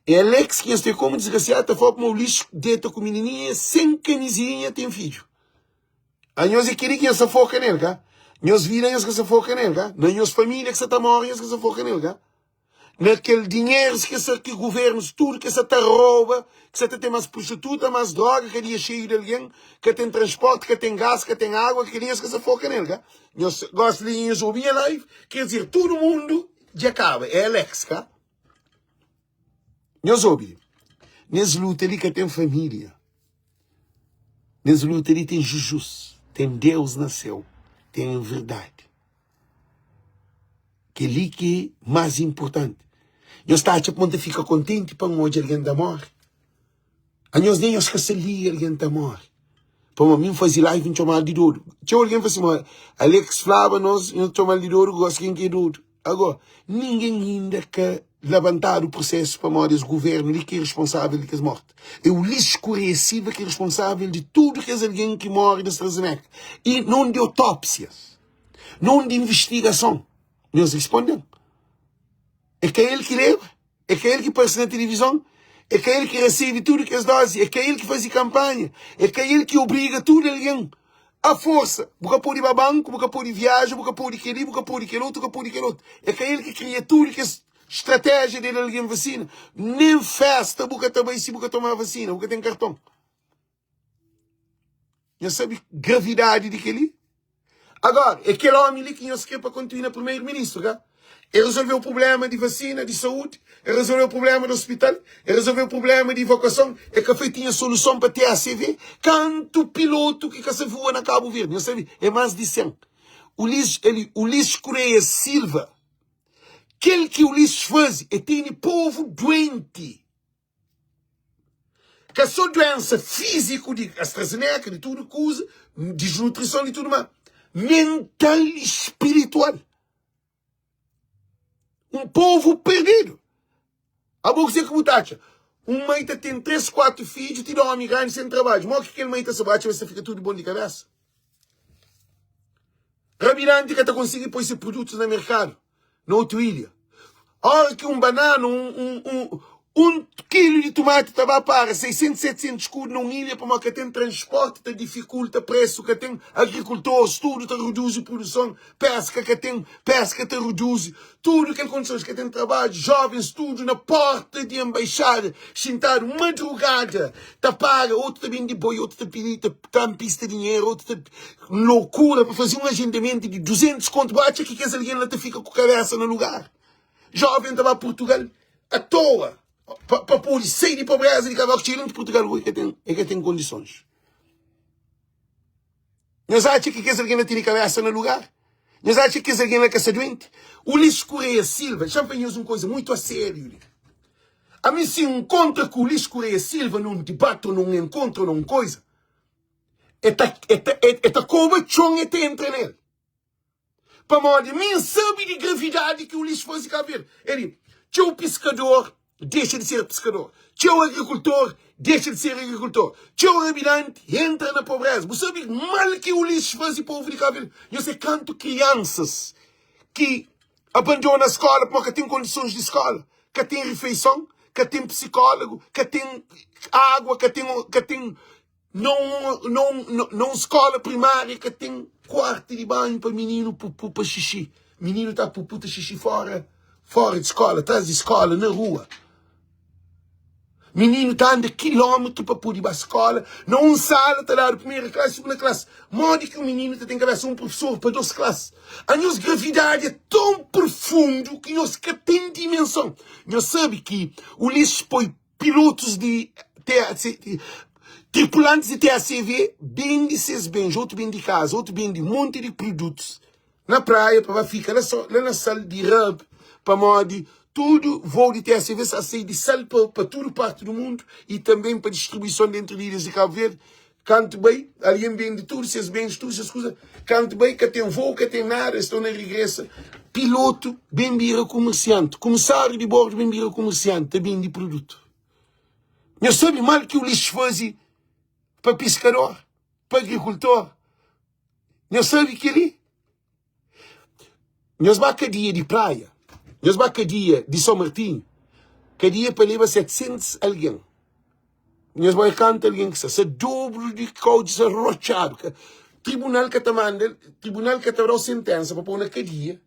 É Alex ki nhos ten komu disgrasiadu ta fla ma Ulisses deta ku minininha sen kamizinha ten fidju. Anhos é kel-li ki nhos ta foka nel, ka? Nhos vida nhos ka sa foka nel, ka? Na nhos família ki sa ta móre nhos ka sa foka nel, ka? Na kel dinherus ki sa ki governus tudu ki sa ta roba, ki sa ta ten más prostituta, más droga, kadia xeiu di algen, ka ten transporti, ka ten gás, ka ten água, kel-li nhos ka sa foka nel, ka? Nhos gosta di nhos obi nha live, ker dizer tudu mundu dja kaba, é Alex, ka? Nhos obi, nes luta li ka ten família. Nes luta li ten Jujus, ten Deus na séu, ten verdadi. Kel-li ki é más inportanti. Nhos ta atxa pa N ta fika kontenti pa N odja algen ta móre? Anhos nen nhos ka sta liga algen ta móre. Pamodi mi N faze live N txomadu di dodu. Txeu algen fla si ma Alex flaba nos nhos txoma-l di dodu gosi ken ki é dodu? Agó, ningen inda ka labantadu prusesu pamodi es guvernu li ki é responsavel di kes morti. É Ulisses Correia Silva ki é responsavel di tudu kes algen ki more di AstraZeneca. I non di otópsias, non di investigason. Nhos risponde-m. É ka el ki leba? É ka el ki parse na tilivizon? É ka el ki resebe tudu kes dozi? É ka el ki faze kanpanha? É ka el ki obriga tudu algen a forsa? Bu ka pode ba banku, bu ka pode viaja, bu ka pode kel-li, bu ka pode kel otu, bu ka pode kel otu. É ka el ki kria tudu kes stratéjia di da algen vasina? Nen fésta bu ka ta bai si bu ka toma vasina, bu ka ten karton. Nhos sabe gravidadi di kel-li? Agora, é kel ómi li ki nhos krê pa kontinua primeiro-ministru, ka? El resolveu prubléma di vasina, di saúdi, el resolveu prubléma di ospital, el resolveu prubléma di evakuason, el ka foi tinha soluson pa TACV. Kantu pilotu ki ka sa vua na Kabu Verdi? Nhos sabe? É más di 100. Ulisses, ele, Ulisses Correia Silva, kel ki Ulisses faze, é tene povu duenti. Ka só duensa físiku di AstraZeneca, di tudu kuza, desnutrison di tudu, ma mental e spiritual. Um povo perdido. Abo kuzê ki bu ta atxa? Um mãe ta ten 3, 4 fidju, ti da omi grandi sen trabadju. Mo ki kel mãe ta sabe? Atxa ma es ta fika tudu bon di kabesa? Rabidanti ka ta konsigi poi se produtus na merkadu. na otu ilha. Ora ki un banana, un, un, un, un kilu di tumati ta ba para 600, 700 skudu na un ilha pamodi ka ten transporti, ta difikulta presu, ka ten agrikultores, tudu ta reduzi produson, peska ka ten, peska ta reduzi, tudu kel kondisons, ka ten trabadju, jovens tudu na porta di embaixada, xintadu madrugada ta paga, otu ta bende boi, otu ta pidi, ta trampista dinheru, otu ta Loucura pa faze un agendamento di 200 conto. Bu atxa ki kes algen la ta fika ku kabesa na lugar? Jovem ta ba Portugal a toa pa, pa pode sai di pobreza di Cabo Txiga di Portugal e ka ten, e ka ten condições. Nhos atxa ki kes algen la tene kabesa na lugar? Nhos atxa ki kes algen la ka sta doente? Ulisses Correia Silva, deixa-m fla nhos un coisa muito a sério li. Ami si N encontra ku Ulisses Correia Silva num debate ou num encontro ou num coisa, E ta, e ta, e ta koba txon e ta entra nel. Pamodi mi N sabe di gravidadi ki Ulisses faze Kabu Verdi. El di, txeu piskador dexa di ser piskador, txeu agrikultor dexa di ser agrikultor, txeu rabidanti entra na pobreza. Bu sabe mal ki Ulisses faze povu di Kabu Verdi? Nhos é kantu kriansas ki. Abandona skola pamodi ka ten kondisons di skola, ka ten rifeison, ka ten psikólogu, ka ten água, ka ten ka ten na un na un na un skola primária ka ten kuartu di banhu pa mininu pupu pa xixi. Mininu ta pupu ta xixi fora fora di skola, tras di skola, na rua. Mininu ta anda kilómetru pa pode ba skóla. Na un sala ta dadu primeru klasi, sugunda klasi. Modi ki un mininu ta ten kabésa un profesor pa dôs klasi? Anhos gravidadi é ton profundu ki nhos ka ten dimenson. Nhos sabe ki Ulisses poi pilotus di tripulantis di TACV bende ses bens, otu bende kaza, otu bende monti di produtus na praia pa ba fika la so la na sal di rub pamodi tudu voo di TSV sa sai di sal pa pa tudu parti du mundu e também pa distribuison dentru di ilhas di Cabo Verde kantu bai algen bendi tudu ses bens tudu ses kuza kantu bai ka ten voo ka ten nada es torna regresa pilotu ben bira kumersianti kumisáriu di bordu ben bira kumersianti ta bendi produtu nhos sabi mal ki Ulisses fazi pa piskador pa agrikultor Nhos sabe kel-li? Nhos ba kadia di Praia, nhos ba kadia di São Martinho, kadia pa leba 700 algen. Nhos ba kantu algen ki sta, sta dobro di kau di sta rotxadu. Tribunal ka ta manda, tribunal ka ta da-u sentensa pa pô-u na kadia,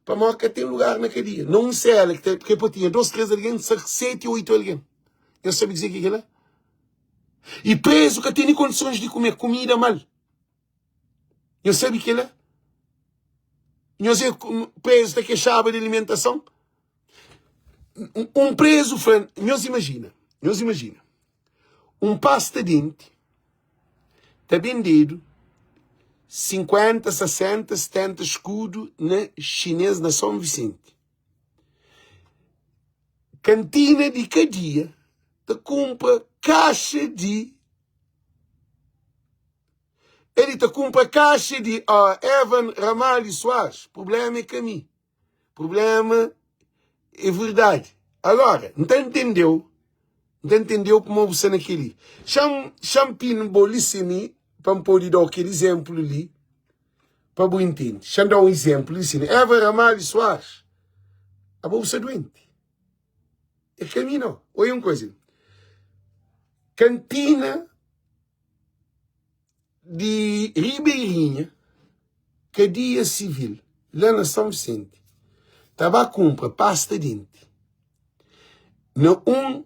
pamodi ka ten lugar na kadia. Na un sela ki ta, ki pa tinha 2, 3 algen, sta 7, 8 algen. Nhos sabe kuzê ki é kel-la? I prezu ka tene kondisons di kume kumida mal. Nhos sabe kela? Nhos é prezu ta kexaba di alimentason? Un prezu fla, nhos imajina, nhos imajina, un pasta denti ta bendedu 50, 60, 70 skudu na xinês na São Vicente. Kantina di kadia ta kunpra kaxa di Ele ta kunpra kaxa di oh, Evan Ramalho Soares, problema é ka mi. Problema é verdade. Agora, N ta entendeu, N ta entendeu kuma bu sta na kel-li. Xa-m, xa-m pin bo li si mi, pa N pode da-u kel izénplu li, pa bu intende. Xa-m da-u un izénplu li si mi. Evan Ramalho Soares, abo bu sta duenti. É ka mi nau. Oia un koza li. Kantina di Ribeirinha, kadia sivil, la na São Vicente, ta ba kunpra pasta denti na un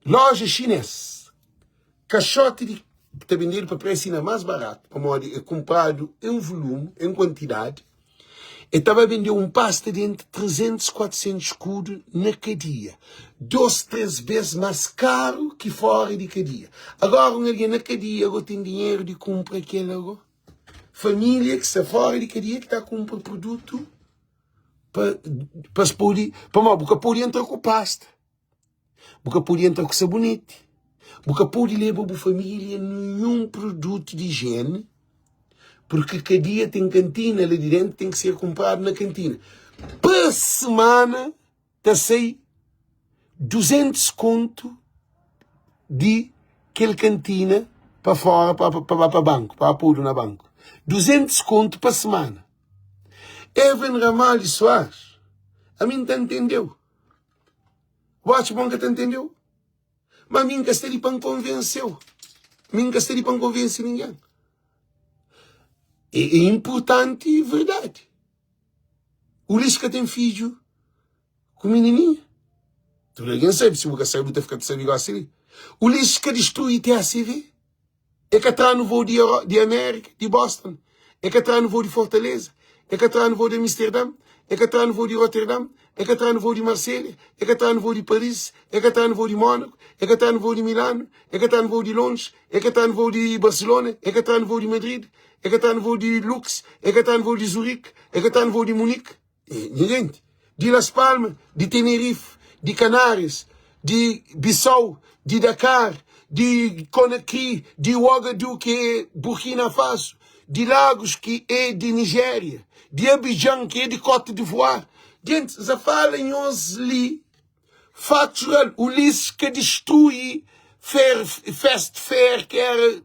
loja xinês. Kaxoti di ki ta bendedu pa presu inda más baratu, pamodi é kunpradu en vulumu, en kuantidadi. E ta ba bende un pasta denti 300, 400 skudu na kadia. Dos, tres bes más karu ki fora di kadia. Agora un algen na kadia go ten dinheru di kunpra kel ago? Família ki sta fora di kadia ki ta kunpra produtu pa pa es pode, pamodi bu ka pode entra ku pasta. Bu ka pode entra ku saboneti. Bu ka pode leba bu família ninhun produtu di ijiene, purki kadia ten kantina la di dentu, ten ki ser kunpradu na kantina. Pa semana ta sai 200 kontu di kel kantina pa fora pa pa ba pa banku, pa podu na banku. 200 kontu pa semana. Evelyn Ramalho Soares, ami N ta ntendeu. Bu atxa ma N ka ta ntende-u? Ma mi N ka sta li pa N konvense-u. Mi N ka sta li pa N konvense ningen. É, é inpurtanti verdadi. Ulisses ka ten fidju ku minininha. Tudu algen sabe. Si bu ka sabe, bu ta fika ta sabe gosi li. Ulisses ka distrui TACV. E ka tra-nu voo di di Amérika, di Boston. E ka tra-nu voo di Fortaleza. E ka tra-nu voo di Amsterdam. E ka tra-nu voo di Rotterdam. E ka tra-nu voo di Marselha. E ka tra-nu voo di Paris. E ka tra-nu voo di Mónaku. E ka tra-nu voo di Milanu. E ka tra-nu voo di Londres. E ka tra-nu voo di Barcelona. E ka tra-nu voo di Madrid. E ka tra-nu voo di Lux. E ka tra-nu voo di Zurich. E ka tra-nu voo di Munich. Nha genti, di Las Palmas, di Tenerife, di Canárias, di Bissau, di Dakar, di Conakry, di Ouagadougou ki é Burkina Faso, di Lagos ki é di Nigéria, di Abidjan ki é di Cote d'Ivoire. Gentis, N sa fala nhos li fatus real. Ulisses ka distrui Fast Fair ki era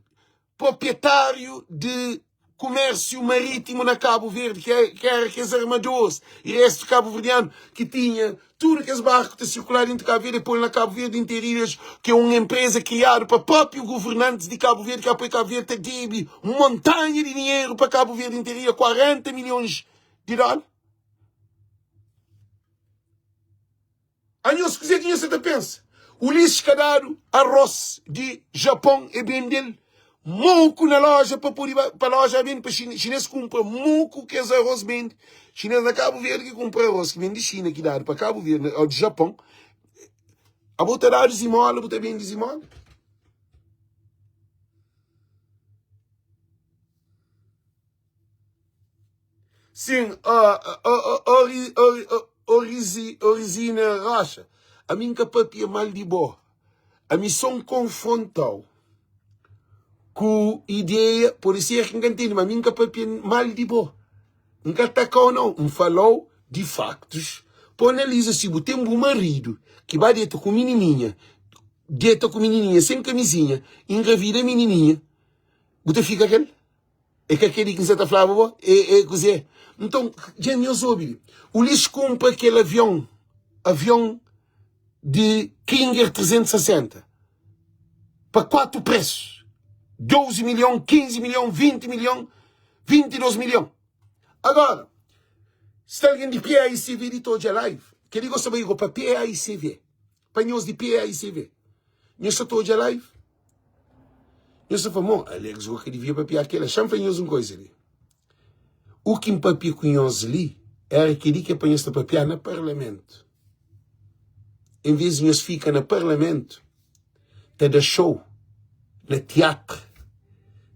proprietário di. Kumérsiu marítimu na Kabu Verdi, ki éra kes armadoris y réstu kabuverdianu ki tinha tudu kes barku ta sirkulá déntu Kabu Verdi, e pô-l na Kabu Verdi Interilhas, ki é un enpréza kriadu pa própi governantis di Kabu Verdi, ki apoia Kabu Verdi ta debe un montanha di dinheru pa Kabu Verdi Interilha, 40 milhons di dóla. Anhos kuzê ki nhos sa ta pensa? Ulisses ka dadu arroz di Japon e bende-l moku na loja pa pode ba pa loja bende pa xinês kunpra moku kes arroz bende xinês na Kabu Verdi ki kunpra arroz ki ben di Xina ki dadu pa Kabu Verdi ou di Japon abo ta dadu zimola bu ta bende zimola? Sim, Orizina Rocha, ami N ka papia mal di bo. Ami so N konfronta-u ku ideia, pode ser ki N ka ntende, ma ami N ka papia mal di bo. N ka ataka-u nau, N fala-u di faktus pa analiza si bu ten bu maridu ki ba deta ku minininha, deta ku minininha sen kamizinha, ingravida minininha, bu ta fika ku el? É ka kel-li ki N sa ta flaba bo? É, é kuzê? Nton, dja nhos obi li. Ulisses kunpra kel avion, avion di Kinger 360, pa 4 presu, 12 milhon, 15 milhon, 20 milhon, 22 milhon. Agora, sta algen di PAICV di ta odja live, kel-li gosta bai go pa PAICV. Pa nhos di PAICV. Nhos sa ta odja live? Nhos ta fla, mo, Alex go ka divia papia kela. Xa-m fla nhos un koisa li. U ki N papia ku nhos li, era keli ki é pa nhos ta papia na parlamentu. En vez di nhos fika na parlamentu ta da show na tiatru,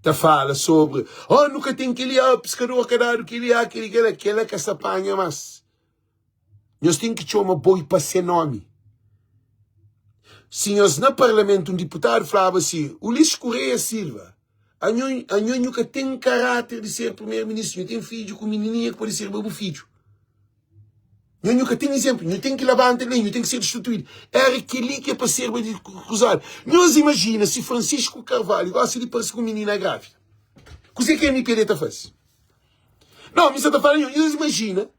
ta fala sobri, oh, nu ka ten keli, ah, piskador ka dadu keli, ah, keli, kela, kela ka sa panha mas. Nhos ten ki txoma boi pa se nomi. Si nhos na parlamentu un diputadu flaba si, Ulisses Correia Silva, anho, anho nhu ka ten karáter di ser primeru-ministru, nhu ten fidju ku minininha ki pode serba bu fidju. Nho nhu ka ten izenplu, nhu ten ki labanta di la, nhu ten ki ser destituídu. Éra kel-li ki é pa serba di kruzadu. Nhos imajina si Francisco Carvalho gosi di parse ku minina grávida. Kuzê ki MPD ta fase? Não, mi sa ta fala nho, nhos imajina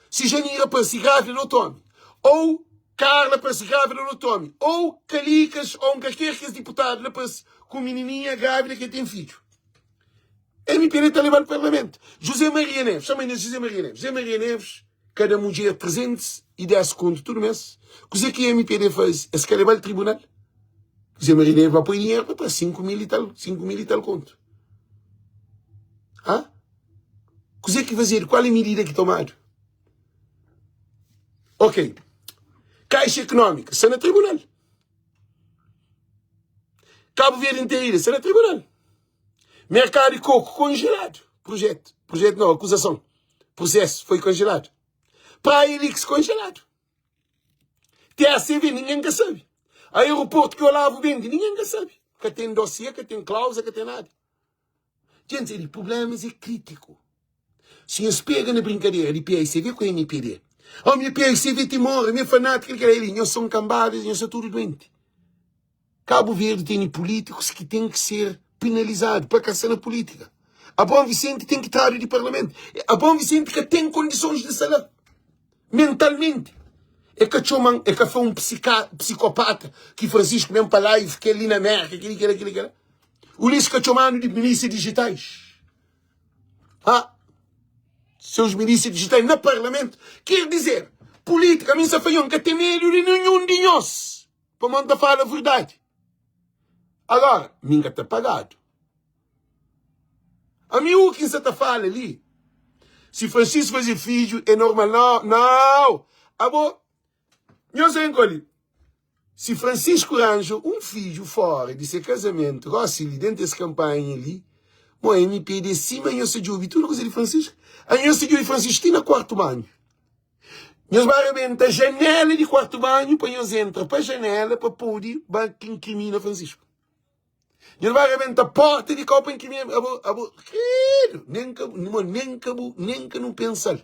Si Janira parse grávida di otu ómi, ô Carla parse grávida di otu ómi, ô Kalicas, ô un kalker kes diputadu la parse ku minininha grávida ki el ten fidju. MPD ta leba-l parlamentu. José Maria Neves, txoma inês José Maria Neves. José Maria Neves ka da mudjer 310 kontu tudu mês. Kuzê ki MPD faze? Es ka leba-l tribunal. José Maria Neves ba poi dinheru pa trás, 5 mil i tal, 5 mil i tal kontu. Ha? Kuzê ki fazedu? Kual é midida ki tomadu? Ok. Caixa Económica sta na tribunal. Cabo Verde inteira sta na tribunal. Mercado de coco congelado. Projeto. Projeto não, acusação. Processo foi congelado. Praia Elix congelado. TACV, ninguém ka sabe. Aeroporto que Olavo vende, ninguém ka sabe. Ka tem dossiê, ka tem cláusula, ka tem nada. Djenti di prublémas é krítiku. Si nhos pega na brinkadera di PICV ku MPD, oh mi é PICV ti morre, mi é fanátiku, kel kel li, nhos son kanbadas, nhos sta tudu duenti. Kabu Verdi tene pulítikus ki ten ki ser penalizadu pa ka sta na pulítika. Abraão Vicente ten ki tradu di parlamentu. Abraão Vicente ka ten kondisons di sta la. Mentalmente. É ka txoman, é ka fla un psikopata ki Francisco ben pa live kel li na Merka, kel li, kel li, kel li, kel li. Ulisses ka txomanu di milísia digitais. Ah, seus milísia digitais na parlamento. Quer dizer, política, mi sa fla, ka ten medo di nenhum di nhos. Pamodi N ta fala verdade. Agora, mi N ka ta pagadu. Ami u ki N sa ta fala li, si Francisco faze fidju é normal. Não, não. Abo, nhos encolhe. Si Francisco ranja un fidju fora di se kazamentu, gosi li, dentu es kanpanha li, mo MPD sima nhos ta djobe tudu kuza di Francisco, anhos ta djobe Francisco ti na kuartu banhu. Nhos ba rebenta janela di kuartu banhu pa nhos entra pa janela pa pode ba inkrimina Francisco. Nhos ba rebenta porta di kau pa inkrimina abo abo credo nen ka mo nen ka bu nen ka nu pensal.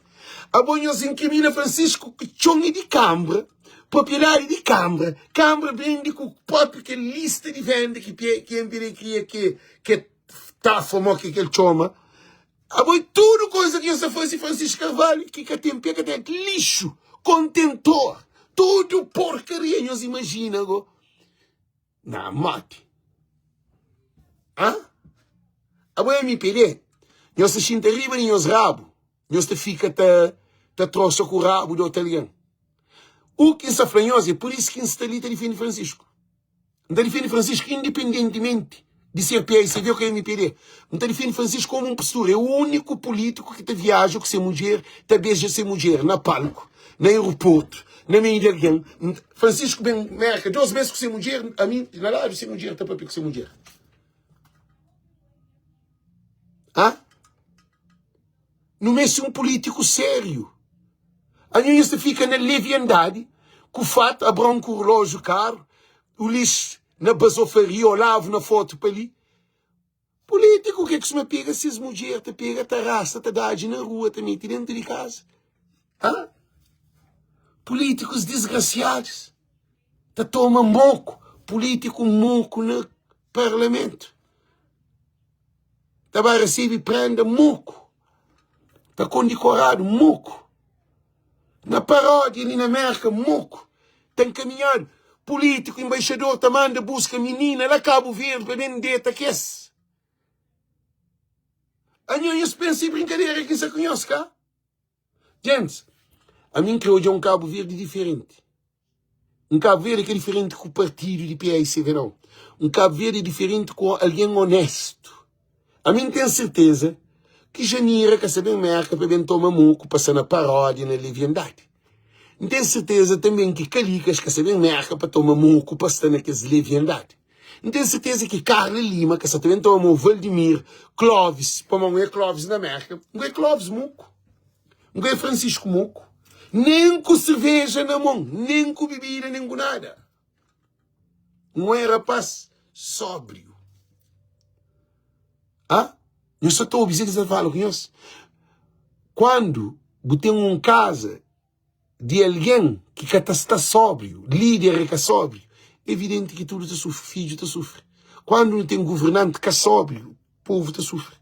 Abo nhos inkrimina Francisco ku txon e di kambra, propriedadi di kambra, kambra bendi ku propi kel lista di venda ki ki MPD kria ke ke tafa mo ke kel txoma. Abo é tudu koza ki nhos ta faze Francisco Carvalho ki ka ten pé ka ten lixo kontentor tudu porkaria nhos imajina go na modi ha abo é mpd nhos ta xinta riba di nhos rabu nhos ta fika ta ta trosa ku rabu di otu algen u ki nsa fla nhos é pur isu ki nsta li ta difende Francisco. N ta difende Francisco independentimenti di ser PAICV ou KMPD. N ta difende Francisco komu un pessoa. É úniku pulítiku ki ta viaja ku se mudjer, ta beja se mudjer na palku, na aeroportu, na meiu di algen. Francisco ben Merka dos bes ku se mudjer, ami na ladu se mudjer ta papia ku se mudjer. Ha? Nu meste un pulítiku sériu. Anho nhos ta fika na leviandadi ku fatu, Abraon ku rulójiu karu, Ulis na bazofaria, Olavu na fotu pa li. Pulítiku ke kusuma pega ses mudjer, ta pega, ta rasta, ta dadji na rua, ta mete dentu di kaza. Ha? Pulítikus disgrasiadus ta toma moku, pulítiku moku na parlamentu. Ta ba resebe prenda moku, ta kondikoradu moku, na paródia li na Merka moku, ta nkaminhadu, pulítiku, enbaixador ta manda buska minina la Kabu Verdi pa ben deta kes. Anho nhos pensa é brinkadera ki N sta ku nhos, ka? Gentis, ami N kre odja un Kabu Verdi diferenti. Un Kabu Verdi ka diferenti ku partidu di PAICV nau. Un Kabu Verdi diferenti ku algen onestu. Ami N ten serteza ki Janira ka sa ben Merka pa ben toma moku pa sa na paródia na leviandadi. N ten serteza tanben ki Kalikas ka sa ben Merka pa toma moku pa sta na kes leviandadi. N ten serteza ki Carla Lima ka sa ta ben toma moku, Valdimir, Clóvis, pamodi N oja Clóvis na Merka, N oja Clóvis moku. N ka é Francisco Moco, nem ku cerveja na mon, nem ku bebida, nem ku nada. N é rapaz sóbrio. Ah? Nhos sa ta obi se ki sa fala ku nhos? Quando bu ten un casa di algen ki ka ta sta sóbrio, líder é ka sóbrio, evidente ki tudu ta sufri, fidju ta sufri. Quando nu ten governante ka sóbrio, povu ta sufri.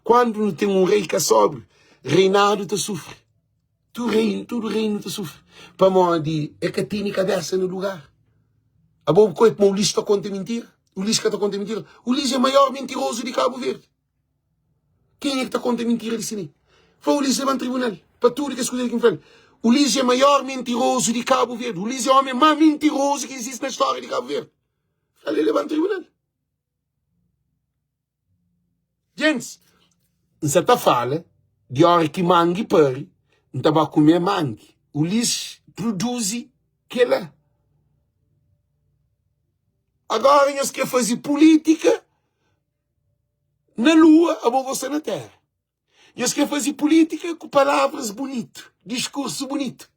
Quando nu ten un rei ka sóbrio, reinadu ta sufri. Tudu reinu, tudu reinu ta sufri. Pamodi é ka tene kabesa na lugar. Abo bu koi pamo Ulisses ta konta mintira? Ulisses ka ta konta mintira. Ulisses é maior mintirozu di Kabu Verdi. Kenha ki ta konta mintira di si-li? Fla Ulisses leba-m tribunal pa tudu kes kuza li ki N fla-l. Ulisses é maior mintirozu di Kabu Verdi. Ulisses é omi más mintirozu ki izisti na stória di Kabu Verdi. Fla-l leba-m tribunal. Gentis, N sa ta fala di óra ki mangi pari, N ta ba kume mangi. Ulisses produzi kel-la. Agora nhos kre faze pulítika na lua, abo bo sta na téra. Nhos kre faze pulítika ku palavras bunitu, diskursu bunitu.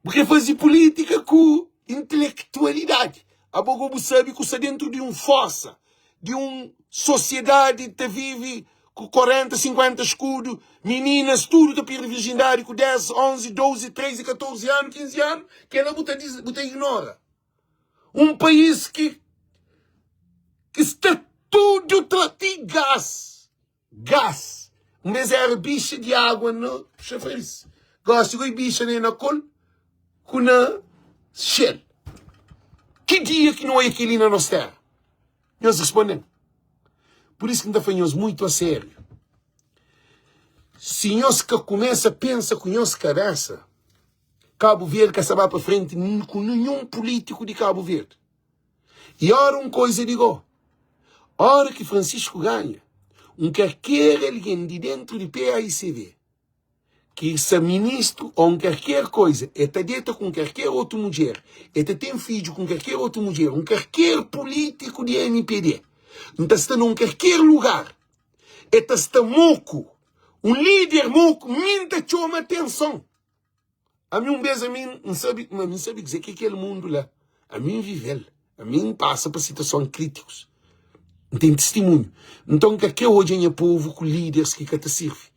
Bu kre faze pulítika ku intelektualidadi. Abo go bu sabe ku sta dentru di un fosa, di un sosiedadi ta vive ku 40, 50 skudu, mininas tudu ta perde virjindadi ku 10, 11, 12, 13, 14 anu, 15 anu, kela bu ta bu ta ignora. Un país ki ki sta tudu tra ti gas. Gas. Un bes era bixa di agua na xafariz. Gosi goi bixa ne na kol ku na xel. Ki dia ki nu oia keli na nos tera? Nhos responde-m. Pur isu ki N ta fla nhos muitu asériu, si nhos ka kumesa pensa ku nhos kabesa, Kabu Verdi ka sta ba pa frenti ku ninhun pulítiku di Kabu Verdi. I ora un koiza di go, ora ki Francisco ganha, un karker algen di dentru di PAICV ki sa ministru o un karker koiza, e ta deta ku un karker otu mudjer, e ta ten fidju ku un karker otu mudjer, un karker pulítiku di mpd, N ta sta na un karker lugar, e ta sta moku, un líder moku, mi N ta txoma atenson. Ami un bes ami N sabe, ma mi N sabe kuzê ki é kel mundu la. Ami N vive-l, ami N pasa pa situason krítikus, N ten tistimunhu. Nton N ka krê odja nha povu ku líders ki ka ta sirvi,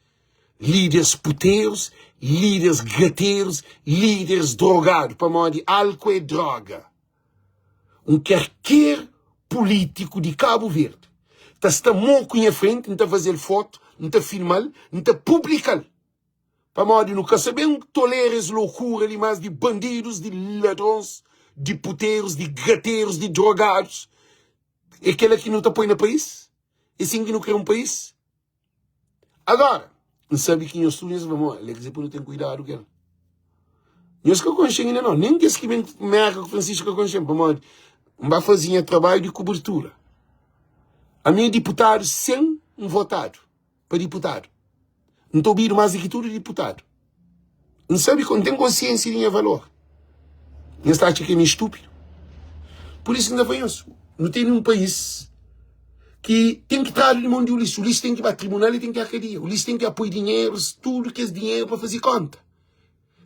líders puterus, líders gaterus, líders drogadu, pamodi álku é droga. Un kerker pulítiku di Kabu Verdi. Ta sta moku nha frenti, N ta faze-l fotu, N ta filma-l, N ta publika-l. Pamodi nu ka sa ben tolera es lokura li mas di bandidus, di ladrons, di puterus, di gaterus, di drogadus. É kela ki nu ta poi na país? É sin ki nu kre un país? Agora, N sabe ki nhos tudu nhos ta fla, mo, Alex é pa nu ten kuidadu ku el. Nhos ka konxe-m inda nau, nen kes ki ben Merka ku Francisco ka konxe-m, pamodi N ba faze nha trabadju di kubertura. Ami é diputadu sen N votadu. pa diputadu. N ta obidu más di ki tudu diputadu. N sabe, N ten konsiensia di nha valor. Nhos ta atxa ki ami é stúpidu? Pur isu N ta fla nhos, nu tene un país ki ten ki tradu di mon di Ulisses. Ulisses ten ki ba tribunal, el ten ki ba kadia. Ulisses ten ki apoi dinherus, tudu kes dinheru pa faze konta.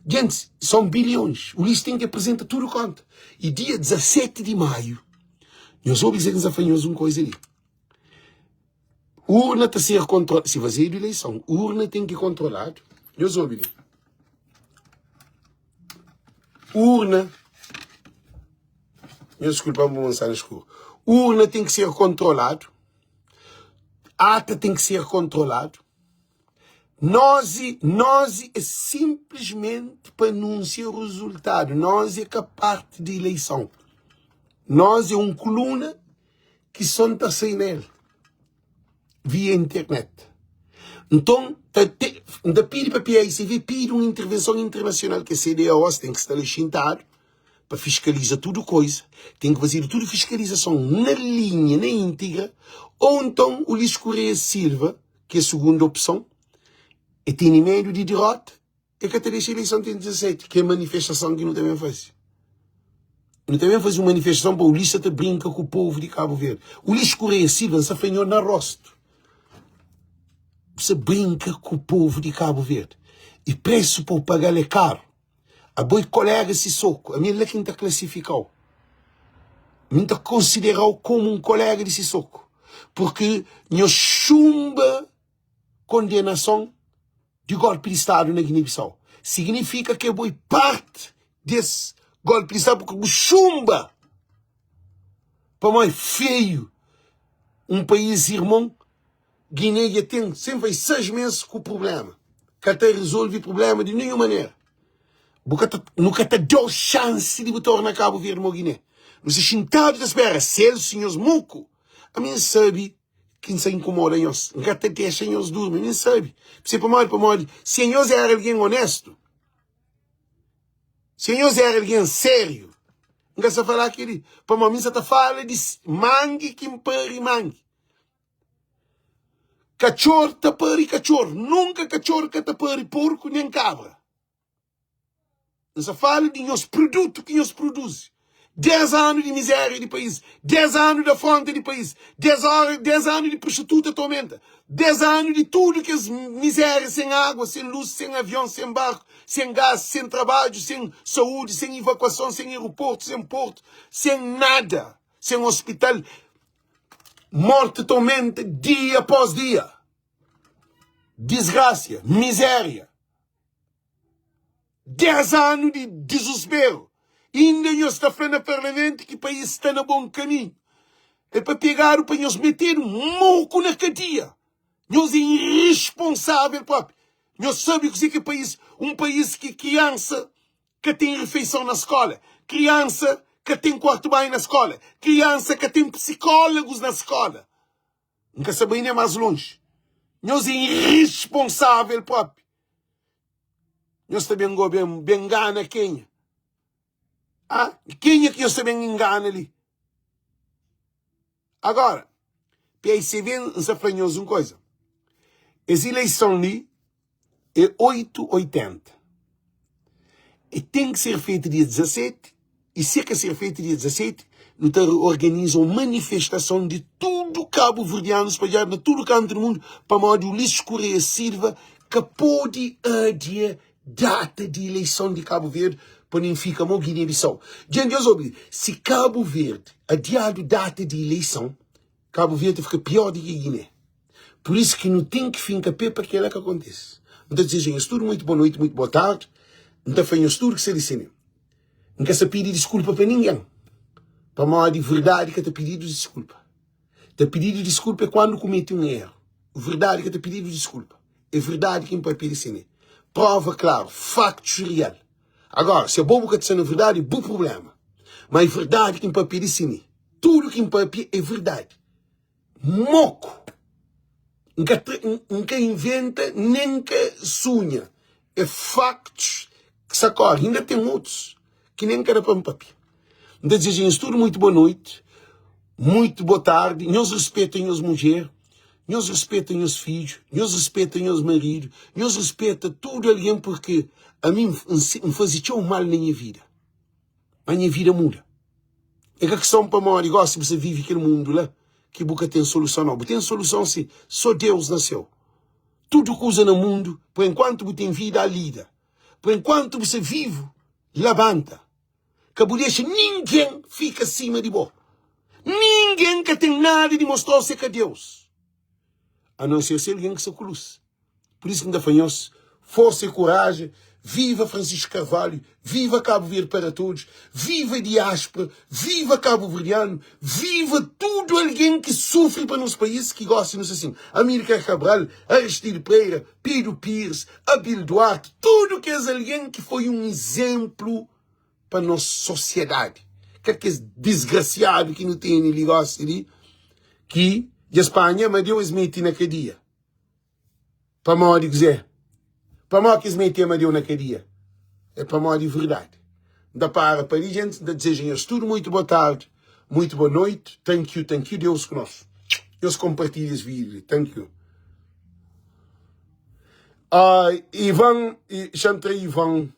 Gentis, son bilhons. Ulisses ten ki aprizenta tudu konta. I dia 17 di maiu, nhos obi kuzê ki N sta fla nhos un koza li. Urna ta ser kontroladu. Si fazedu ileison, urna ten ki kontroladu. Nhos obi li. Urna. Nhos diskulpa-m pa mansa na skuru. Urna ten ki ser kontroladu. Ata ten ki ser kontroladu. Nos, nos é simplesmente pa anunsia rezultadu. Nos é ka parte di ileison. Nos é un koluna ki son ta sai na el via internet. Nton, ta te, N ta pidi pa PAICV pidi un intervenson internasional ke CDAO ten ki sta la xintadu pa fiskaliza tudu koiza, ten ki fazedu tudu fiskalizason na linha, na íntegra, ou nton Ulisses Correia Silva, ki é sugundu opson, e tene medu di derota, E ka ta dexa ileison ten 17, ki é manifestason ki nu ta ben faze. Nu ta ben faze un manifestason pa Ulisses sa ta brinka ku povu di Kabu Verdi. Ulisses Correia Silva, N sa fla nho na rostu, bu sa brinka ku povu di Kabu Verdi. I presu pa bu paga-l é karu. Abo é kolega Sissoco, ami é la ki N ta klasifika-u. Mi N ta konsidera-u komu un kolega di Sissoco, purki nho xunba kondenason di golpi di stadu na Guiné-Bissau signifika ke bo é parti des golpi di stadu porque bu xumba pamodi é feio um país irmon Guiné dja tem sem faz 6 meses ku problema ka ta resolve problema di nenhum manera bu ka ta nu ka ta dau chance di bu torna Cabo Verde mo Guiné nu sta xintadu ta spera Celso nhos muku ami n sabi ki N sa inkomoda nhos. N ka ta dexa nhos durmi, mi N sabe. P'sei pamodi? Pamodi si anhos éra algen onéstu, si anhos éra algen sériu, N ka sa fala kel-li. Pamodi mi N sa ta fala di mangi ki N pari mangi. Katxor ta pari katxor, nunka katxor ka ta pari porku nen kabra. N sa fala di nhos produtu ki nhos produzi. 10 anu di miséria di país, 10 anu di afronta di país, 10 ora, 10 anu di prostituta ta aumenta, 10 anu di tudu kes miséria sen água, sen lus, sen avion, sen barku, sen gás, sen trabadju, sen saúdi, sen evakuason, sen aeroportu, sen portu, sen nada, sen hospital. Morti ta aumenta dia após dia. Disgrasia, miséria. 10 anu di dizusperu inda nhos ta fla na parlamentu ki país sta na bon kaminhu é pa pegadu pa nhos metedu moku na kadia nhos é irresponsável propi nhos sabe kuzê ki é país un país ki kriansa ka ten rifeison na skola kriansa ka ten kuartu banhu na skola kriansa ka ten psikólogus na skola N ka sa bai nem más lonji. Nhos é irresponsável propi. Nhos ta ben go ben, ben ngana kenha? Ah, kenha ki nhos ta ben ingana li? Agora, PICV, N sa fla nhos un koisa. Es ileison li é 8 80. E ten ki ser fetu dia 17 e se ka ser fetu dia 17, nu ta organiza un manifestason di tudu kabuverdianu spadjadu na tudu kantu di mundu pamodi Ulisses Correia Silva ka pode adia data di ileison di Kabu Verdi pa nin fika mo Guiné-Bissau. Dja nhos obi, si Kabu Verdi adiadu data di ileison, Kabu Verdi ta fika pior di ki Guiné. Pur isu ki nu ten ki finka pé pa kela ka kontise. N ta dizeja nhos tudu muitu bo noiti, muitu bo tardi. N ta fla nhos tudu ki sta li sini. N ka sta pidi diskulpa pa ningen, pamodi verdadi ka ta pididu diskulpa. Ta pididu diskulpa é kuandu kumeti un eru. Verdadi ka ta pididu diskulpa. É verdadi ki N papia di si mi. Prova klaru, faktus real. Agora, si abo bu ka ta sta na verdadi, é bu prubléma. Ma é verdadi ki N papia di si mi. Tudu ki N papia é verdadi. Moku! N ka tra, N ka inventa, nen N ka sunha. É faktus ki sa kóre. Inda ten otus ki nen ka da pa N papia. N ta dizeja nhos tudu muitu boa noiti, muitu boa tardi. Nhos rispeta nhos mudjer, nhos rispeta nhos fidju, nhos rispeta nhos maridu, nhos rispeta tudu algen purki ami N faze txeu mal na nha vida. Ma nha vida muda. É ka kiston pamodi gosi bu sta vive kel mundu la ki bu ka ten soluson. Nau, bu ten soluson si, so Deus na séu. Tudu kuza na mundu, pa enkuantu bu ten vida, a lida. Pa enkuantu bu sta vivu, labanta. Ka bu dexa ningen fika sima di bo. Ningen ka ten nada di mostrau se ka Deus. A non ser se algen ki sta ku lus. Pur isu ki N ta fla nhos, forsa i kuraji, viva Francisco Carvalho, viva Cabo Verde para todos, viva diáspora, viva kabuverdianu, viva tudu algen ki sufri pa nos país ki gosi nu sta sin, Amílcar Cabral, Aristide Pereira, Pedro Pires, Abil Duarte, tudu kes algen ki foi un izénplu pa nos sosiedadi. Ka kes disgrasiadu ki nu tene li gosi li, ki dja es panha ma Deus es mete na kadia. Pamodi kuzê? Pamodi ki es mete Amadeu na kadia? É pamodi verdadi. N ta para pa li, gentis. N ta dizeja nhos tudu muitu bo tardi, muitu bo noiti. Thank you, thank you. Deus ku nos. Nhos konpartilha es vídiu li. Thank you. Uh, Ivan, xa N tra Ivan.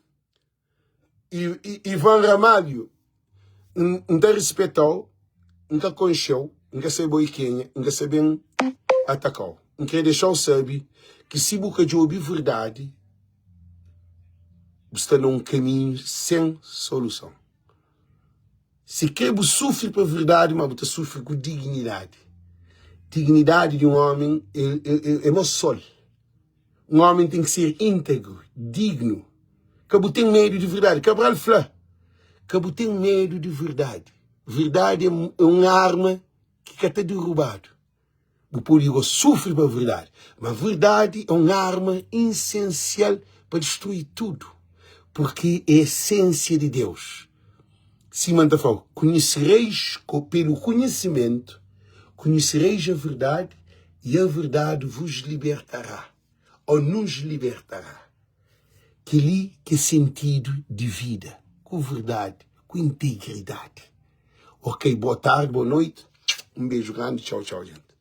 Ivan Ramalho, N ta rispeta-u, N ka konxe-u, N ka sabe bo é kenha, N ka sa ben ataka-u. N kre dexa-u sabe ki si bu ka djobe verdadi, bu sta na un kaminhu sen soluson. Si kre bu sufri pa verdadi, ma bu ta sufri ku dignidadi. Dignidadi di un omi é mo sol. Un ómi ten ki ser íntegru, dignu. Ka bu ten medu di verdadi. Cabral fla, Ka bu ten medu di verdadi. Verdadi é un arma ki ka ta derubadu. Bu pode go sufri pa verdadi, ma verdadi é un arma isensial pa distrui tudu, purki é esensia di Deus. Sima N ta fla-u, konhisireis pelu konhisimentu, konhisireis a verdadi, e a verdade vos libertará, ô nos libertará. Kel-li ki é sentidu di vida, ku verdadi, ku integridadi. Ok, boa tardi, boa noiti, un beju grandi, txau, txau, jenti.